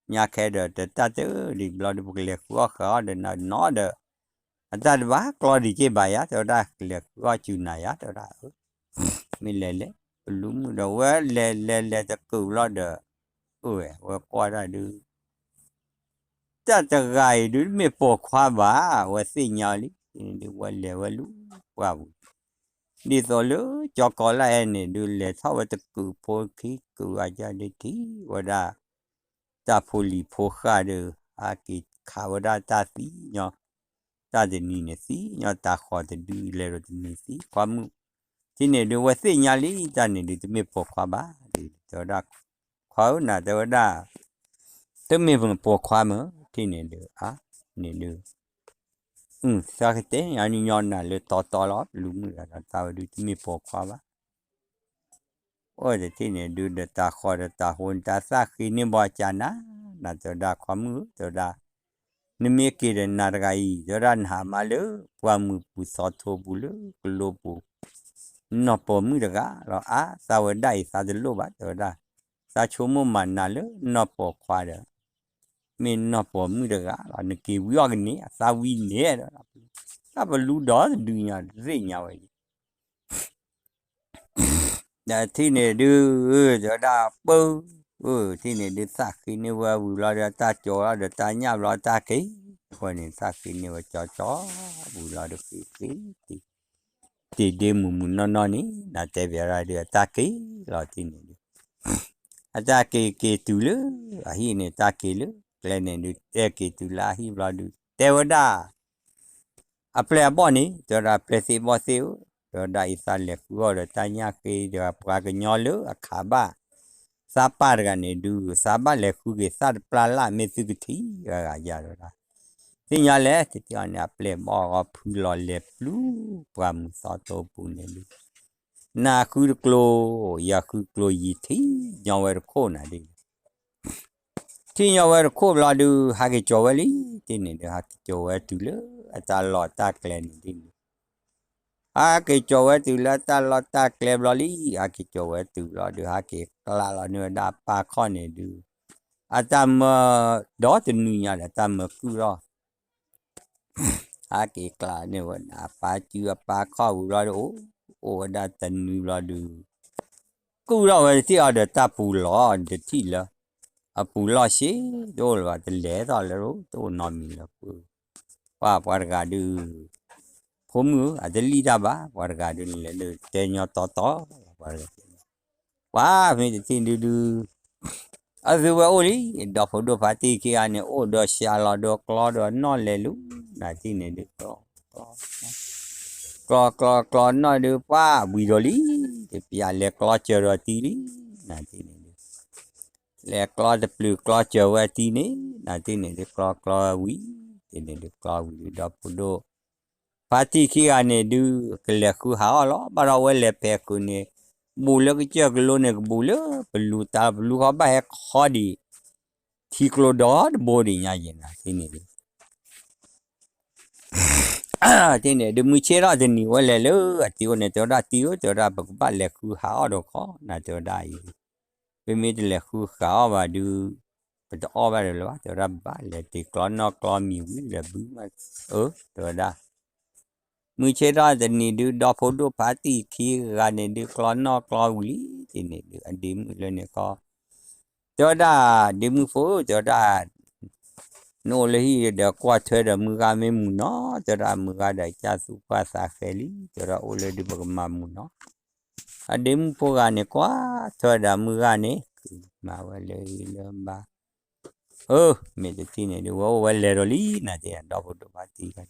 ညါခဲဒီး တတၢ်တဒံးဘျီဒီး ပကလဲၤဃုအီၣ်ဃုအီၣ်ဒီးနနီၤဒီး အတၢ်တဘၣ်ကျီဒံးက့ဘၣ်ယါ တဲဝဲဒၣ် ကလဲၤဃုအီၣ်စူၤနၤယါ တဲဝဲဒၣ် မ့ၢ်လဲၤလဲၤ ပလူၤမုၣ်ဒီးဝဲလဲၤလဲၤလဲၤတကုာ်ဘျီဒီး အိၣ်ဝဲ ဝဲကွၢ်တၢ်ဒုး တၢ်တဂၤအံၤဒုး တမ့ၢ်ပိာ်ခွါဘၣ် ဝဲသ့ၣ်ညါလံ, ဝဲလဲၤဝဲလူၤပှၢ်ပူၤ, ဒ်သိးလၢကၠီကီးလၢအဲန့ၣ်ဒုး လဲၤထီၣ်ဝဲတကုာ်ဖိခံကုာ်အယၢ်ဒုးထံၣ်ဝဲဒၣ် တၢ်ဖိလံၤဖိဃၢ်ဒီး အက့ၤခးဝဲဒၣ်တၢ်သံညီ, တၢ်တနံၤန့ၣ်သံညီ, တၢ်ဃီတဒုလဲၤဒီးတနံၤသံ, ခွါမုၣ်, ထံၣ်န့ၣ်ဒုး ဝဲသ့ၣ်ညါလံ တၢ်န့ၣ်ဒုး တမ့ၢ်ပိာ်ခွါဘၣ်, တဲဝဲဒၣ်, ခွါဧၢ နၤ တဲဝဲဒၣ်, တမ့ၢ်ပိာ်ခွါမ့ၢ် ထံၣ်န့ၣ်ဒုး အါန့ၣ်ဒုး သးကတဲ အညီနၤလၢတီတီလီၤ လူၤမုၣ်ဒီး တၢ်ဝဲဒုး တမ့ၢ်ပိာ်ခွါဘၣ်. အိၣ်တထံၣ်န့ၣ်ဒုး ဒီးတၢ်ဃီဒီးတၢ်ဃိန့ၣ် တၢ်သၣ်ဃ့န့ၢ်ဘီကနၤ, နၤ တဲဝဲဒၣ် ခွါမုၣ်ဧၢ တဲဝဲဒၣ်, နမ့ၢ်က့ၤဒီးနၤတဂၤအံၤ တဲဝဲဒၣ် နဟးမၤလၢပှၢ်မုၢ်ပူၤသီထိပူၤလၢကလိပူၤ နီၢ်ပိာ်မုၣ်တဂၤလီၤ. အါ သးဝဲဒၣ်အံၤသးတလိၣ်ဘၣ် တဲဝဲဒၣ်, သးဆိကမိၣ်မၤနၤလၢနီၢ်ပိာ်ခွါဒီး မ့ၢ်နီၢ်ပိာ်မုၣ်တဂၤလီၤ. နက့ၤဝံၤအီၣ်ကန့ၢ် အသးဝံၤန့ၣ်ဒီး တၢ်ပလူဒီတဒုညါ သ့ၣ်ညါဝဲအံၤ ဒီးထံၣ်န့ၣ်ဒုး တဲဝဲဒၣ်ပၢ, ထံၣ်န့ၣ်ဒုး သၣ်ဃ့န့ၢ်ဝဲဝံၤလီၤဒီး တၢ်ကၠီလီၤဒီး တၢ်ညၣ်ဘျီ တၢ်က့ၤ, အဃိန့ၣ် သၣ်ဃ့န့ၢ်ဝဲကၠီကၠီ ဝံၤလီၤဒီးဃ့ဃ့ တ့ၢ်ဒ့မုၢ်မုၢ်နီၢ်နီၢ်န့ၣ် နၤတဲဘၣ်ရၣ်ဒုး အတၢ်က့ၤလီၤထံၣ်န့ၣ်ဒုး အတၢ်က့ၤက့ၤတုၤလၢအဟံၣ်န့ၣ် တၢ်က့ၤလၢကျဲန့ၣ်ဒုး တဲက့ၤတုၤလၢအဟံၣ်ဘျီဒုး တဲဝဲဒၣ် အပျဲၢ်အဘီၣ်န့ၣ် တဲဝဲဒၣ် ပျဲၢ်သ့ၣ်ဘီၣ်သ့ၣ်ဧၢ, တဲဝဲဒၣ်အံၤသးလဲၤဃုအီၣ်ဒီးတၢ်ညၣ်ဃ့ဒီးပှၤကညီလၢအခးဘၣ် သးပၢ်တဂၤန့ၣ်ဒုး သးဘၣ်လဲၤဃုက့ၤသၣ်တပျၢ်လၢ် မ့ၢ်သုကထံၣ်ဂၤဂၤယၤတဲဝဲဒၣ်, သ့ၣ်ညါလဲၣ် တထံၣ်အီၤန့ၣ် အပျဲၢ်ဘီၣ်ဂီၤဖုလီၤလဲၤပျူၤ ပှၢ်မုၢ်သီထိပူၤန့ၣ်ဒုး နၤဃုတကျိၤ ယၤဃုကျိၤယံာ်ထံၣ်ညီဝဲတခိၣ်နၤဒ်န့ၣ် ထံၣ်ညီဝဲတခိၣ်ဘျီဒုး ဟးက့ၤကၠီၤဝဲလံ, တထံၣ်န့ၣ်ဒုး ဟးက့ၤကၠီၤဝဲတုၤလၢအတၢ်လီၢ်တၢ်ကျဲန့ၣ်ဒ်န့ၣ်, ဟးက့ၤကၠီၤဝဲတုၤလၢတၢ်လီၢ်တၢ်ကျဲဘျီလံ, ဟးက့ၤကၠီၤဝဲတုၤဘျီဒုး ဟးက့ၤကျးလီၤန့ၢ်ဝဲဒၣ်အပၢ်ခီၣ်န့ၣ်ဒုး, အတၢ်မၢဒီတနွံညါဒီး တၢ်မၢကုၢ်ထီၣ် ဟးက့ၤကျးန့ၢ်ဝဲဒၣ်အပၢ်စုအပၢ်ခီၣ်ဝံၤဘျီဒုး အိၣ် အိၣ်ဝဲဒၣ်တနွံဘျီဒုး ကုၢ်ထီၣ်ဝဲတထံၣ်အီၤဒီးတၢ်ပူၤလီၤ တထံၣ်လၢ အပူၤလီၢ်ဆ့ တအိၣ်လၢၤဘၣ် တလဲၤထီၣ်လၢၤ တအိၣ်နီတမံၤလၢၤ ပှၤ ပှၤတဂၤဒုး ဖိမုၣ်ဧၢ အတလံၣ်တၢ်ဘၣ် ပှၤတဂၤဒုး နလဲၤဒုးတဲညီတီတီ ပှၤတဂၤ ပှၤမ့ၢ်တထံၣ်ဒုးဒုး အသုဝဲအိၣ်လံ ဒီဖိဒိၣ်ဖါတံၢ်ခံဂၤန့ၣ် အိၣ်ဒီးဆှးလီၤဒီးကျီဒီးနီၣ်လဲၤလူၤ နၤတထံၣ်န့ၣ်ဒုး ကျီ ကျီ ကျီ ကျီနီၣ်ဒုး ပှၤဝံၤဒီးလံ တပျၢ်လဲၤကျီစၢၤဒီးတံၤလံ နၤတထံၣ်န့ၣ်ဒုး လဲၤကျီတပျုာ်ကျီစၢၤဝဲတံၤန့ၣ် နၤတထံၣ်န့ၣ်ဒုး ကျီကျီဝံၤ တထံၣ်န့ၣ်ဒုး ကျီဝံၤဒုး ဒီဖိဒိၣ် ဖါတံၢ်ခံဂၤန့ၣ်ဒုး ကလဲၤဃုဟးအီၣ်လီၤ ဘၣ်ဒီးဝဲလဲၤဖဲးဃုာ်န့ၣ် ဘူးလၢကစၢၢ်ကလိန့ၣ် ကဘူးလၢပလူၤတၢ် ပလူၤဃီဘၣ်ဟဲခီဒံး ထံကျိဒီတဘိဒံးညါယဲၢ်နၤ တထံၣ်န့ၣ်ဒုး တထံၣ်န့ၣ်ဒုး မုၢ်ဆ့ၣ်ထီၣ်တနံၤဝဲလဲၤလၢအတံၤအိၣ်န့ၣ် တဲဝဲဒၣ်တံၤဧၢ တဲဝဲဒၣ် ပကဘၣ်လဲၤဃုဟးအီၣ်ဒီးခီ နၤတဲဝဲဒၣ်အံၤ ပမ့ၢ်တလဲၤဃုဃးအီၣ်ဘၣ်ဒုး ပတအီၣ်ဘၣ်ဒီးလၢၤဘၣ် တဲဝဲဒၣ် ဘၣ်လဲၤတ့ၢ်ကျီနီၣ်ကျီမံၤဝံၤဒီးဘုမး အၢ တဲဝဲဒၣ် မုၢ်ဆ့ၣ်ထီၣ်တနံၤဒုး ဒီဖိဒိၣ်ဖါတံၢ်ခံဂၤန့ၣ်ဒုး ကျီနီၣ်ကျီဝံၤလံ တထံၣ်န့ၣ်ဒုး အဒ့မုၣ်လၢန့ၣ်ခီ တဲဝဲဒၣ် ဒ့မုၣ်ဖိ တဲဝဲဒၣ် နအိၣ်လၢဟံၣ်ဒီးကွၢ်ထွဲဒီးမုၢ်ဂၤမ့ၢ်မုာ်နီၤ တဲဝဲဒၣ် မုၢ်ဂၤဒီးကၢ်သူၣ်ပှၢ်သးဃဲလံ တဲဝဲဒၣ် အိၣ်လၢဒုးပကမၤမုာ်နီၤ အဒ့မုၣ်ဖိဂၤန့ၣ် ကွၢ်ထွဲဒီးမုၢ်ဂၤန့ၣ် မၤဝဲလၢဂ့ၤလၢဘါ အၢ မ့ၢ်တထံၣ်န့ၣ်ဒုး ဝဲအိၣ်ဝဲလဲၤဒီးလံ နၤတဲ ဒီဖိဒိၣ်ဖါတံၢ်ဂၤန့ၣ်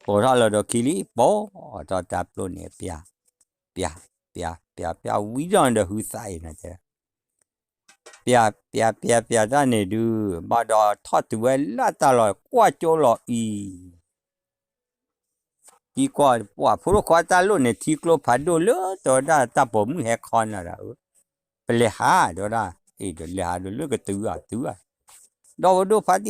ပိာ်ထီၣ်လီၤဒီးခံလံ ပိာ်ထီၣ်တၢ်ပျိၣ်န့ၣ် ပျၢ် ပျၢ် ပျၢ် ပျၢ် ပျၢ်ဝံၤဒီးနဒီးဟုသးအံၤ နၤတဲ ပျၢ် ပျၢ် ပျၢ် ပျၢ်တၢ်န့ၣ်ဒုး ဘၣ်ဒီးထီၣ်တုၤဝဲလၢတၢ်လီၢ် ကွၢ်ကၠိလီၤအံၤ သံကွၢ် ပှၤဖိဒိၣ်ခွါတၢ်လိၣ်န့ၣ် ထံကျိဖးဒိၣ်လၢ တဲဝဲဒၣ်တၢ်ပိာ်မုၣ်ဟဲခီနၤဒီး အၢ ပလဲၤဟး တဲဝဲဒၣ် အ့ၣ် ဒီးလဲၤဟးဒီးလၢကတုၤဧါ တုၤဧါ ဒီဖိဒိၣ်ဖါတံၢ်ဂၤလီၤ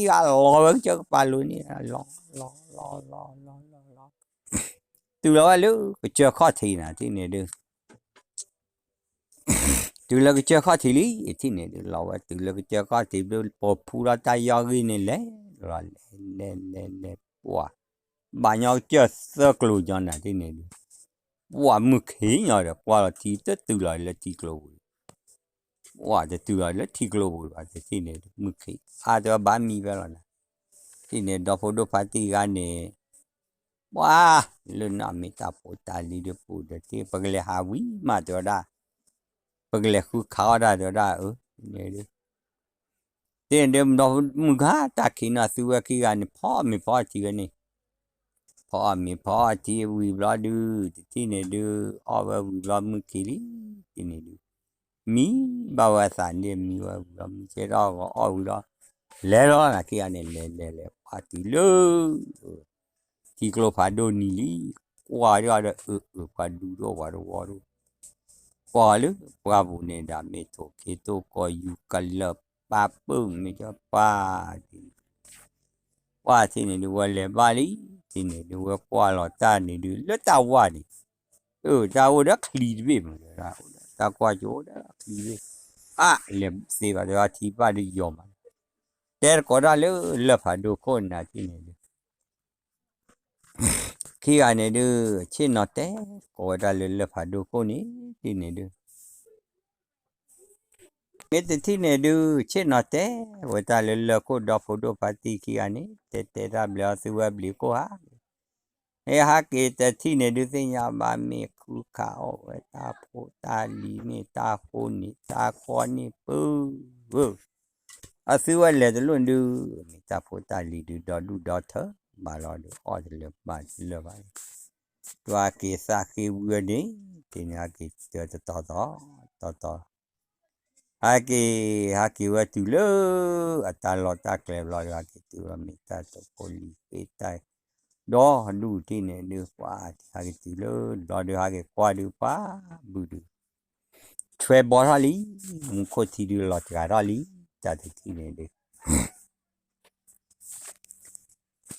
ဝဲကစၢၢ်ကပၤလိၤန့ၣ် လီၤ လီၤ လီၤ လီၤ လီၤ လီၤ လီၤ တုၤလီၤဝဲလၢကစၢၢ်ခီၣ်ထံးနၤ တထံၣ်န့ၣ်ဒုး တုၤလၢကစၢၢ်ခီၣ်ထံးလံ တထံၣ်န့ၣ်ဒုး လီၤဝဲတုၤလၢကစၢၢ်ခီၣ်ထံးဘျီ ပိာ်ဖူလီၤတၢ်ယီဂံၢ်န့ၣ်လဲၤ လီၤလဲၤ လဲၤ လဲၤ လဲၤ ပှၤ ဘၣ်ညီကစၢၢ်သၢကျိၤညီနၤ တထံၣ်န့ၣ်ဒုး ပှၤမုၢ်ခံညီဒီး ကွၢ်လီၤထံတတုၤလီၤလၢထံကျိပူၤ ပှၤတတုၤလီၤလၢထံကျိပူၤဘၣ် တထံၣ်န့ၣ်ဒုး မုၢ်ခံ အါတဲဝဲဘၣ်မံဖဲလီၤနၤ တထံၣ်န့ၣ် ဒီဖိဒိၣ်ဖါတံၢ်ဂၤန့ၣ် ပှၤ လၢနမ့ၢ်တၢ်ဖိတၢ်လံၤဒီးပူၤဒီးတထံၣ် ပကလဲၤဟးဝံၤမး တဲဝဲဒၣ် ပကလဲၤဃုခးအီၣ်ဒၣ် တဲဝဲဒၣ် အၢ န့ၣ်ဒုး တထံၣ်န့ၣ်ဒုး ဒီမုၢ်ဂၤတၢ်ခံးနီၤ သုဝဲခံဂၤန့ၣ် ဖီအီၣ်မ့ၤဖီအီၣ်ထံဝဲန့ၣ်, ဖီအီၣ်မ့ၤဖီအီၣ်ထံဝံၤဘျီဒုး တထံၣ်န့ၣ်ဒုး အီၣ်ဝဲဝံၤဘျီမုၢ်ခံးလံ, တထံၣ်န့ၣ်ဒုး မံဘၣ်ဝဲအသးန့ၣ် မံဝဲဝံၤဘျီမုၢ်ဆ့ၣ်ထီၣ်ဂီၤအီၣ်ဝံၤဒီး လဲၤလီၤနၤခံဂၤန့ၣ် လဲၤလဲၤလဲၤ ပှၢ်တုၤလၢ ထံကျိဖးဒိၣ်နံၤလံ, ကွၢ်ဒီးဒီး အၢ အၢ ပှၤဒူဒိၣ်ပှၤတဝီဒိၣ်, ကွၢ်လၢပှၢ်ပူၤန့ၣ်ဒီး မ့ၢ်ထိၣ်ခ့ထိၣ်ကီၢ်ယူၤကလၢာ် ပာ်ပၢၢ်မ့ၢ်ကပၢ် ပှၢ်ထံၣ်န့ၣ်ဒုး ဝဲလဲၤဘၣ်လံ, ထံၣ်န့ၣ်ဒုး ဝဲကွၢ်လီၤတၢ်န့ၣ်ဒုး လၢတၢ်ဝၢ်န့ၣ်, အၢ တၢ်အိၣ်ဒီးချံတဘ့ၣ်မး, တၢ်ကွၢ်ကၠိအိၣ်ဒီးချံတဘ့ၣ်, အါ လဲၤသ့ဘၣ်ဒီးထံဘၣ်ဒုးယီၤမး, တဲတကိးတၢ်လၢလၢၢ်ဖးဒိၣ်ခိၣ်န့ၣ် ထံၣ်န့ၣ်ဒုး ခံဂၤန့ၣ်ဒုး ဆ့ၣ်နီၤတဲကိးဝဲဒၣ်လၢလၢၢ်ဖးဒိၣ်ခိၣ်န့ၣ် ထံၣ်န့ၣ်ဒုး မ့ၢ်တထံၣ်န့ၣ်ဒုး ဆ့ၣ်နီၤတဲဝဲတၢ်လၢလၢၢ်ခိၣ်ဒီဖိဒိၣ်ဖါတံၢ်ခံဂၤန့ၣ် တဲတဲတၢ်ဘျဲးအီၤ သုဝဲဘျံးခိၣ်ဧါ, ဟဲဟးက့ၤတထံၣ်န့ၣ်ဒုး သ့ၣ်ညါဘၣ်မ့ၢ်ခုခးအီၣ်ဝဲတၢ်ဖိတၢ်လံၤ မ့ၢ်တၢ်ဃိန့ၣ် တၢ်ဃီန့ၣ် ပုၢ်ဧၢ အသုဝဲလဲၤတလိၣ်ဒုး မ့ၢ်တၢ်ဖိတၢ်လံၤဒုး ဒီဒူၣ်ဒီထၢဘၣ်လီၤဒီး အီၣ်တလၢာ်ဘၣ်တလၢာ်ဘၣ်န့ၣ်, ဒွးက့ၤသးဃ့ဝံၤန့ၣ် တန့ၣ်ဟဲက့ၤတၢ်တတီၤတီၤ တီၤတီၤ, ဟဲက့ၤ ဟဲက့ၤဝဲတုၤလၢ အတၢ်လီၢ်တၢ်ကျဲဘျီဒီး ဟဲက့ၤတုၤလီၤ မ့ၢ်တၢ်တဖိလံၤဃ့တၢ် ဒီဒူၣ်ထံၣ်န့ၣ်ဒုး ပှၤဟဲက့ၤတုၤလၢ ဘျီဒုးဟဲက့ၤကွၢ်ဒုး ပှၤဘုဒုး ဆွဲဘီထီၣ်လံ, မူခိၣ်ထံဒုးလီၤစှၤထီၣ်လံ, တၢ်တထံၣ်န့ၣ်ဒုး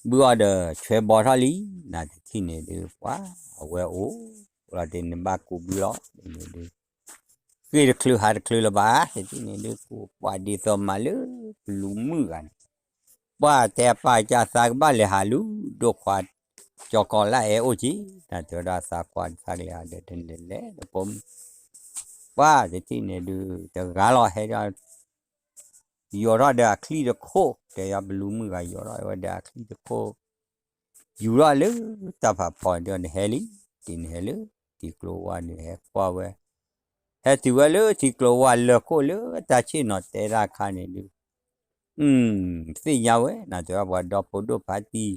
ဘုအီၤဒီး ဆွဲဘီထီၣ်လံ, နတထံၣ်န့ၣ်ဒုး ပှၤအဝဲအိၣ်လီၤတ့ၢ်န့ၣ် ဘၣ်ကူးဘုလီၤန့ၣ်ဒုး ဃ့ၢ်တချုးဟးတချုးလၢၤဘၣ်, တထံၣ်န့ၣ်ဒုး ကိးပှၤဒ်သိးမးလၢပလူၤမုၣ်ဂၤန့ၣ်, ပှၤတဲအပၢ်ကစၢ်သးကဘၣ်လဲၤဟးလူၤဒိၣ်ခွါ ကၠီကီးလၢအဲၣ်အိၣ်က့ၤ, နတဲဝဲဒၣ်သးကွၢ်တခါကလဲၤဟးဒီး တလဲၤလဲၤတပိာ်မုၣ်, ပှၤတထံၣ်န့ၣ်ဒုး တဂၤလီၤဟဲဒီး ယိးထီၣ်ဒီးအချံတခိၣ်, တဲယၤပလူၤမုၣ်ဂၤ ယိးထီၣ်ဝဲဒီးအချံတခိၣ်, ယူၤထီၣ်လၢတၢ်ဖးဖီဒီးနဟဲလံ, တ့ၢ်နဟဲလၢထံကျိဝါန့ၣ် ဟဲကွၢ်ဝဲ, ဟဲတုၤဝဲလၢထံကျိဝါလၢခိၣ်လၢတၢ်ဆ့ၣ်နီၤတဲတၢ်အခါန့ၣ်ဒုး, သ့ၣ်ညါဝဲ နတဲဝဲပှၤဒီဖိဒိၣ်ဖါတံၢ်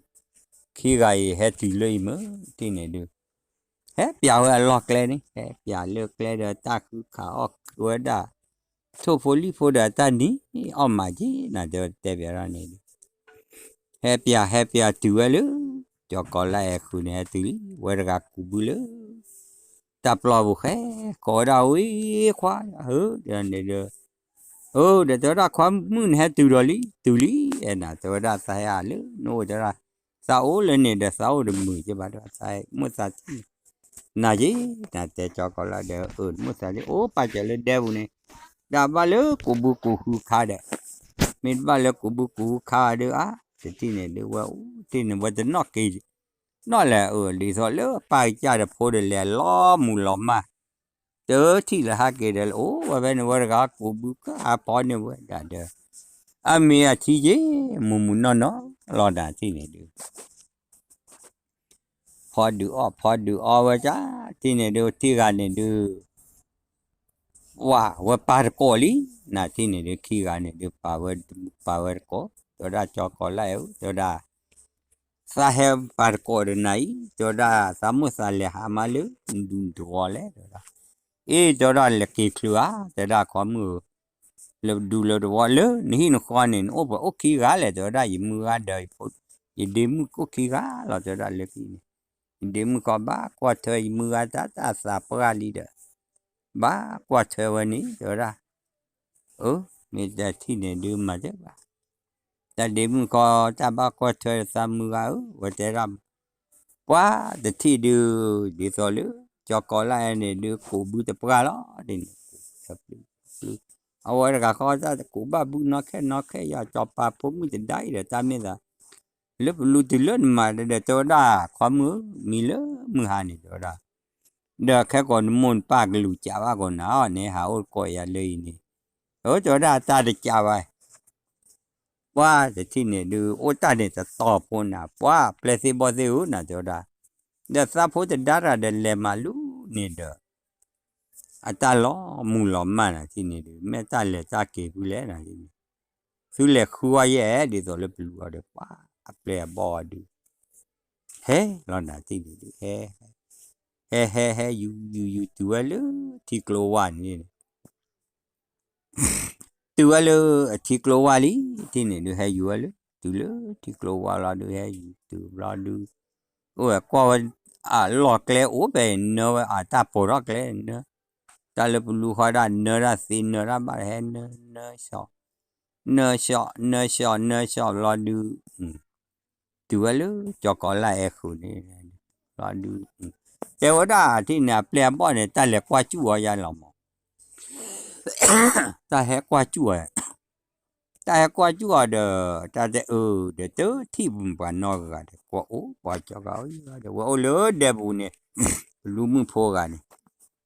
ခံဂၤအံၤ ဟဲတုၤလၢအံၤမ့ၢ်တ့ၢ်န့ၣ်ဒုး ဟဲပျးဝဲအလီၢ်ကျဲန့ၣ်, ဟဲပျးလၢကျဲဒီးတၢ်ဃုခးအီၣ်ဃုဝဲဒၣ်, ထိၣ်ဖိလံၣ်ဖိဒီးတၢ်နံၤအီၣ်မးက့ၤ နတဲဝဲတဲပျးထီၣ်န့ၣ်ဒုး, ဟဲပျး ဟဲပျးတုၤဝဲလၢ ကၠီကီးလၢအဲၣ်ဃုာ်န့ၣ် ဟဲတုၤလံ, ဝဲတဂၤကူးဘုလၢ တၢ်ပျီပူၤဃဲ, ကိးဝဲဒၣ်ဝံၤခွါ, ဟၢ ဒီးန့ၣ်ဒီး အၢ ဒီးတဲဝဲဒၣ်ခွါမုၣ်န့ၣ်ဟဲတုၤဒီးလံ, တုၤလံ, အဲၣ်နၤ တဲဝဲဒၣ်သးဟဲအါလၢနအိၣ်တဲဒၣ်, သးအိၣ်လၢန့ၣ်ဒီးသးအိၣ်တမုာ်က့ဘၣ်ဒီး သးမုၣ်သးထံၣ် နၤက့ၤ နတဲကၠီကီးလၢဒီး အၢ မုၣ်သးထံၣ် အိၣ်ပာ်စၢၤလၢဒဲပူၤန့ၣ်, ဒီးဘၣ်လၢကူးဘုကူးဃုခါဒီး, မ့ၢ်တဘၣ်လၢကူးဘုကူးဃုခါဒီး အါ တထံၣ်န့ၣ်ဒုး ဝဲအိၣ်တ့ၢ်န့ၣ် ဝဲတနီၣ်က့ၤ နီၣ်လဲၣ် အၢ ဒ်သိးလၢပၢ်ကစၢ်တဖိဒီးလဲၤလီၤမုၢ်လီၤမၢ်, တထံၣ်လၢဟးက့ၤဒီး အိၣ်ဝဲဖဲန့ၣ် ဝဲတဂၤကူးဘုကဟးဖီန့ၢ်ဝဲဒၣ်ဒီး, အမ့ၢ်အထံက့ၤ မုၢ်မုၢ်နီၢ်နီၢ်လီၤ နၤထံၣ်န့ၣ်ဒုး ဖီဒုးအီၣ် ဖီဒုးအီဝဲကၢ် ထံၣ်န့ၣ်ဒုး ထံၣ်ဂၤန့ၣ်ဒုး ဝဲပာ်တကိးလံ, နၤထံၣ်န့ၣ်ဒုး ခံဂၤန့ၣ်ဒုး ပာ်ဝဲ ပာ်ဝဲတကိး, တဲဝဲဒၣ်ကၠီကီးလၢအဲၣ်ဧၢ တဲဝဲဒၣ် သးဟဲပာ်တကိးဒီးနၤအံၤ တဲဝဲဒၣ် သးမိၣ်သးလဲၤဟးမးလၢနဒူၣ်နတဝီလဲၣ် တဲဝဲဒၣ်, အ့ တဲဝဲဒၣ် လဲၤက့ၤချုးဧါ တဲဝဲဒၣ် ခွါမုၣ်ဧၢ, လၢဒူၣ်လၢတဝီ လၢနဟံၣ်နဃီန့ၣ် နအိၣ်ပှဲၤအိၣ်ခံဂၤလဲၣ် တဲဝဲဒၣ် ယမုၢ်ဂၤဒီး ယဒ့မုၣ်အိၣ်ခံဂၤလီၤ တဲဝဲဒၣ် လၢခံန့ၣ် ယဒ့မုၣ်ဃီဘၣ်ကွၢ်ထွဲ ယမုၢ်ဂၤတၢ်တၢ်သးပှၢ်လံဒီး ဘၣ်ကွၢ်ထွဲဝဲန့ၣ် တဲဝဲဒၣ်, အၢ မ့ၢ်တထံၣ်န့ၣ်ဒုးမၤတဘၣ် တၢ်ဒ့မုၣ်ဃီ တၢ်ဘၣ်ကွၢ်ထွဲသးမုၢ်ဂၤဧၢ ဝဲတဲဒၣ်, ပှၤတထံၣ်ဒုး ဒ်သိးလၢ ကၠီကီးလၢအဲၣ်န့ၣ်ဒုး ကူးဘုတပှၢ်လီၤ ဒ်န့ၣ် ကူးဘု အဝဲတဂၤဃီတၢ်ကူးဘၣ်ဘုနီၢ်ခဲနီၢ်ခဲ ယကၠီပာ်ဖိမုၣ်တဒါအံၤဒီး တၢ်မ့ၢ်သး လၢပလူၤတုၤလၢနမၤဒီး တဲဝဲဒၣ် ခွါမုၣ်ဧၢ မံလၢမုၢ်ဟါန့ၣ် တဲဝဲဒၣ် ဒီးခဲကိာ်နမိၢ်နပၢ်ကလူၤကးဘၣ်ကိးနၤအီၤ နဟးအိၣ်တကိးယၤလၢအံၤန့ၣ်, အၢ တဲဝဲဒၣ်တၢ်တကးဘၣ် ပှၤတထံၣ်န့ၣ်ဒုး အိၣ်တၢ်န့ၣ်တတီၤဖိနၤ ပှၤပျဲၢ်သ့ၣ်ဘီၣ်သ့ၣ်ဧၢ နၤတဲဝဲဒၣ်, ဒီးသးဖိတဒါတၢ်ဒီးလဲၤမၤလူၤန့ၣ်ဒီး အတၢ်လီၤမုၢ်လီၤမၢ်နၤထံၣ်န့ၣ်ဒုး မ့ၢ်တၢ်လဲၤတၢ်က့ၤဖုလဲၣ်နၤထံၣ်န့ၣ်, သုလဲၤဃုအီၤယဲၢ် ဒ်သိးလၢပလူၤအီၤဒီး ပှၤအပျဲၢ်အဘီၣ်အီၤဒုး ဟဲလီၤနၤတထံၣ်န့ၣ်ဒုး ဟဲ ဟဲဟဲဟဲ ယူၤယူၤယူၤ တုၤဝဲလၢထံကျိဝါန့ၣ် တုၤဝဲလၢအထံကျိဝါလံ တထံၣ်န့ၣ်ဒုး ဟဲယူၤဝဲလၢ တုၤလၢထံကျိဝါလီၤဒုး ဟဲယူၤတုၤဘျီဒုး အိၣ်ဝဲကွၢ်ဝဲ အလီၢ်ကျဲအိၣ်ဖဲ နၢဝဲအတၢ်ပိာ်ထီၣ်ကျဲ နၢ တၢ်လၢပလူၤဃီဒၣ် နၢတၢ်သ့ နၢတၢ်ဘၣ် ဟဲနၢ နၢ နၢ နၢ နၢ ဘျီဒုး တုၤဝဲလၢကၠီၤကီးလၢ်အဲၣ်ဃုာ်န့ၣ် ဘျီဒုး တဲဝဲဒၣ်တထံၣ်န့ၣ် အပျဲၢ်အဘီၣ်န့ၣ် တၢ်လဲၤကွၢ်စူၣ်အီၤယါလီၤမး တၢ်ဟဲကွၢ်စူၣ်အီၤ တၢ်ဟဲကွၢ်စူၣ်အီၤဒီး တၢ်တဲအၢ ဒီးတထံၣ်ပှၤနီတဂၤဒီး ကွၢ်အိၣ်ပှၤကၠီၤကီးဒီး ဝဲအိၣ်လၢဒဲပူၤန့ၣ် ပလူၤမုၣ်ဖိဂၤန့ၣ်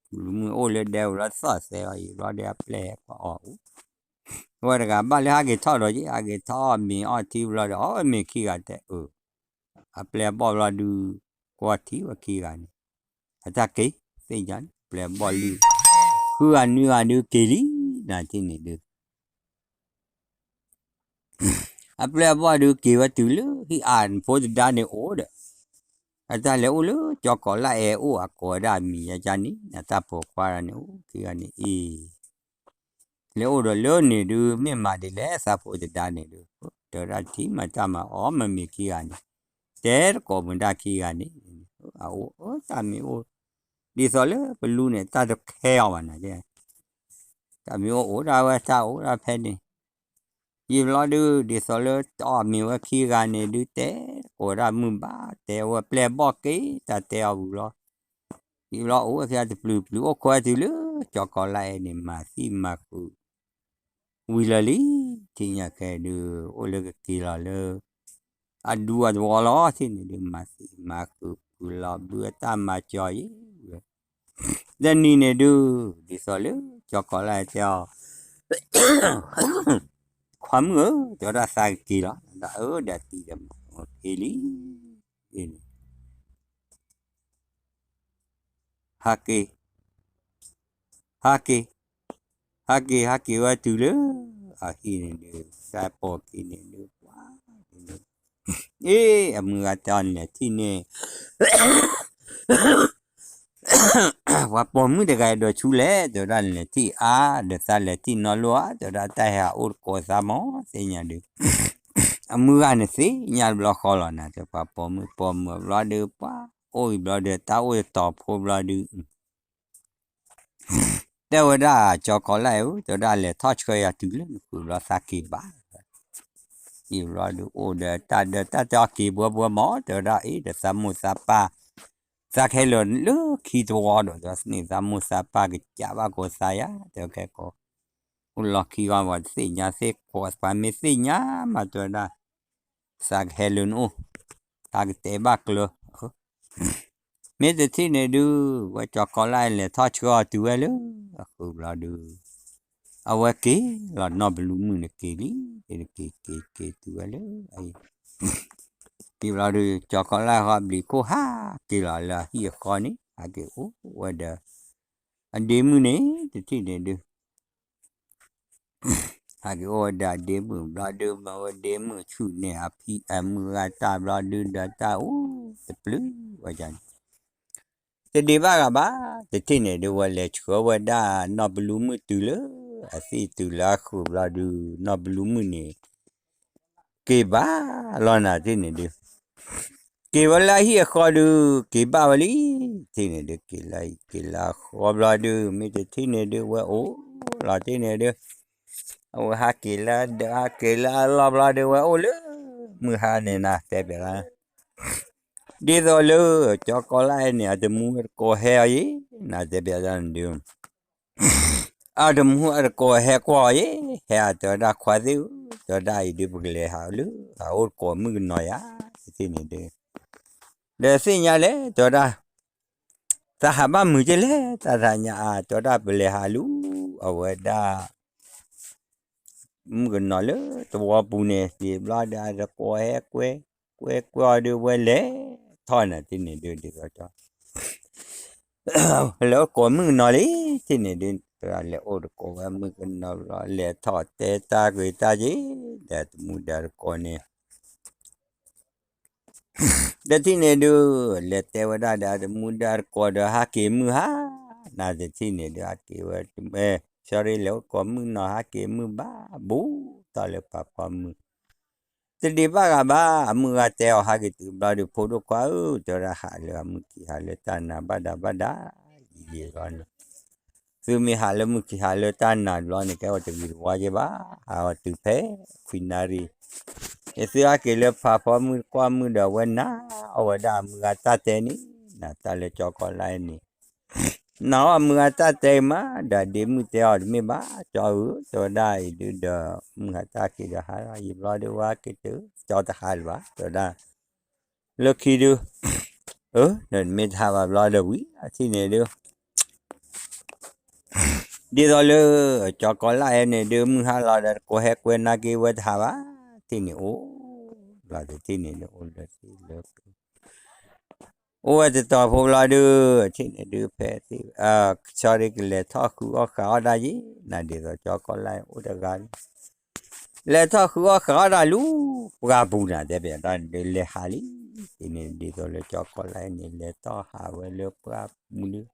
ပလူၤမုၣ်အိၣ်လၢဒဲပူၤလီၤ သီၣ်သဲအီၤအံၤ ဘျီဒီးအပျဲၢ်ဟဲကွၢ်အီၤအိၣ် ဝဲတဂၤဘၣ်လၢဟးက့ၤထီၣ်ဒီးက့ၤ ဟးက့ၤထီၣ်မ့ၤအီၣ်ထံဘျီဒီး အီၣ်ဝဲမ့ၤခံဂၤတဲအၢ အပျဲၢ်အဘီၣ်ဘျီဒုး ကွၢ်ထံၣ်ဝဲခံဂၤန့ၣ် အတၢ်က့ၤ သ့ၣ်ညါန့ၣ် ပျဲၢ်အဘီၣ်လံ ဃုဂၤနွံဂၤဒုးက့ၤလံ နၤတထံၣ်န့ၣ်ဒုး အပျဲၢ်အဘီၣ်ဒုးက့ၤဝဲတုၤလၢဟံၣ်အါ ဖိသဒါန့ၣ်အိၣ်ဒီး အတၢ်လဲၤအိၣ်လၢကၠီၤကီးလၢ်အဲၣ်အိၣ်အကိးဝဲဒၣ်အမံၤယါကန့ၣ် နတၢ်ပိာ်ခွါတဂၤန့ၣ် အိၣ်ခံဂၤန့ၣ်အ့ၣ် လဲၤအိၣ်ဒီးလၢန့ၣ်ဒုး မ့ၢ်မၤဒ်လဲၣ် သးဖိသဒါန့ၣ်ဒုး တဲဝဲဒၣ်ထံၣ်မၤတၢ်မၤအီၣ်မ့ၤခံဂၤန့ၣ် တဲတကိးမုၢ်ဒၣ်ခံဂၤန့ၣ် အအိၣ်အတၢ်မ့ၢ်အိၣ် ဒ်သိးလၢပလူန့ၣ် တၢ်တခဲအီၤဘၣ်နၤ တၢ်မ့ၢ်အိၣ်အိၣ်ဒၣ်ဝဲတၢ်အိၣ်ဒၣ်ဖဲန့ၣ် ယံာ်ဘျီဒုး ဒ်သိးလၢတအီၣ်မ့ၤဝဲခံဂၤန့ၣ်ဒုး တဲတကိးဒၣ်မုၢ်ဘၣ် တဲဝဲပျဲၢ်ဘီၣ်က့ၤ တၢ်တဲအီၤဝံၤလီၤ ယံာ်ဘျီအိၣ်ဝဲခံဂၤတပျုၤပျုၤ အိၣ်ခိးဝဲတုၤလၢကၠီၤကီးလၢ်အဲၣ်န့ၣ် မၤသံမၤဃုာ် ဝံၤလၢာ်လံ ထံၣ်ညါခဲဒုး အိၣ်လၢကက့ၤလီၤလၢ အဒူအသဝီလီၤ ထံၣ်န့ၣ်ဒုး မၤသံမၤဃုာ် ပုၢ်လီၤဘုအတၢ်မၤကၠီၤယံၤ တနံၤန့ၣ်ဒုး ဒ်သိးလၢကၠီၤကီးလၢ်အဲၣ်တဲအီၤ ခွါမုၣ်ဧၢ တဲဝဲဒၣ်သးကက့ၤလီၤ ဒၣ်အၢ ဒၣ်တံၤဒီးမၤက့ၤလံ ဟးက့ၤ ဟးက့ၤ ဟးက့ၤ ဟးက့ၤဝဲတုၤလၢ အဟံၣ်န့ၣ်ဒုး တၢ်ပိာ်က့ၤန့ၣ်ဒုး ပှၤ အ့ အမုၢ်ဂၤတဲအီၤ နလဲၤထံၣ်န့ၣ် ပှၤပိာ်မုၣ်တဂၤအဲၣ်ဒိးဆူလဲၣ် တဲဝဲဒၣ် နလဲၤထံၣ်အါ ဒီးသးလဲၤထံၣ်နီၢ်လိၣ်ဧါ တဲဝဲဒၣ် တၢ်ဟဲဟးအိၣ်တကိးသးမး သ့ၣ်ညါဒုး အမုၢ်ဂၤန့ၣ်သ့ၣ်ညါတဘျီဃီလီၤနၤ တဲပှၤပိာ်မုၣ် ပိာ်မုၣ်ဘျီဒုး ပှၤအိၣ်အံၤဘျီဒီး တၢ်အိၣ်တတီၤဖိဘျီဒုး တဲဝဲဒၣ် ကၠီၤကီးလၢ်အဲၣ်ဧၢ တဲဝဲဒၣ် လဲၤထီၣ်ဆှၢယၤတုၤလၢနဃုာ်ဘျီသးက့ၤဘၣ် အံၤဘျီဒုး အိၣ်ဒီးတၢ်ဒီးတၢ်တဲအီၤက့ၤဘှီဘှီမး တဲဝဲဒၣ် အ့ ဒီးသးမိၢ်သးပၢ် သးကဟဲလၢာ်လၢခံသဝီဒီး သးန့ၢ်သးမိၢ်သးပၢ်ကစးဘၣ်ကိးသးယၤ တဲဝဲခဲကိး အိၣ်လီၢ်ခံဂီၢ်ဝဲတသ့ၣ်ညါသ့ၣ်ကိး ပှၤမ့ၢ်သ့ၣ်ညါမး တဲဝဲဒၣ် သးကဟဲလၢာ်နအိၣ် သးကတဲဘၣ်ကျၢၤ မ့ၢ်တထံၣ်န့ၣ်ဒုး ဝဲကၠီၤကီးလၢ်အဲၣ်လဲၤထီၣ်ဆှၢအီၤတုၤဝဲလၢ အဃုာ်ဘျီဒုး အဝဲက့ၤလီၤ နီၢ်ဘလူမုၣ်န့ၣ်က့ၤလံ က့ၤက့ၤက့ၤတုၤဝဲလၢ အံၤ က့ၤဘျီဒုး ကၠီၤကီးလၢ်ဃီဘျံးခိၣ်ဟးက့ၤလီၤလၢအဟံၣ်အဃီန့ၣ် ဟးက့ၤအိၣ်ဝဲဒီး အဒ့မုၣ်န့ၣ် တထံၣ်န့ၣ်ဒုး ဟးက့ၤအိၣ်ဝဲဒီးအဒ့မုၣ်ဘျီဒုး မ့ၢ်ဝဲဒ့မုၣ်ဆူၣ်န့ၢ်အဖံအမုၢ်ဂၤတၢ်ဘျီဒုး ဒီးတၢ်အိၣ်တပျုၤဝဲန့ၣ် တဒ့ဘၣ်ဂၤဘၣ် တထံၣ်န့ၣ်ဒုး ဝဲလဲၤဆှၢဝဲဒၣ်နီၢ်ဘလူမုၣ်တုၤလၢ အသ့ၣ်တုၤလၢအဃုာ်ဘျီဒုး နီၢ်ဘလူမုၣ်န့ၣ် က့ၤဘၣ်လီၤနၤ တထံၣ်န့ၣ်ဒုး က့ၤဝဲလၢအဟံၣ်အဃီဒုး က့ၤဘၣ်ဝဲလံ တထံၣ်န့ၣ်ဒုး က့ၤလၢ က့ၤလၢအဃီဘျီဒုး မ့ၢ်တထံၣ်န့ၣ်ဒုး ဝဲအိၣ်လီၤ တထံၣ်န့ၣ်ဒုး အဝဲဟးက့ၤလၢ ဟးက့ၤလၢအလီၢ်ဘျီဒုး ဝဲအိၣ်လၢ မုၢ်ဟါန့ၣ် နတဲပျးလၢ ဒ်သိးလၢ ကၠီၤကီးလၢ်အဲၣ်န့ၣ် အတမူအတကိးဟဲအီၤယံၤ နတဲပျးလၢဒုး အတမူအတကိးဟဲကွၢ်အီၤယံၤ ဟဲအတဲဝဲဒၣ်ခွါသ့ၣ်ဧၢ တဲဝဲဒၣ်အံၤဒုး ပကလဲၤဟးလၢ အအိၣ်တကိးမုၣ်ကနီၤယၤ တထံၣ်န့ၣ်ဒုး ဒီးသ့ၣ်ညါလဲၣ် တဲဝဲဒၣ် သးဟးဘၣ်မုာ်က့လဲၣ် တၢ်သးညါအါ တဲဝဲဒၣ် ပလဲၤဟးလူၤ အဝဲဒၣ် မုၣ်ကနီၤလၢသဝီပူၤန့ၣ် တဘျီဒီးအတကိးဟဲကွဲ ကွဲကွဲအီၤဒုး ဝဲလဲၤထီၣ်နၤ တထံၣ်န့ၣ်ဒုး ဒ်သိး လဲၤအိၣ်တကိးမုၣ်ကနီၤလံ တထံၣ်န့ၣ်ဒုး သရၣ်လဲၤအိၣ်တကိးဝဲမုၣ်ကနီၤဘျီ လဲၤထီၣ်တဲတၢ်ကွံာ်တၢ်က့ၤ ဒီးတမူဒါတကိးန့ၣ် တထံၣ်န့ၣ်ဒုး လဲၤတဲဝဲဒၣ်ဒီးတမူဒါတကိးဒီး ဟးက့ၤမုၢ်ဟါ, နတထံၣ်န့ၣ်ဒုး ဟးက့ၤဝဲ, ဆၢရ့လဲၤအိၣ်ကိးမုၣ်နီၤ ဟးက့ၤမုၢ်ဘၣ်ဘူးတီၢ်လၢဖးဖီမုၢ် တဒံးဘၣ်ဂၤဘၣ်, အမုၢ်ဂၤတဲအီၤဟးက့ၤတုၤဘျီဒုး ဖိဒိၣ်ခွါဧၢ, တဲဝဲဒၣ်ဟးလၢအမုၢ်ခံးဟးလၢတၢ်နၤဘၣ်ဒးဘၣ်ဒး, ယံာ်ယံာ်လီၤန့ၣ်, သုမ့ၢ်ဟးလၢမုၢ်ခံးဟးလၢတၢ်နၤဘျီန့ၣ် ကဲဝဲတဂ့ၤတဝါယဲဘၣ်, ဟးအီၤတုၤဖဲခွံနၣ်ရံၣ်, ယသုဟးက့ၤလၢဖးဖီမုၢ်တကွၢ်မုၢ်ဒီးအဝဲနၤအီၣ်ဝဲဒၣ်အမုၢ်ဂၤတၢ်တဲန့ၣ်, နၤအီၣ်အမုၢ်ဂၤတၢ်တဲမး, ဒီးဒ့မုၣ်တဲအီၤတမ့ၢ်ဘၣ်, ကၠီဧၢ, တဲဝဲဒၣ်အံၤဒုးဒီး မုၢ်ဂၤတၢ်က့ၤဒီးဟးလီၤယံာ်ဘျီဒုး ဝဲက့ၤတုၤ ကၠီတဟးလၢၤဘၣ်, တဲဝဲဒၣ် လၢခံဒုး, အၢ နမ့ၢ်တဟးဘၣ်ဘျီဒီးဝံၤ အထံၣ်န့ၣ်ဒုး ဒ်သိးလၢ ကၠီကီလၣ်အဲၣ်န့ၣ်ဒုး မုၢ်ဟါလီၤဒီး တကိးဟဲကွဲနာ်က့ၤဝဲတဟးဘၣ်, ထံၣ်န့ၣ်အိၣ်, ဘျီတထံၣ်န့ၣ်ဒုး အိၣ်လၢသ့ၣ်လၢ အိၣ်ဝဲတတီၤဖိဘျီဒုး ထံၣ်န့ၣ်ဒုး ဖဲသ့ၣ်, ကဆီဒုးကလဲၤထီၣ်ဃုအီၣ်ဃးအီၣ်ဒၣ်ယဲ, နၤဒ်သိးကၠီကီလၣ်အိၣ်တဂၤလံ လဲၤထီၣ်ဃုအီၣ်ဃးအီၣ်ဒၣ်လၢ ပှၢ်ပူၤနၤတဲပျးတၢ်န့ၣ်ဒုး လဲၤဟးလံ, ထံၣ်န့ၣ်ဒ်သိးလၢကၠီကီလၣ်န့ၣ် လဲၤထီၣ်ဟးဝဲလၢပှၢ်ပူၤလၢ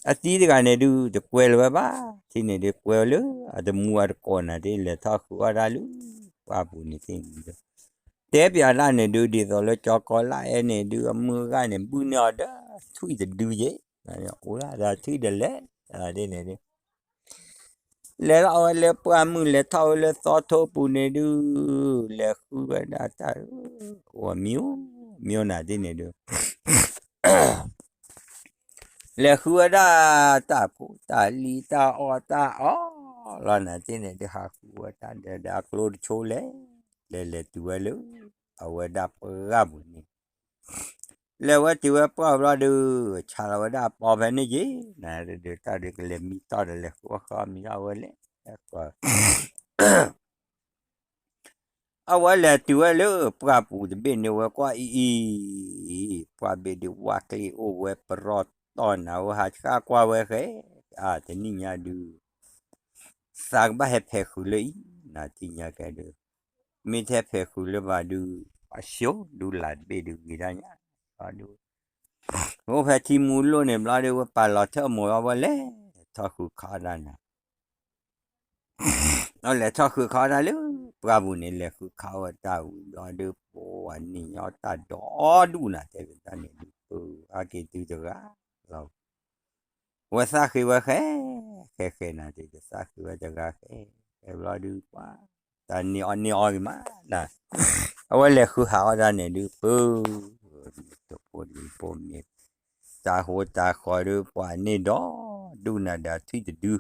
အသံတဂၤန့ၣ်ဒုး တကွဲလၢၤဝဲဘၣ်, ထံၣ်န့ၣ်ဒုး ကွဲလၢ အတမူအတကိးနၤဒုး လဲၤထီၣ်ဃုအီၣ်ဒၣ်လၢ ပှၢ်ပူၤန့ၣ်သ့ၣ်န့ၣ်ဒုး တဲပျးတၢ်န့ၣ်ဒုး ဒ်သိးလၢကၠီကီလၣ်အဲၣ်န့ၣ်ဒုး အမုၢ်ဂၤန့ၣ် ဘုၣ်န့ၢ်အီၤဒီး ထွံၣ်တဒုယဲ, အိၣ်ဒၣ်ဒီးထွံၣ်တလဲၣ်, ဒ်န့ၣ်ဒုး လဲၤထီၣ်ဝဲလၢပှၢ်မုၢ် လဲၤထီၣ်ဝဲလၢသီထိပူၤန့ၣ်ဒုး လဲၤဃုဝဲဒၣ်တၢ်, အိၣ်မံၤ, မံၤနၤဒ်န့ၣ်ဒုး လဲၤဃုဝဲဒၣ်တၢ်ဖိတၢ်လံၤတၢ်အီၣ်တၢ်အီလီၤနၤဒ်န့ၣ်ဒုး ဟးဃုဝဲတၢ်ဒီး ဒီးအကျိတဆိလဲၣ်, လဲၤလဲၤတုၤဝဲလၢ အဝဲဒၣ်ပှၢ်ပူၤန့ၣ် လဲၤဝဲတုၤဝဲပှၢ်ဘျီဒုး ဆါလီၤဝဲဒၣ်အပီဖဲန့ၣ်ယ့ၣ်, နၤဒုးတၢ်ဒုးကလဲၤမံတီၢ်ဒီး လဲၤဃုအီၣ်ဃးအီၣ်မံၤလီၤဝဲလဲၣ်, အဝဲလဲၤတုၤဝဲလၢပှၢ်ပူၤတဘ့ၣ်န့ၣ် ဝဲကွၢ်အံၤအံၤ, ပှၢ်ဘ့ၣ်ဒုးဝၣ်ကျ့ၣ်အိၣ်ဝဲပရီတီၢ်နၤ ဝဲဟးဆှၣ်ကွၢ်ဝဲဃဲ, အတနံၣ်ညါဒုး သးကဘၣ်ဟဲဖဲးဃုာ်လၢအံၤ, နၤထံၣ်ညါကဲဒုး မ့ၢ်တဟဲဖဲးဃုာ်လၢၤဘၣ်ဒုး ပှၤၡိဒူလၢ်တဘ့ၣ်ဒုးဂ့ၤဒၣ်ညါ, ဒုး အိၣ်ဖဲထံမူလိၣ်န့ၣ်ဘျီဒုး ဝဲပာ်လီၤထၢၣ်မိၤအီၤဝဲလဲၤထီၣ်ဃုခးဒၣ်နၤ အလဲၤထီၣ်ဃုခးဒၣ်လၢပှၢ်ပူၤန့ၣ် လဲၤဃုခးဝဲတၢ်ဝံၤဘျီဒုး ပှၤန့ၢ်ညီတၢ်ဒိၣ်ဒူၣ်နၤ တဲကတၢ်န့ၣ်ဒုး ပဟးက့ၤတုၤတဂၤလီၤ, ဝဲသးဃ့ဝဲဃဲ, ဃဲဃဲနၤ တဲသးဃ့ဝဲတဂၤဃဲ, ဃဲဘျီဒုးပှၤ တၢ်န့ၢ်အီၣ်န့ၢ်အီၣ်ဂ့ၤမးနၤ, အဝဲလဲၤဃုဟးအီၣ်ဒၣ်န့ၣ်ဒုး ပၢ တဖိလံၤဖိမ့ၢ် တၢ်ဟိတၢ်ဃီဒုး ပှၤန့ၢ်ဒီး ဒူၣ်နၤဒီးထွံၣ်တဒု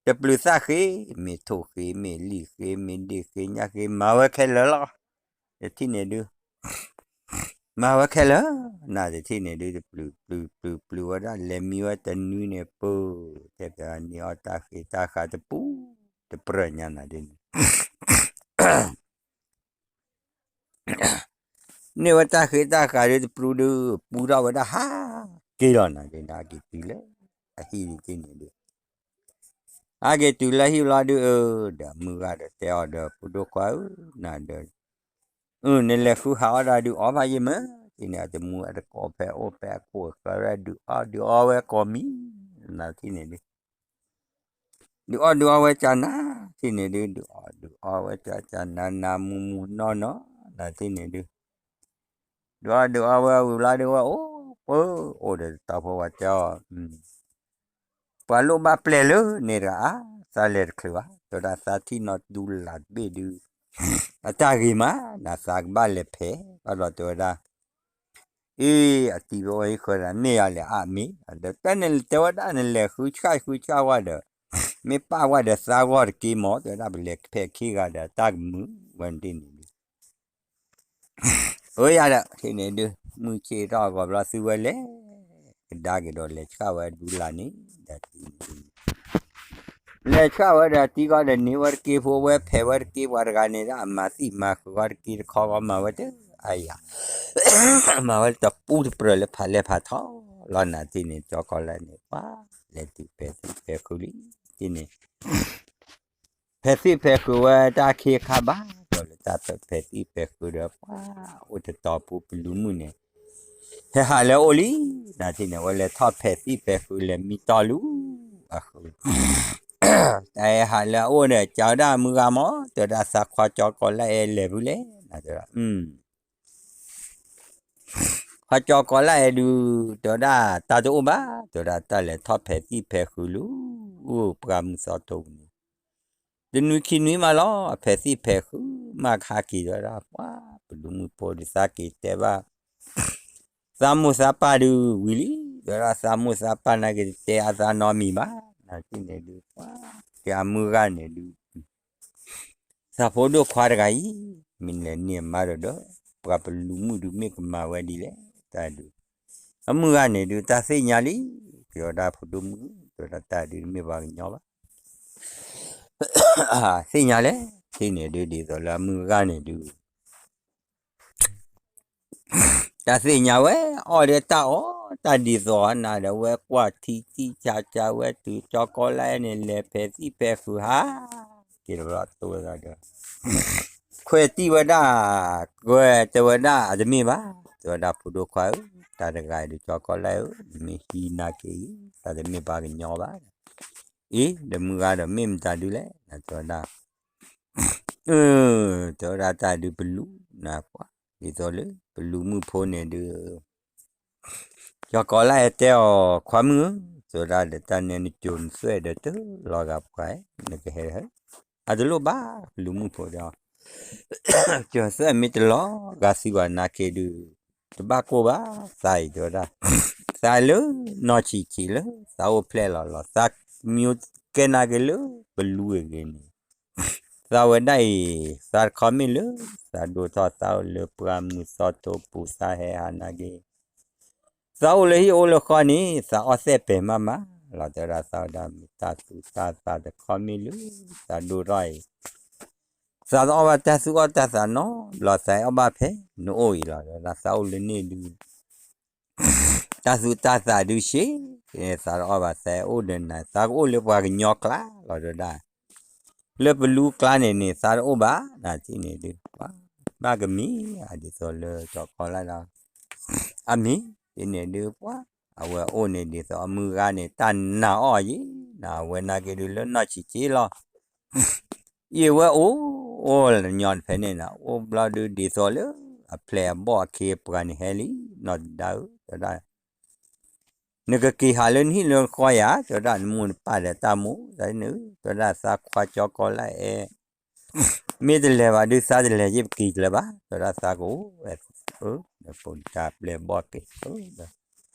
တပျုၤသၣ်ဃ့, မ့ၢ်ထိၣ်ဃ့, မ့ၢ်လံၣ်ဃ့, မ့ၢ်ဒ့ၣ်ဃ့, ညၣ်ဃ့, မၤဝဲခဲလၢာ်လီၤ. တထံၣ်န့ၣ်ဒုး မၤဝဲခဲလၢာ်, နတထံၣ်န့ၣ်ဒုး တပျုၤပျုၤပျုၤပျုၤဝဲဒၣ် လဲၤမံဝဲတနွံန့ၣ် ပၢ တဲပျးန့ၢ်အီၣ်တၢ်ဃ့တၢ်ဃးတပူၤတပြၢၢ်ညါနၤဒ်န့ၣ် န့ၢ်ဝဲတၢ်ဃ့တၢ်ဃးဒုး တပျုၤဒုး ပူထီၣ်ဝဲဒၣ်ဟးက့ၤလီၤနၤဒ်န့ၣ် ဟးက့ၤတုၤလၢ အဟံၣ်တထံၣ်န့ၣ်ဒုး ဟဲက့ၤတုၤလၢဟံၣ်ဘျီဒုး အၢ ဒီးမုၢ်ဂၤဒီးတဲအီၤဒီး ဖိဒိၣ်ခွါဧၢ နၤဒီး အၢ နလဲၤဃုဟးအီၣ်ဒၣ်ဒုးအီၣ်ဖးယံာ်မး ထံၣ်န့ၣ် အတမူအတကိးဖဲအိၣ်ဖဲအခိၣ်အဃၢၤဒုးအီၣ်ဒုးအီဝဲကိးမံၤ နၤထံၣ်န့ၣ်ဒုး ဒုးအီၣ်ဒုးအီဝဲကနၤ ထံၣ်န့ၣ်ဒုး ဒုးအီၣ်ဒုးအီဝဲကနၤ နၤမူမူနီၢ်နီၢ် နၤထံၣ်န့ၣ်ဒုး ဒုးအီၣ်ဒုးအီဝဲဝံၤဘျီဒုးဝဲအိၣ်ပၢ အိၣ်ဒီးတတီၤဖိဝဲတဲအီၤ ပှၤလိၣ်ဘၣ်ပျဲၢ်လၢန့ၣ်တဂၤဧါ သးလဲၤတချုးဘၣ် တဲဝဲဒၣ်သးထံၣ်နီၢ်ဒူလၢ်တဘ့ၣ်ဒုး အတၢ်ဂ့ၤမး နသးကဘၣ်လဲၤဖဲ ဘၣ်ဘျီတဲဝဲဒၣ် အ့ အတံၤဖိဝဲဟံၣ်ဃၢၤတဂၤ မ့ၢ်ယၤလဲၣ်အါမ့ၢ် ဒီးတဲန့ၣ်တဲဝဲဒၣ် နလဲၤဃုဆှၣ်ဃုဆှၣ်ဝဲဒီး မ့ၢ်ပာ်ဝဲဒီးသးဂီၢ်တက့ၢ်မး တဲဝဲဒၣ် ပလဲၤဖဲခံဂၤဒီးတၢ်ကမုာ်ဝဲန့ၣ်ဒ်န့ၣ်ဒုး အၢ ယၤဒီး ထံၣ်န့ၣ်ဒုး မုၢ်ဆ့ၣ်ထီၣ်အဂီၢ်ဘျီ သုဝဲလဲၤကဒါက့ၤဒီး လဲၤဆှၣ်ဝဲဒူလၢ်န့ၣ် ဒီးတံၤန့ၣ်ဒုး လဲၤဆှၣ်ဝဲဒီးတံၤဂီၢ်ဒီး န့ၢ်ဝဲတက့ၢ်ဖိ ဝဲဖဲးဝဲတက့ၢ်ပှၤတဂၤန့ၣ်ဒီး အမၤသံၣ်မၤဃုာ်ဂီၢ်တက့ၢ်တခီဂီၢ် မၤဝဲတအါယၤ မၤဝဲတပူတပြၢၢ်လၢဖးလဲၢ်ဖးထီလီၤ နၤထံၣ်န့ၣ် ကၠီကီလၢန့ၣ် ပှၤ လဲၤတုၤဖဲးသံၣ်ဖဲးဃုာ်လံ, ဒ်န့ၣ် ဖဲးသံၣ်ဖဲးဃုာ်ဝဲတၢ်ခံခါဘၣ်, ဒီးလၢတၢ်ဖဲးသံၣ်ဖဲးဃုာ်ဒီး ပှၤအိၣ်တတီၤပူၤပလူၤမုၣ်န့ၣ် ဟဲဟးလၢအအိၣ်လံ, နၤထံၣ်န့ၣ် ဝဲလဲၤထီၣ်ဖဲးသံၣ်ဖဲးဃုာ်လဲၤမံတီၢ်လူၤ အဃုာ် တၢ်ဟဲဟးလၢအအိၣ်ဒီး ကၠီဝဲဒၣ်အမုၢ်ဂၤမး, တဲဝဲဒၣ်သးခွါကၠီကီးလၢအဲၣ်လဲၤဖုလဲၣ်, နၤတဲဝဲဒၣ် ခွါကၠီကီးလၢအဲၣ်ဒုး, တဲဝဲဒၣ်တၢ်တအိၣ်ဘၣ်, တဲဝဲဒၣ်တၢ်လဲၤထီၣ်ဖဲးသံၣ်ဖဲးဃုာ်လူၤ, ပှၤမုၢ်သီတိၢ်ပူၤန့ၣ် တနွံခံနွံမးလီၤ, အဖဲးသံၣ်ဖဲးဃုာ်မးခါက့ၤတဲဝဲဒၣ် ပှၤပလူၤမုၣ်ဖိဒုး သးက့ၤတဲဘၣ် သးမိၢ်သးပၢ်ဒုးဝံၤလံ, တဲဝဲဒၣ်သးမိၢ်သးပၢ်နာ်က့ၤတတဲအသးနီတမံၤဘၣ်, နၤထံၣ်န့ၣ်ဒုး ပှၤက့ၤအမုၢ်ဂၤန့ၣ်ဒုး သးဖိဒိၣ်ခွါတဂၤအံၤ မ့ၢ်လဲၤန့ၢ်အမါဒီးဒီး ပှၤပလူၤမုၣ်ဒုးမ့ၢ်ကမၤဝဲဒ်လဲၣ်, တၢ်ဒုး အမုၢ်ဂၤန့ၣ်ဒုး တၢ်သ့ၣ်ညါလံ, က့ၤဝဲဒၣ်ဖိဒိၣ်မုၣ်, တဲဝဲဒၣ်တၢ်ဒုးတမ့ၢ်ပှၤကညီဘၣ်, သ့ၣ်ညါလဲၣ်, ထံၣ်န့ၣ်ဒုး ဒ်သိးလၢအမုၢ်ဂၤန့ၣ်ဒုး တၢ်သ့ၣ်ညါဝဲ အီၣ်ဒီးတၢ်အီၣ်တၢ်ဒ်သိးနၤဒီး ဝဲကွၢ်ထံထံဆးဆးဝဲတုၤကၠီကီးလၢအဲၣ်န့ၣ် လဲၤဖဲးသံၣ်ဖဲးဃုာ်ဟး က့ၤတဘျီတိဝဲဒၣ်ဒီး ခွဲးတံၢ်ဝဲဒၣ်, ကွဲးတဲဝဲဒၣ်အတမ့ၢ်ဘၣ်, တဲဝဲဒၣ်ဖိဒိၣ်ခွါဧၢ, တၢ်တဂၤအံၤဒုးကၠီကီးလၢအဲၣ်ဧၢ, နမ့ၢ်ဟံးနာ်က့ၤအံၤ တၢ်တမ့ၢ်ပှၤကညီဘၣ်, အံၤ ဒီးမုၢ်ဂၤဒီးမ့ၢ်မတၤဒုးလဲၣ်, နၤတဲဝဲဒၣ် အၢ တဲဝဲဒၣ်တၢ်ဒုးပလူၤနၤပှၤ ဒ်သိးလၢပလူၤမုၣ်ဖိန့ၣ်ဒုး ကၠီကီးလၢအဲၣ်တဲအီၤ ခွါမုၣ်ဧၢ, တဲဝဲဒၣ်ဒီးတၢ်နဲနကၠိၤနသွဲၣ်ဒီးတလီၤဂာ်ပှၤ နကဟဲဟဲ, အတလိၣ်ဘၣ် ပလူၤမုၣ်ဖိဒီး ကၠိၤသွဲၣ်မ့ၢ်တလီၤဂာ်သံဘၣ်နာ်က့ၤဒုး တဘၣ်ကိၢ်ဘၣ် သးအံၤတဲဝဲဒၣ်, သးလၢနီၢ်ဆံးဆံးလၢသးအိၣ်ဖျဲၣ်လီၤလီၤ သးမံကဲနာ်က့ၤလၢပလူၤအဂ့ၤန့ၣ် သးဝဲဒၣ်အံၤ သးတခီမ့ၢ်လၢ သးဒိၣ်ထီၣ်သးအိၣ်လၢပှၢ်မုၢ်သီတိၢ်ပူၤ သးဟဲဟးနာ်က့ၤ သးအိၣ်လၢဟံၣ်အိၣ်လၢဃီန့ၣ် သးအီၣ်သဲၣ်ပဲာ်မးမးလီၤ တဲဝဲဒၣ်သးဝဲဒၣ်မ့ၢ်တၢ်သူၣ်တၢ်သးတခီမ့ၢ်လၢ သးဒိၣ်ထီၣ်အံၤ သးတအီၣ်ဘၣ်တၢ်သူၣ်အီၣ်တၢ်သးနီတဘျီ သးဟဲအီၣ်ဘၣ်ဖဲနအိၣ်အံၤလီၤ တဲဝဲဒၣ်သးအိၣ်လၢန့ၣ်ဒုး တၢ်သူၣ်တၢ်သးဒုးရှဲ သးတအီၣ်ဘၣ်သးဟဲအိၣ်ဒီးနၤ သးကအိၣ်လၢပှၤကညီကျါလီၤ တဲဝဲဒၣ် လၢပလူၤကျါန့ၣ်န့ၣ် သးတအိၣ်ဘၣ် နၤထံၣ်န့ၣ်ဒုး ဘၣ်ကမံၤအဒ်သိးလၢကၠီကီးလၢဒီး အမံၤ ဒ်န့ၣ်ဒုးပှၤ အဝဲအိၣ်န့ၣ်ဒ်သိးအမုၢ်ဂၤန့ၣ် တၢ်နာ်အီၤယံၤ နဝဲနာ်က့ၤဒုးလၢနီၢ်ဆံးဆံးလီၤ ယဝဲအိၣ် အိၣ်ညီတဖဲန့ၣ်နၤ အိၣ်ဘျီဒုးဒ်သိးလၢ အဖျဲၣ်အဘီၣ်အခ့အပှၤန့ၣ်ဟဲလံ နီၢ်တဒါဧၢ တဲဝဲဒၣ် နကက့ၤဟးလၢနဟံၣ်လၢနဃီယၤ တဲဝဲဒၣ်နမိၢ်နပၢ်ဒီးတၢ်မိၣ် တဲဝဲဒၣ်သးခွါကၠီကီးလၢအဲၣ် မ့ၢ်တလဲၤဘၣ်ဒုးသးတလဲၤယ့ၣ်ပက့ၤကျၢၤဘၣ် တဲဝဲဒၣ်သးကအိၣ်ဝဲ ဒီးပိာ်တၢ်ပျဲၢ်ဘီၣ်က့ၤ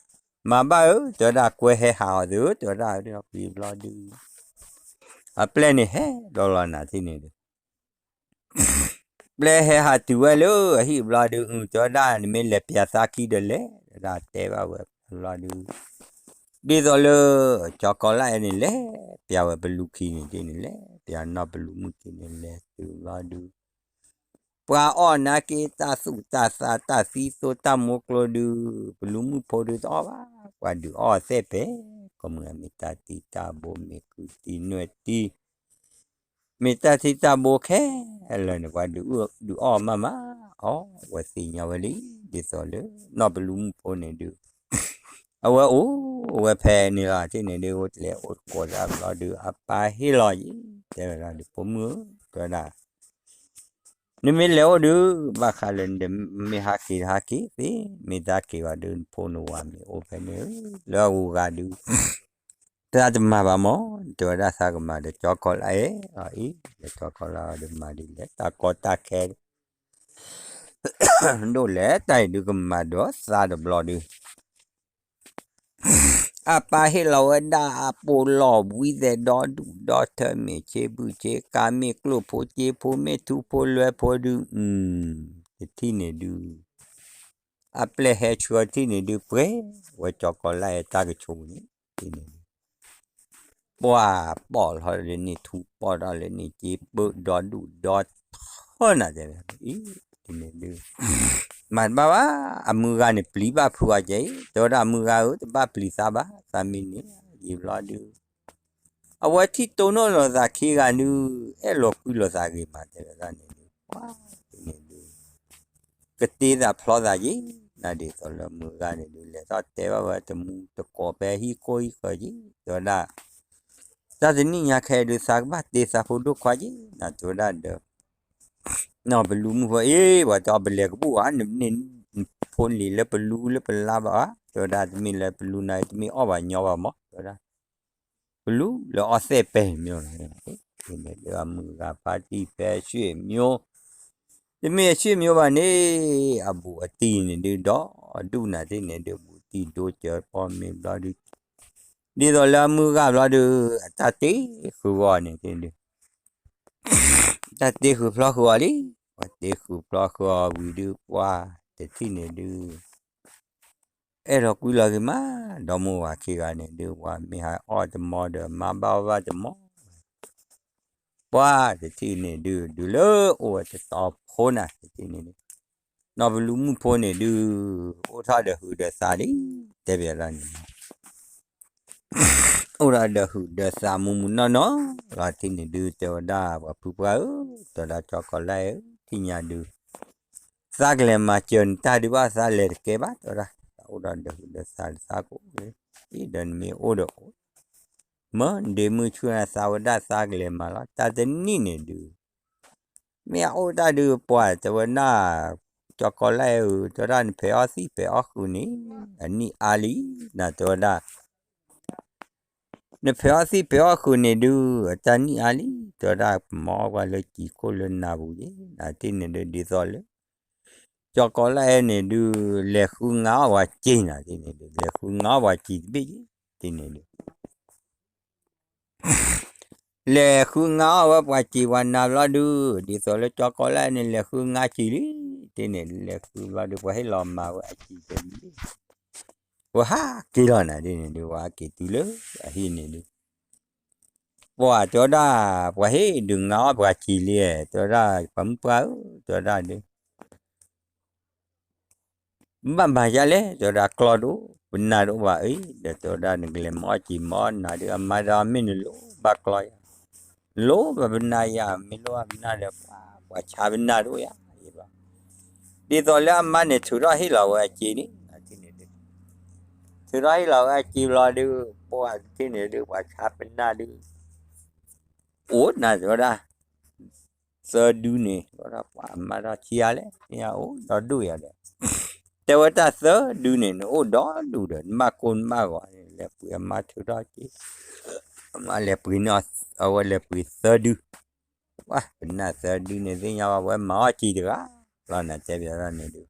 မၤဘၣ်ဧၢ တဲဝဲဒၣ်ကွဲဟဲဟးအီၤသု တဲဝဲဒၣ်ပံၤဘျီဒုး အပျဲၢ်န့ၣ်ဟဲဒီးလီၤနၤထံၣ်န့ၣ်ဒုး ပျဲၢ်ဟဲဟးတုၤဝဲလၢအဟံၣ်ဘျီဒုး အု တဲဝဲဒၣ်နမ့ၢ်လဲၤပျးသးခံဒီးလဲၤ တဲဝဲဒၣ်တဲဘၣ်ဝဲဘျီဒုး ဒ်သိးလၢ ကၠီကီးလၢအဲၣ်န့ၣ်လဲၤပျးဝဲပလူၤခံန့ၣ်ဒ်န့ၣ်လဲၤပျးနီၢ်ပလူၤမုၣ်ခံန့ၣ်လဲၤတုၤဘျီဒုး ပှၤအီၣ်နာ်က့ၤတၢ်သူၣ်တၢ်သးတၢ်သံသိတၢ်မိၢ်ကျိၤဒုး ပလူၤမုၣ်ဖိဒုးတအီၣ်ဘၣ် ပှၤဒုးအီၣ်သဲၣ်ပဲာ် ကိးမုၢ်မ့ၢ်တၢ်တံၢ်တၢ်ဘိမ့ၢ်ကုၢ်တံၢ်နွဲၣ်တံၢ် မ့ၢ်တၢ်ထံတၢ်ဘိခဲလၢာ်န့ၣ် ပှၤဒုးအီၣ်မးမး အီၣ်ဝဲသ့ၣ်ညါဝဲလံ ဒ်သိးလၢနီၢ်ပလူၤမုၣ်ဖိန့ၣ်ဒုး အဝဲအိၣ်ဝဲဖဲန့ၣ်လီၤ ထံၣ်န့ၣ်ဒုး အိၣ်တလဲၤအိၣ်တကိးတၢ်ဘျီဒုး အပၢ်ဟ့ၣ်လီၤယံၤ တဲဝဲဒၣ်ဒုး ဖိမုၣ်ဧၢ တဲဝဲဒၣ် နမ့ၢ်လဲၤအိၣ်ဒုး ဘၣ်ဃးလၢနတမ့ၢ်ဟးက့ၤတဟးက့ၤသ့ မ့ၢ်တဟးက့ၤဘၣ်ဒုး နဖိနဝၤမ့ၢ်အိၣ်ဖဲန့ၣ်ဧၢ လၢအဂုၤအဂၤဒုး သးတမၤဘၣ်မး တဲဝဲဒၣ်သးကမၤဒီးကၠီကီးလၢအဲၣ်အံၤ ဒီးကၠီကီးလၢအီၤဒုးမၤဒ်လဲၣ် တၢ်ကီတၢ်ခဲ ဒိၣ်လဲၣ် တၢ်အံၤဒုးကမၤဒီးသးတဘျီဒုး အပၢ်ဟ့ၣ်လီၤဝဲဒၣ်အပိာ်လီၢ်ဝံသဲးဒီဒူၣ်ဒီထၢ မ့ၢ်ဆ့ဘုၣ်ဆ့ကါ မ့ၢ်ကျိၣ်ဖိစ့ဖိ မ့ၢ်ထူဖိလွဲဖိဒုး အု တထံၣ်န့ၣ်ဒုး အပျဲၢ်ဟဲဆှၢထံၣ်န့ၣ်ဒုး ပှဲၤဝဲကၠီကီးလၢအဲၣ်တၢ်ကဆိးန့ၣ် ထံၣ်န့ၣ်ဒုး ပှၤပီၣ်ထီၣ်လၢန့ၣ် ထူပီၣ်ထီၣ်လၢန့ၣ် စ့ပၢၣ်ဒီဒူၣ်ဒီထၢနၤတဲဝဲ အံၤ တန့ၣ်ဒုး မၤတဘၣ်ဘၣ် အမုၢ်ဂၤန့ၣ်ပျံၤဘၣ်ဖုးအီၤကဲအံၤ တဲဝဲဒၣ်အမုၢ်ဂၤဧၢ တဘၣ်ပျံၤသးဘၣ် သးမ့ၢ်န့ၣ် ယံာ်ဘျီဒုး အဝဲထံၣ်တိၢ်နီၣ်လိာ်သးခံဂၤဒုး အဲၣ်လိာ်ကွံလိာ်သးဂ့ၤမး တဲဝဲဒၣ်န့ၣ်ဒုး ပှၤန့ၣ်ဒုး ကတ့သးဖျီသးက့ၤ နၤဒ်သိးလၢမုၢ်ဂၤန့ၣ်ဒုး လဲၤထီၣ်တဲဘၣ်ဝဲတမူတကိးဖဲဟံၣ်ခိၣ်ဟံၣ်ဃၢၤက့ၤ တဲဝဲဒၣ် တၢ်တနံၣ်ညါခဲအံၤဒုး သးကဘၣ်တ့သးဖိဒိၣ်ခွါက့ၤ နၤတဲဝဲဒၣ်ဒီး နီၢ်ပလူမုၣ်ဖိအ့ၣ် ပှၤတဲအီၤပလဲၤကဘူၣ်ဧါ နန့ၢ်ဖိလံၤလၢပလူလၢပလါဘၣ်ဧါ တဲဝဲဒၣ် တမ့ၢ်လၢပလူနၤ တမ့ၢ်အီၣ်ဘၣ်ညီဘၣ်မး တဲဝဲဒၣ် ပလူလၢအီၣ်သဲၣ်ပဲမ့ၢ်လီၤ မ့ၢ်လၢအမုၢ်ဂၤဖါတံၢ်ဖဲအဆွေမျိုး တမ့ၢ်အဆွေမျိုးဘၣ်န့ၣ် အဘူးအတံၢ်န့ၣ်ဒုး ဒီးဒူၣ်နၤတ့ၢ်န့ၣ်ဒုး ဘူးတံၢ်ဒိကၢၤပီမ့ၢ်ဘျီဒုး ဒ်သိးလၢအမုၢ်ဂၤဘျီဒုး အတၢ်တ့ဃုာ်အီၤန့ၣ်တ့ၢ်ဒုး တၢ်တ့ဃုာ်ဖျီဃုာ်အီၤလံ ပှၤတ့ဃုာ်ဖျီဃုာ်အီၤဝံၤဒုး ပှၤတထံၣ်န့ၣ်ဒုး အဲၣ်လီၤကွံလီၤဂ့ၤမး ဒီမါဝၤခံဂၤန့ၣ်ဒုး ပှၤမ့ၢ်ဟးအီၣ်တမီဒီး မါဘၣ်အီၣ်ဘၣ်တမီ ပှၤတထံၣ်န့ၣ်ဒုး ဒုးလၢအိၣ်ဝဲတတီၤဖိနၤ တထံၣ်န့ၣ်ဒုး နီၢ်ပလူမုၣ်ဖိန့ၣ်ဒုး အိၣ်ထီၣ်ဒီးဟုးဒီးသးလံ တဲဘၣ်ဒၣ်န့ၣ် အိၣ်ဒီးဟုးဒီးသးမုၢ်မုၢ်နီၢ်နီၢ်လီၤ တထံၣ်န့ၣ်ဒုး တဲဝဲဒၣ် ပှၤဖုပှၢ်ဧၢ တဲဝဲဒၣ် ကၠီကီးလါဧၢ ထံၣ်ညါဒုး သးကလဲၤမၤစၢၤနတၢ်ဒုးဘၣ် သးလဲၤတကဲဘၣ် တဲဝဲဒၣ် သးအိၣ်ဒီးဟုးဒီးသးလၢသးကိးလၢ အံၤဒီးနမ့ၢ်အိၣ်ဒီးအိၣ် မၢဒ့မုၢ်ဆူၣ်နၤသးဝဲဒၣ်သးကလဲၤမၤလီၤ တၢ်တနံၣ်န့ၣ်ဒုး မ့ၢ်အအိၣ်တၢ်ဒုးပှၤတဲဝဲဒၣ် ကၠီကီးလါဧၢ တဲဝဲဒၣ် နဖဲးအီၣ်သံၣ်ဖဲးအီၣ်ဃုာ်န့ၣ် အနံၣ်အါလံ နၤတဲဝဲဒၣ် နဖဲးအီၣ်သံၣ်ဖဲးအီၣ်ဃုာ်န့ၣ်ဒုး အတၢ်နံၣ်အါလံ တဲဝဲဒၣ် ပမၤအီၣ်ပှၤလၢစံာ်ခိၣ်လၢနၢ်ပူၤက့ၤ နၤတ့ၢ်န့ၣ်ဒုး ဒ်သိးလၢ ကၠီကီးလါအဲၣ်န့ၣ်ဒုး လဲၤဃုငါအီၣ်ပှၤစံာ်နၤတ့ၢ်န့ၣ်ဒုး လဲၤဃုငါအီၣ်ပှၤစံာ်တဘ့ၣ်က့ၤ တ့ၢ်န့ၣ်ဒုး လဲၤဃုငါအီၣ်ဝဲပှၤစံာ်ပှၤနၢ်ဘျီဒုး ဒ်သိးလၢကၠီကီးလါန့ၣ် လဲၤဃုငါစံာ်လံ တ့ၢ်န့ၣ် လဲၤဃုဘျီဒုး ပှၤဟ့ၣ်လီၤမၤဝဲအစံာ်တဘ့ၣ် ပှၤဟးက့ၤလီၤနၤတ့ၢ်န့ၣ်ဒုး ပှၤဟးက့ၤတုၤလၢအဟံၣ်န့ၣ်ဒုး ပှၤတဲဝဲဒၣ် ပှၤဟ့ၣ်ဒုးငါအီၣ်ပှၤစံာ်လံ တဲဝဲဒၣ် ပှၤမုၣ်ပှၢ်ဧၢ တဲဝဲဒၣ်ဒုး ဘၣ်မၤဒ်လဲၣ် တဲဝဲဒၣ် ကျီၢ်တအိၣ် ပနၢ်တအိၣ်ဘၣ်အံၤ ဒီးတဲဝဲဒၣ် နကလဲၤမၤအီၣ်စံာ်မၤအီၣ်နၢ်ဒုး အမါဒီးမ့ၢ်နလိၣ်ဘၣ်ကျီၢ်ယၤ လိၣ်ဘၣ်ပနၢ်ယၤ မ့ၢ်လိၣ်ဘၣ်ပနၢ်ဒီး ပှၤဆါပနၢ်တအိၣ်ယၤ ဒ်သိးလၢအမါန့ၣ်ထုးထီၣ်ဟ့ၣ်လီၤဝဲအစ့န့ၣ် ထုးထီၣ်ဟ့ၣ်လီၤဝဲအစ့ဘျီဒုး ပှၤတထံၣ်န့ၣ်ဒုး ပှၤဆါပနၢ်ဒုး အိၣ်နၤတဲဝဲဒၣ် သၢဒုန့ၣ် တဲဝဲဒၣ် ပှၤမၤထီၣ်ဆံးအါလဲၣ် မ့ၢ်အအိၣ်ဒီဒူၣ်ယၤဒီး တဲဝဲတၢ်သၢဒုန့ၣ် နအိၣ်ဒီဒူၣ်ဒီး နဘၣ်ကိၢ်နဘၣ်ဂီၤန့ၣ် လဲၤပှ့ၤအမါထုးထီၣ်စ့ အမါလဲၤပှ့ၤန့ၢ် အဝဲလဲၤပှ့ၤသၢဒု ပှၤပနၢ်သၢဒုန့ၣ် သ့ၣ်ညါဘၣ်ဝဲမၤအီၣ်စံာ်တဂၤ လီၤနၤတဲဘၣ်ဒၣ်န့ၣ်ဒုး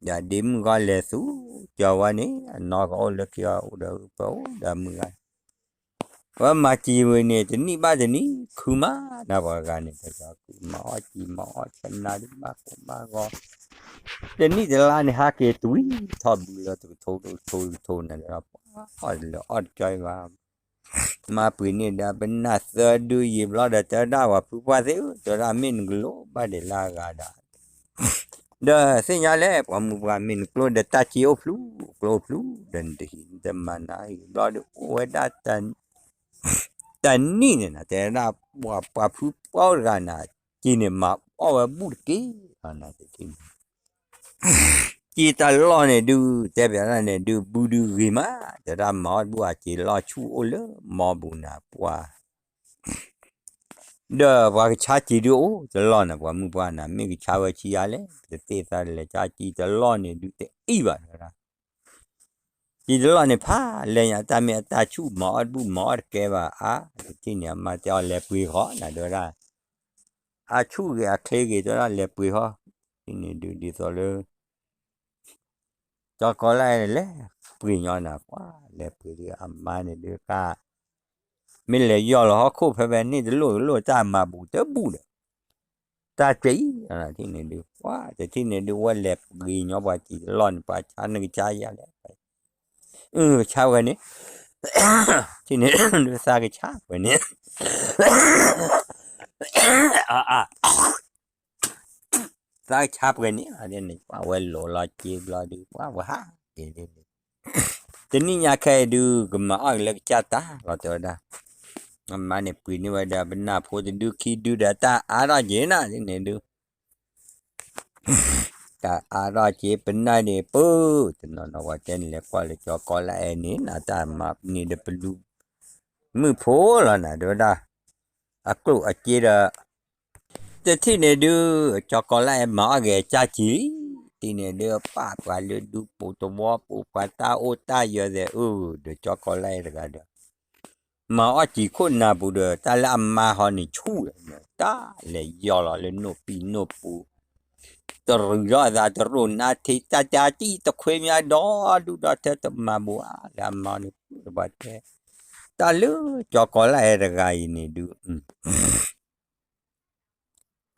ဒီးဒ့မုၣ်ဂီၢ်လဲၤသူ ကၠီဝဲန့ၣ် အနီၢ်ကအိၣ်လၢခံအီၤ အိၣ်ဒီးပအိၣ်ဒီးမုၢ်ဂၤ ဝဲမၤစံာ်ဝဲန့ၣ် တနံၣ်ဘၣ်တနံၣ် ခုမး နၤပှၤဂၤန့ၣ် တဂၤခုမၤအီၣ်စံာ်မၤအီၣ်ဆနၢ်ဒုး ဘၣ်ကိၢ်ဘၣ်ဂီၤ တနံၣ်တလါန့ၣ် ဟးက့ၤတွံၢ်ထီၣ်ဘုးလီၤ တကထိတကထိတကထိနၤဒီး ပှၤအီၣ်တလၢအီၣ်တကၠီဘၣ် မၤပှ့ၤန့ၢ်ဒီးပနၢ်သၢဒုယံာ်ဘျီဒီး တဲဝဲဒၣ်ပှၤဖုပှၢ်သ့ၣ်ဧၢ တဲဝဲဒၣ်မ့ၢ်နကလိၣ်ဘၣ်ဒဲးလၢအဂၤဒီး ဒီးသ့ၣ်ညါလဲၣ် ပှၤမုၢ်ပှၢ်မ့ၢ်နကျိဒီးတၢ်စ့အိၣ်ဖျူ ကျိအိၣ်ဖျူ ဒီးနတဟံးနတမၤနၤဟံးဘျီဒီးအိၣ်ဝဲဒၣ် တနံၣ်န့ၣ်နၤ တဲဝဲဒၣ် ပှၤဖုပှၢ်အိၣ်တဂၤနၤ စ့န့ၣ်မၤအီၣ်ဝဲဘူၣ်တက့ၢ်လီၤနၤတထံၣ်န့ၣ် စ့တလီၢ်န့ၣ်ဒုး တဲဘၣ်ဒၣ်န့ၣ်ဒုး ဘုဒုးဂ့ၤမး တဲဝဲဒၣ်မၤအီၣ်ဘူၣ်အစ့လီၢ်ဆူၣ်အိၣ်လၢမီပူၤနၤပှၤ ဒီးပှၤကဆါစံာ်ဒုးအိၣ်တလီၢ်န့ၣ် ပှၤမုၢ်ပှၢ်န့ၣ် မ့ၢ်ကဆါဝဲဆံးအါလဲၣ် တသ့ၣ်သးတလဲၤဆါစံာ်တလီၢ်န့ၣ်ဒုးတအံၣ်ဘၣ်တဲဝဲဒၣ် စံာ်တလီၢ်န့ၣ်ဖးလဲၣ်ညါ တၢ်မ့ၢ်အတၢ်ဆူၣ်မၤအီၣ်တဘူၣ်မၤအီၣ်တကဲဘၣ်အါ တထံၣ်န့ၣ် အမါတဲအီၤလဲၤပှ့ၤဃီနၤတဲဝဲဒၣ် အဆူၣ်ဂ့ၤအချ့ဂ့ၤတဲဝဲဒၣ်လဲၤပှ့ၤဃီ တထံၣ်န့ၣ်ဒုးဒ်သိးလၢ ကၠီကီးလၢလဲၤပှ့ၤညီနၤ ပှၤလဲၤပှ့ၤဒုးအမါန့ၣ်ဒုးက မ့ၢ်လဲၤယီၢ်လီၤဟီၣ်ခိၣ်ဖဲဖဲန့ၣ်တလိၣ်တလိၣ် တၢ်မၤဘူးတဘူၣ်ဒီး တၢ်တအံၤ တထံၣ်န့ၣ်ဒုး ပှၤတထံၣ်န့ၣ်ဒုး ဝဲလဲၤပှ့ၤညီပှၤစံာ်တလီၢ်န့ၣ် ပှၤဆါနကဆါယၤလဲၣ် အကဆါဝဲန့ၣ် ထံၣ်န့ၣ်ဒုးသးကဆါဝဲန့ၣ် သးကဆါပှဲၤန့ၣ် ပှၤဝဲလိာ်လီၤစ့ဘျီဒုး ပှၤဝဲဟးက့ၤဒုး တနံၣ်ညါခဲအံၤဒုး ကမၤအီၣ်က့ၤလၢကစၢ်တၢ်လီၤ တဲဝဲဒၣ်. အမါန့ၣ်ပှ့ၤန့ၢ်ဝဲဒီးပနၢ်ဖိတဒုခံဒုဒီး တၢ်အါထီၣ်က့ၤနၤ ဒ်န့ၣ်ဒုး တၢ်အါထီၣ်က့ၤပနၢ်န့ၣ် ပၢ်တနီၤနီၤ ပှၤတဲန့ၣ် လဲၤကွၢ်လၢကၠီကီလၢအဲၣ်န့ၣ် နတၢ်မၤန့ၢ်ဒီးပလူၤမုၣ်ဖိလီၤနၤ တဲဝဲဒၣ်. အကျိၣ်အစ့ဒီး တထံၣ်န့ၣ်ဒုး ကၠီကီလၢအဲၣ်မၤအီၣ်က့ၤအကၢ်ကံလံ. တထံၣ်န့ၣ်ဒုး ပာ်ပှၤလၢဒူပူၤသဝီပူၤ ပှၤတၢ်အိၣ်တၢ်ယၢၤသဲးအု ဒီးကၠီကီလၢအဲၣ်တဂၤဒီး မၤအီၣ်စံာ်ခိၣ်နၢ်ပူၤဒီး တၢ်လၢအမါဟီန့ၣ်ဆူၣ်လီၤ တၢ်လဲၤယီၢ်လီၤလၢနိၣ်ပံၣ်နိၣ်ပူၤ တရုၤထီၣ်အသးတရိၣ်နါထံ တၢ်တၢ်တံၢ်တခွ့မး ဒီဒူၣ်ဒီထၢတမၤဘူးဧါ လၢအမါန့ၣ် ပှၤတဲ တၢ်လၢကၠီကီလၢအဲၣ်တဂၤအံၤန့ၣ်ဒုး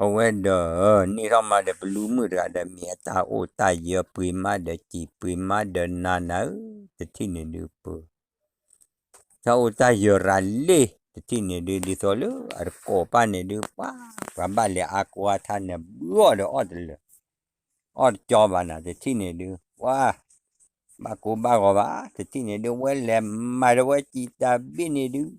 အဝဲဒီး န့ၢ်ထီၣ်မးဒီးပလူၤမုၣ်တဂၤဒီး မ့ၢ်အတၢ်အိၣ်တၢ်ယၢၤ ပှ့ၤမးဒီးစံာ် ပှ့ၤမးဒီးနါနၤဧၢ, တထံၣ်န့ၣ်ဒုးပ တၢ်အိၣ်တၢ်ယၢၤရၤလ့ၢ် တထံၣ်န့ၣ်ဒုး ဒ်သိးလၢအတကိးပၢ်န့ၣ်ဒုး ပှၤ ပှၤဘၣ်လဲၤအါကိးအါထါန့ၣ် ဘုအီၣ်ဒီးအီၣ်တလၢာ် အီၣ်တကၠီဘၣ်နၤ တထံၣ်န့ၣ်ဒုး ပှၤ ဘၣ်ကိးဘၣ်ဂီၤဘၣ် တထံၣ်န့ၣ်ဒုး ဝဲလဲၤမၤဒီးဝဲစံာ်တၢ်ဘ့ၣ်န့ၣ်ဒုး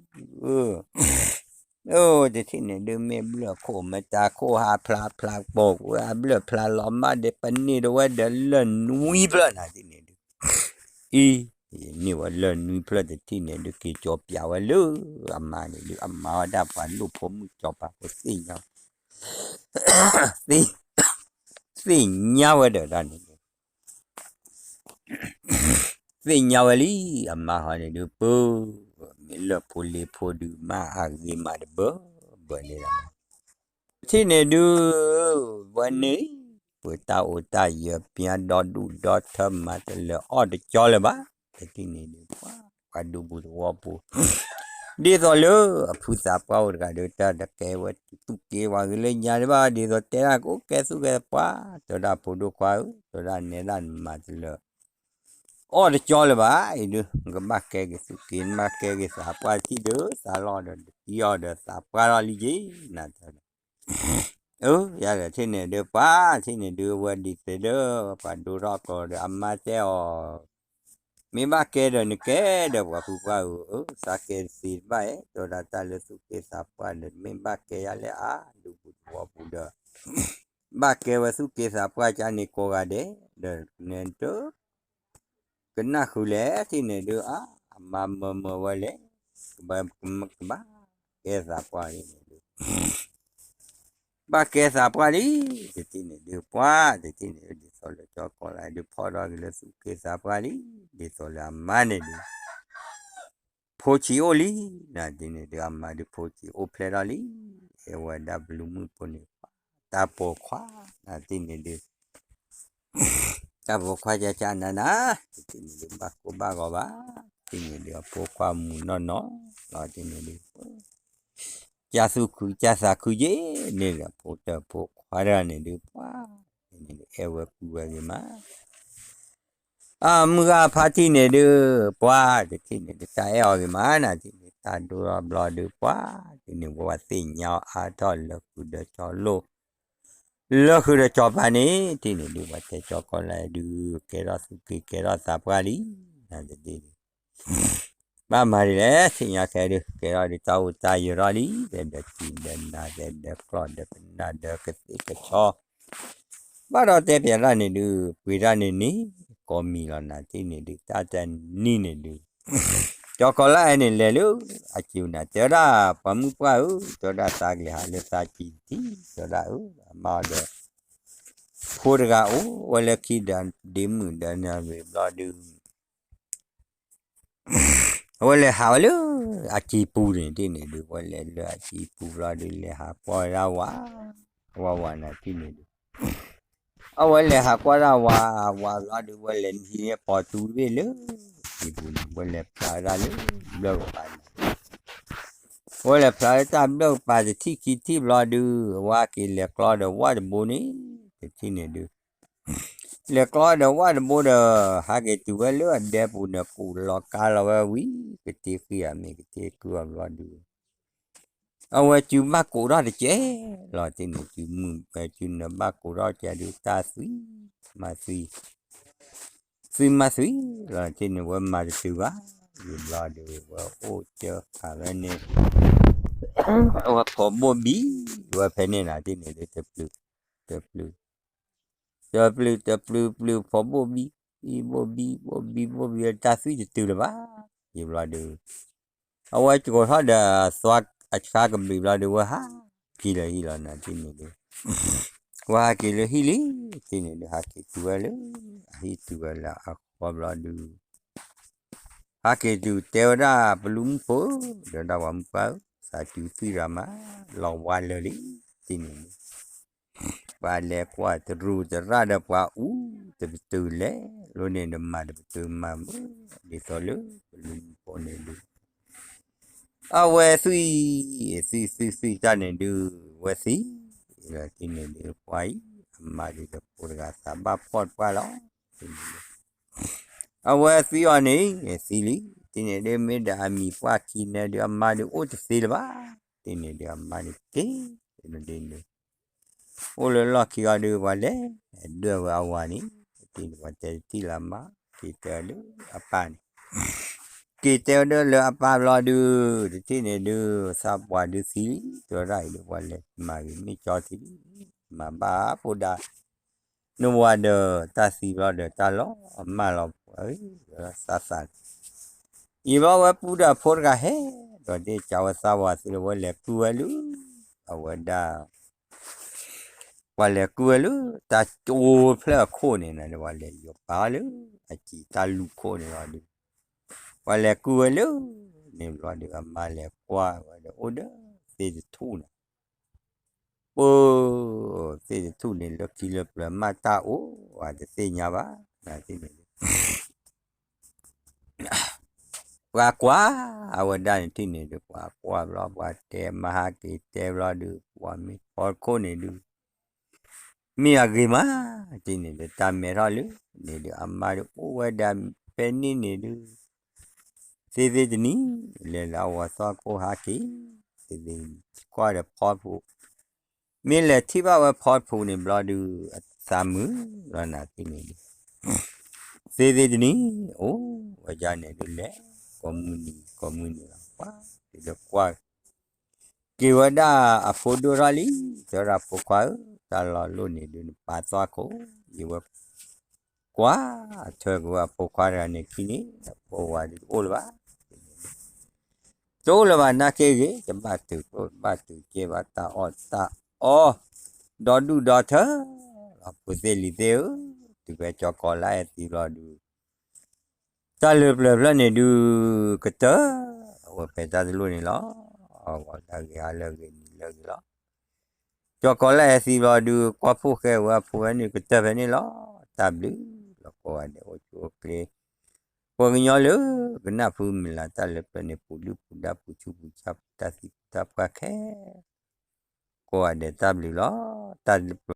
အိၣ် တထံၣ်န့ၣ်ဒုး မ့ၢ်ဘျၢၣ်ခိၣ်မတၤခိၣ် ဟးဖျါဖျါပိာ်ကွံာ် ဟးဘျၢၣ်ဖျါလီၤမးဒီး ပန့ၢ်ဒီးဝဲဒီးလၢၢ်နွံဖျၢၣ်နၤ တထံၣ်န့ၣ်ဒုး အံၤ န့ၢ်ဝဲလၢၢ်နွံဖျၢၣ် တထံၣ်န့ၣ်ဒုး က့ၤကၠီပၠးဝဲလၢအမါန့ၣ်ဒုး အမါဝဲဒၣ်ပှၤလိၣ်ဖိမုၣ်ကၠီပၤဖိသ့ၣ်ညါ သ့ၣ်ညါဝဲဒီးဒၣ်န့ၣ်ဒုး သ့ၣ်ညါဝဲလံ အမါဟီန့ၣ်ဒုး ပၢ် မ့ၢ်လၢၢ်ဖိလ့ဖိဒုး မါအဂ့ၤမးတဘၢဘၢန့ၣ်လီၤ. တထံၣ်န့ၣ်ဒုး ဝဲန့ၣ် ပှၤတၢ်အိၣ်တၢ်ယၢၤ ပှၤဒီဒူၣ်ဒီထၢမၤတလၢာ်အီၣ်တကၠီလၢၤဘၣ် တထံၣ်န့ၣ်ဒုး ပှၤ ပှၤဒူပူၤသဝီပူၤ ဒ်သိးလၢအဖုသးပှၢ်အိၣ်တဂၤဒီး တၢ်တကဲဝဲသူၣ်က့ဝဲဂ့ၤလၢညါဒံးဘၣ် ဒ်သိးတဲဒၣ်ကအိၣ်ကဲသူၣ်ကဲသးပှၢ် တဲဒၣ်ဖိဒိၣ်ခွါဧၢ တဲဒၣ်နဲဒၣ်နမၤတလၢာ် အီၣ်တကၠီလၢၤဘၣ်အံၤဒုး နကဘၣ်ကဲက့ၤသူၣ်က့ နဘၣ်ကဲက့ၤသးပှၢ်ထံၣ်ဒီး သးလီၢ်ဒီး နတံၢ်အီၤဒီးသးပှၢ်ထီၣ်လံက့ၤ နတဲဒီး အၢ ယၤဒီးထံၣ်န့ၣ်ဒုး ပှၤထံၣ်န့ၣ်ဒုး အဝဲဒ်သိးဒီး ပှၤဒိထီၣ်ကျိဒီး အမါတဲအီၤ မ့ၢ်ဘၣ်ကဲဒီးနကဲဒီး ပှၤဖုပှၢ်ဧၢ အၢ သးကဲတသ့တဘၣ်ဧဲ တဲဝဲဒၣ်တၢ်လၢသူၣ်က့သးပှၢ်ဒီး မ့ၢ်ဘၣ်ကဲယၤလၢအါ ဒူပူၤသဝီပူၤဒီး ဘၣ်ကဲဝဲသူၣ်က့သးပှၢ်ကန့ၣ်ကိးဂၤဒဲး ဒီးနဲတ ကနၣ်ဃုာ်လဲၣ် ထံၣ်န့ၣ်ဒုး အါ အမါမၢမၢဝဲလဲၣ် ကဘၣ်ကဲသးပှၢ်န့ၣ်ဒုး ဘၣ်ကဲသးပှၢ်လံ တထံၣ်န့ၣ်ဒုး ပှၤ တထံၣ်န့ၣ်ဒ်သိးလၢကၠီကီလၢဒုး ဖီၣ်ထီၣ်က့ၤလၢသူၣ်က့သးပှၢ်လံ ဒ်သိးလၢအမါန့ၣ်ဒုး ဖိဆံးအိၣ်လံ နၤတထံၣ်န့ၣ်ဒုး အမါဒုးဖိဆံးအိၣ်ဖျဲၣ်ထီၣ်လံ အဝဲဒၣ်ပလူၤမုၣ်ဖိန့ၣ် တၢ်ပိာ်ခွါ နၤတထံၣ်န့ၣ်ဒုး တၢ်ပိာ်ခွါကၢ်ကၢ်နးနး တထံၣ်န့ၣ်ဒုး ဘၣ်ကိၢ်ဘၣ်ဂီၤဘၣ် တထံၣ်န့ၣ်ဒုး အဖိခွါမုာ်နီၢ်နီၢ် လီၤတထံၣ်န့ၣ်ဒုး ကၢ်သူၣ်ခုကၢ်သးခုက့ၤန့ၣ်ဒီး ဖိတၢၢ်ဖိခွါတဂၤန့ၣ်ဒုး ပှၤ တထံၣ်န့ၣ်ဒုး အဲၣ်ဝဲကွံဝဲဂ့ၤမး အမုၢ်ဂၤဖါတံၢ်န့ၣ်ဒုး ပှၤ တထံၣ်န့ၣ်ဒုး တၢ်အဲၣ်အီၤဂ့ၤမး နၤတထံၣ်န့ၣ် တၢ်ဒိထီၣ်ဘျီဒုး ပှၤ တထံၣ်န့ၣ် ဝဲသ့ၣ်ညါအါထီၣ်လၢဃုာ်ဒီးကၠီလိၣ် လၢဃုာ်ဒီးကၠီပၤန့ၣ် တထံၣ်န့ၣ်ဒုး ပှၤတဲကၠီကီလၢဒုး ကဲထီၣ်သူၣ်က့ကဲထီၣ်သးပှၢ်လံ နၤတထံၣ်န့ၣ် ဘၣ်မၤဒ်လဲၣ် သ့ၣ်ညါခဲဒုး ကဲထီၣ်ဒုးတၢ်အိၣ်တၢ်ယၢၤထီၣ်လံ ဒီးစံးဒီးနၤ ဒီးကျီၢ်ဒီးပနၢ်ဒီးကသ့ၣ်ကဆီ ဘၣ်ဒီးတဲပျးတၢ်န့ၣ်ဒုး ပှ့ၤတၢ်န့ၣ်န့ၣ် ကိးမံၤလီၤ နၤတထံၣ်န့ၣ်ဒုး တၢ်တနံၤန့ၣ်ဒုး ကၠီကီလၢအဲၣ်န့ၣ်လဲၤလၢအစံာ်နၤ တဲဝဲဒၣ် ပှၤမုၢ်ပှၢ်ဧၢ တဲဝဲဒၣ် သးကလဲၤဟးလၢသးစံာ်တထံၣ် တဲဝဲဒၣ် အၢ အမါဒီး ဖိတဂၤအိၣ်ဝဲလၢခံဒီး ဒ့မုၣ်ဒီးနၢ်ရံၣ်ဘျီဒုး အဝဲလဲၤဟးဝဲလၢအစံာ်ပူၤန့ၣ် တထံၣ်န့ၣ်ဒုး ဝဲလဲၤလၢအစံာ်ပူၤဘျီဒုး လဲၤဟးကွၢ်ဝဲဒၣ်ဝၤ ဝၤဝၤ နၤတထံၣ်န့ၣ်ဒုး အဝဲလဲၤဟးကွၢ်ဒၣ်ဝၤ ဝၤဘျီဒုး ဝဲလဲၤနံၤန့ၢ်ပိာ်တူၤတဘ့ၣ်လၢအစံာ်ပူၤန့ၣ် ဝဲလဲၤဖျါဝဲဒၣ်လၢဘျၢၣ်ကပၤန့ၣ် ဝဲလဲၤဖျါလၢတၢ်ဘျၢၣ်ကပၤတထံၣ်ခံထံၣ်ဘျီဒုး အဝဲက့ၤလဲၤကျီဒီးဝၣ်တဘိန့ၣ် တထံၣ်န့ၣ်ဒုး လဲၤကျီဒီးဝၣ်တဘိဒီး ဟးက့ၤတုၤဝဲလၢအဒဲပူၤန့ၣ် ကူးလီၤကါလီၤဝဲဝံၤ ကတ့ဃံအမ့ၢ်ကတ့ကုအီၤဘျီဒုး အဝဲစုဘၣ်ကိးထီၣ်တကဲလီၤ တထံၣ်န့ၣ် စုမုၢ်ဝဲစုနၢၤဘၣ်ကိးထီၣ်ကဲဒုး တၢ်သွံၣ်မၤသွံၣ် သုမၤသွံၣ်လီၤတ့ၢ်န့ၣ် ဝဲမၤတတုၤဘၣ်, ယံာ်ဘျီဒီး ဝဲအိၣ်ကၢဃာ်ဝဲန့ၣ် ဝဲဖိးဘိၣ်ဘံ ဝဲဖဲန့ၣ်နၤတ့ၢ်န့ၣ်ဒီး တပျုၤ တပျုၤ တပျုၤ တပျုၤ ပျုၤ ဖိးဘိၣ်ဘံ ဘိၣ်ဘံ ဘိၣ်ဘံ ဘိၣ်ဘံ တၢ်သွံၣ်တတုၤလၢၤဘၣ်, ယံာ်ဘျီဒီး အဝဲကကိးထီၣ်ဒီးသွါအဆါကဘျံးဘျီဒီး ဝဲဟးက့ၤလၢဟံၣ်လီၤနၤတ့ၢ်န့ၣ်ဒီး ဝဲဟးက့ၤလၢဟံၣ်လံ, တ့ၢ်န့ၣ်ဒီး ဟးက့ၤတုၤဝဲလၢ အဟံၣ်တုၤဝဲလၢအဃီဘျီဒီး ဟးက့ၤတုၤတဲဝဲဒၣ်ပလူမုၣ်ဖိ ဒီးဒၣ်ပှၤမုၣ်ပှၢ်ဧၢ, သးတုၤသွံၣ်ရၤမး လီၤဝါလၢာ်လံ, တ့ၢ်န့ၣ်ဒီး ပှၤလဲၤကွၢ်တရူးတရၣ်ဒီးပှၤအူတပတုာ်လဲၣ်, လိၣ်န့ၣ်ဒီးမၤတပတုာ်မၤမုာ် ဒ်သိးလၢပလူမုၣ်ဖိန့ၣ်ဒီး အဝဲသွံၣ် သွံၣ်သွံၣ်သွံၣ်တၢ်န့ၣ်ဒုး ဝဲသံလီၤတ့ၢ်န့ၣ်ဒုး ပှၤအံၤ အမါဒုးဒီးဖိတဂၤသးဘၣ်ဖှီၣ်တပှၢ်လီၤ, အဝဲသွံၣ်အီၤန့ၣ် သံလံ, တ့ၢ်န့ၣ်ဒုး မ့ၢ်ဒီးအမံၤပှၢ်ခံန့ၣ်ဒုး အမါဒုးအိၣ်တသ့လၢၤဘၣ်, တ့ၢ်န့ၣ်ဒုး အမါဒုးက့ၤ တ့ၢ်န့ၣ်ဒုး အိၣ်လၢလီၢ်ခံဂီၤဒုး ပှၤလဲၤဒွဲၣ်ဝဲအဝၤန့ၣ်, တ့ၢ်န့ၣ်ပှၤတဲတထံၣ်လၢအမါ က့ၤတဲဝဲလၢအပၢ်န့ၣ်, က့ၤတဲဝဲဒၣ်လၢအပၢ်ဘျီဒုး တထံၣ်န့ၣ်ဒုး သးပှၢ်ဒုးသံလံ, တဲဝဲဒၣ်အံၤဒုး ပှၤလဲၤမၤဂ့ၤမ့ၢ်ကၠီသံလံ, မၤဘၣ်ဖိဒါ နဝၤဒီးတၢ်သံဘျီဒီး တၢ်လီၤမၢ်လီၤပှၤဧၢ, သးသးန့ၣ်, ယံာ်ဘျီဝဲပူဒီးအဖိတဂၤဟဲ, ဒီးဒ့ၣ်ကးဝဲသးဝၤသ့လၢ ဝဲလဲၤကုၢ်ဝဲလၢ အဝဲဒၣ် ပှၤလဲၤကုၢ်ဝဲလၢ တၢ်ကၠိဖျၢၣ်အခိၣ်န့ၣ်နၤ ပှၤလဲၤယိၤပာ်လၢ အစံးတၢ်လူၢ်ခိၣ်န့ၣ်လီၤဒုး, ပှၤလဲၤကုၢ်ဝဲလၢ န့ၣ်ဘျီဒီး အမါလဲၤကွၢ်ဝဲဒီး အိၣ်ဒီးသ့ၣ်တထူၣ်န့ၣ် ပၢ သ့ၣ်တထူၣ်န့ၣ် လၢခံလၢပျၢၤမးတၢ်အိၣ် အတသ့ၣ်ညါဘၣ်, နၤတ့ၢ်န့ၣ်ဒုး ပှၤကွၢ် အဝဲဒၣ်န့ၣ်တ့ၢ်န့ၣ်ဒုး ပှၤကွၢ်ဘျီ ပှၤတဲမၤဟးက့ၤတဲဘျီဒုး ပှၤမ့ၢ်ဖီခိၣ်န့ၣ်ဒုး မ့ၢ်အဂ့ၤမး တ့ၢ်န့ၣ်ဒုး တၢ်မဲထီၣ်လၢ န့ၣ်ဒုး အမါဒုးအိၣ်ဝဲဒၣ်ဖဲန့ၣ်န့ၣ်ဒုး သ့သ့တနံၤ လဲၤလၢအဝၤသီခိၣ်ဟးက့ၤ သ့သ့တနံၤ ကွၢ်ဒီးဖီတဖူး မ့ၢ်လဲၤထံၣ်ဘၣ်ဝဲဖီတဖူးန့ၣ်ဘျီဒုး အသးမုာ်လီၤနၤတ့ၢ်န့ၣ်ဒုး သ့သ့တနံၤ အိၣ်ဝဲဒၣ်န့ၣ်ဒုးလဲၤ ကိးမုၢ်နံၤ ကိးမုၢ်နံၤလီၤ ပှၤဒုးဒီးကွၢ် က့ၤဝဲဒၣ်အဖိဒိၣ်ထီၣ်လံ တဲဝဲဒၣ်ဖိခွါဧၢ တၢ်လီၤလိၣ်န့ၣ်ဒုးနပာ်သွၣ်ခိၣ် ယဝဲ ကွၢ်ထွဲက့ၤဝဲအဖိခွါတဂၤန့ၣ်ခံန့ၣ် အဖိဝၤဒုးတအိၣ်လၢၤဘၣ် တအိၣ်လၢၤဘၣ်နာ်က့ဂ့ၤ တဘၣ်တုၤကျိၣ်တဘၣ်တုၤစ့ဘၣ် တၢ်အီၣ်တၢ်အီ ဒီဒူၣ်ဒီထၢ လီၤဖိသ့ၣ်လံၤသ့ၣ်ဧၢ တုၤဖဲကၠီၤကီးလါအဲၣ်သံဘျီဒုး တၢ်လၢပျၢၤဖျၢၣ်န့ၣ်ဒုး ကတၢၢ် အဝဲဖဲတၢ်တလိၣ်န့ၣ်လီၤ. ဂီၤလၢအဂ့ၤ ဟါလၢအဂ့ၤ နံၤလၢအဂ့ၤလီၤ. ကၠီၤကီးလါအဲၣ်သံဘျီဒုး ကွၢ်ဖှိၣ်ဃဲဝဲအဖိဝဲန့ၣ် ကတၢၢ်ဖဲန့ၣ်လီၤ. တၢ်ဘျုးလီၤ ကိးဂၤဒဲး အိၣ်ဆူၣ်အိၣ်ချ့ ပှၤကညီလၢကနၢ်ဖုမုၢ်လၢ်တၢ်လၢပျၢၤန့ၣ် ပူၤဒုၣ်ပူၤဒါ ပူၤဆူးပူၤဆါ ပူၤတၢ်သံပူၤတၢ်ပှၢ်ခဲ ကိးဂၤဒဲးတၢ်ဘျုးလီၤ. တၢ်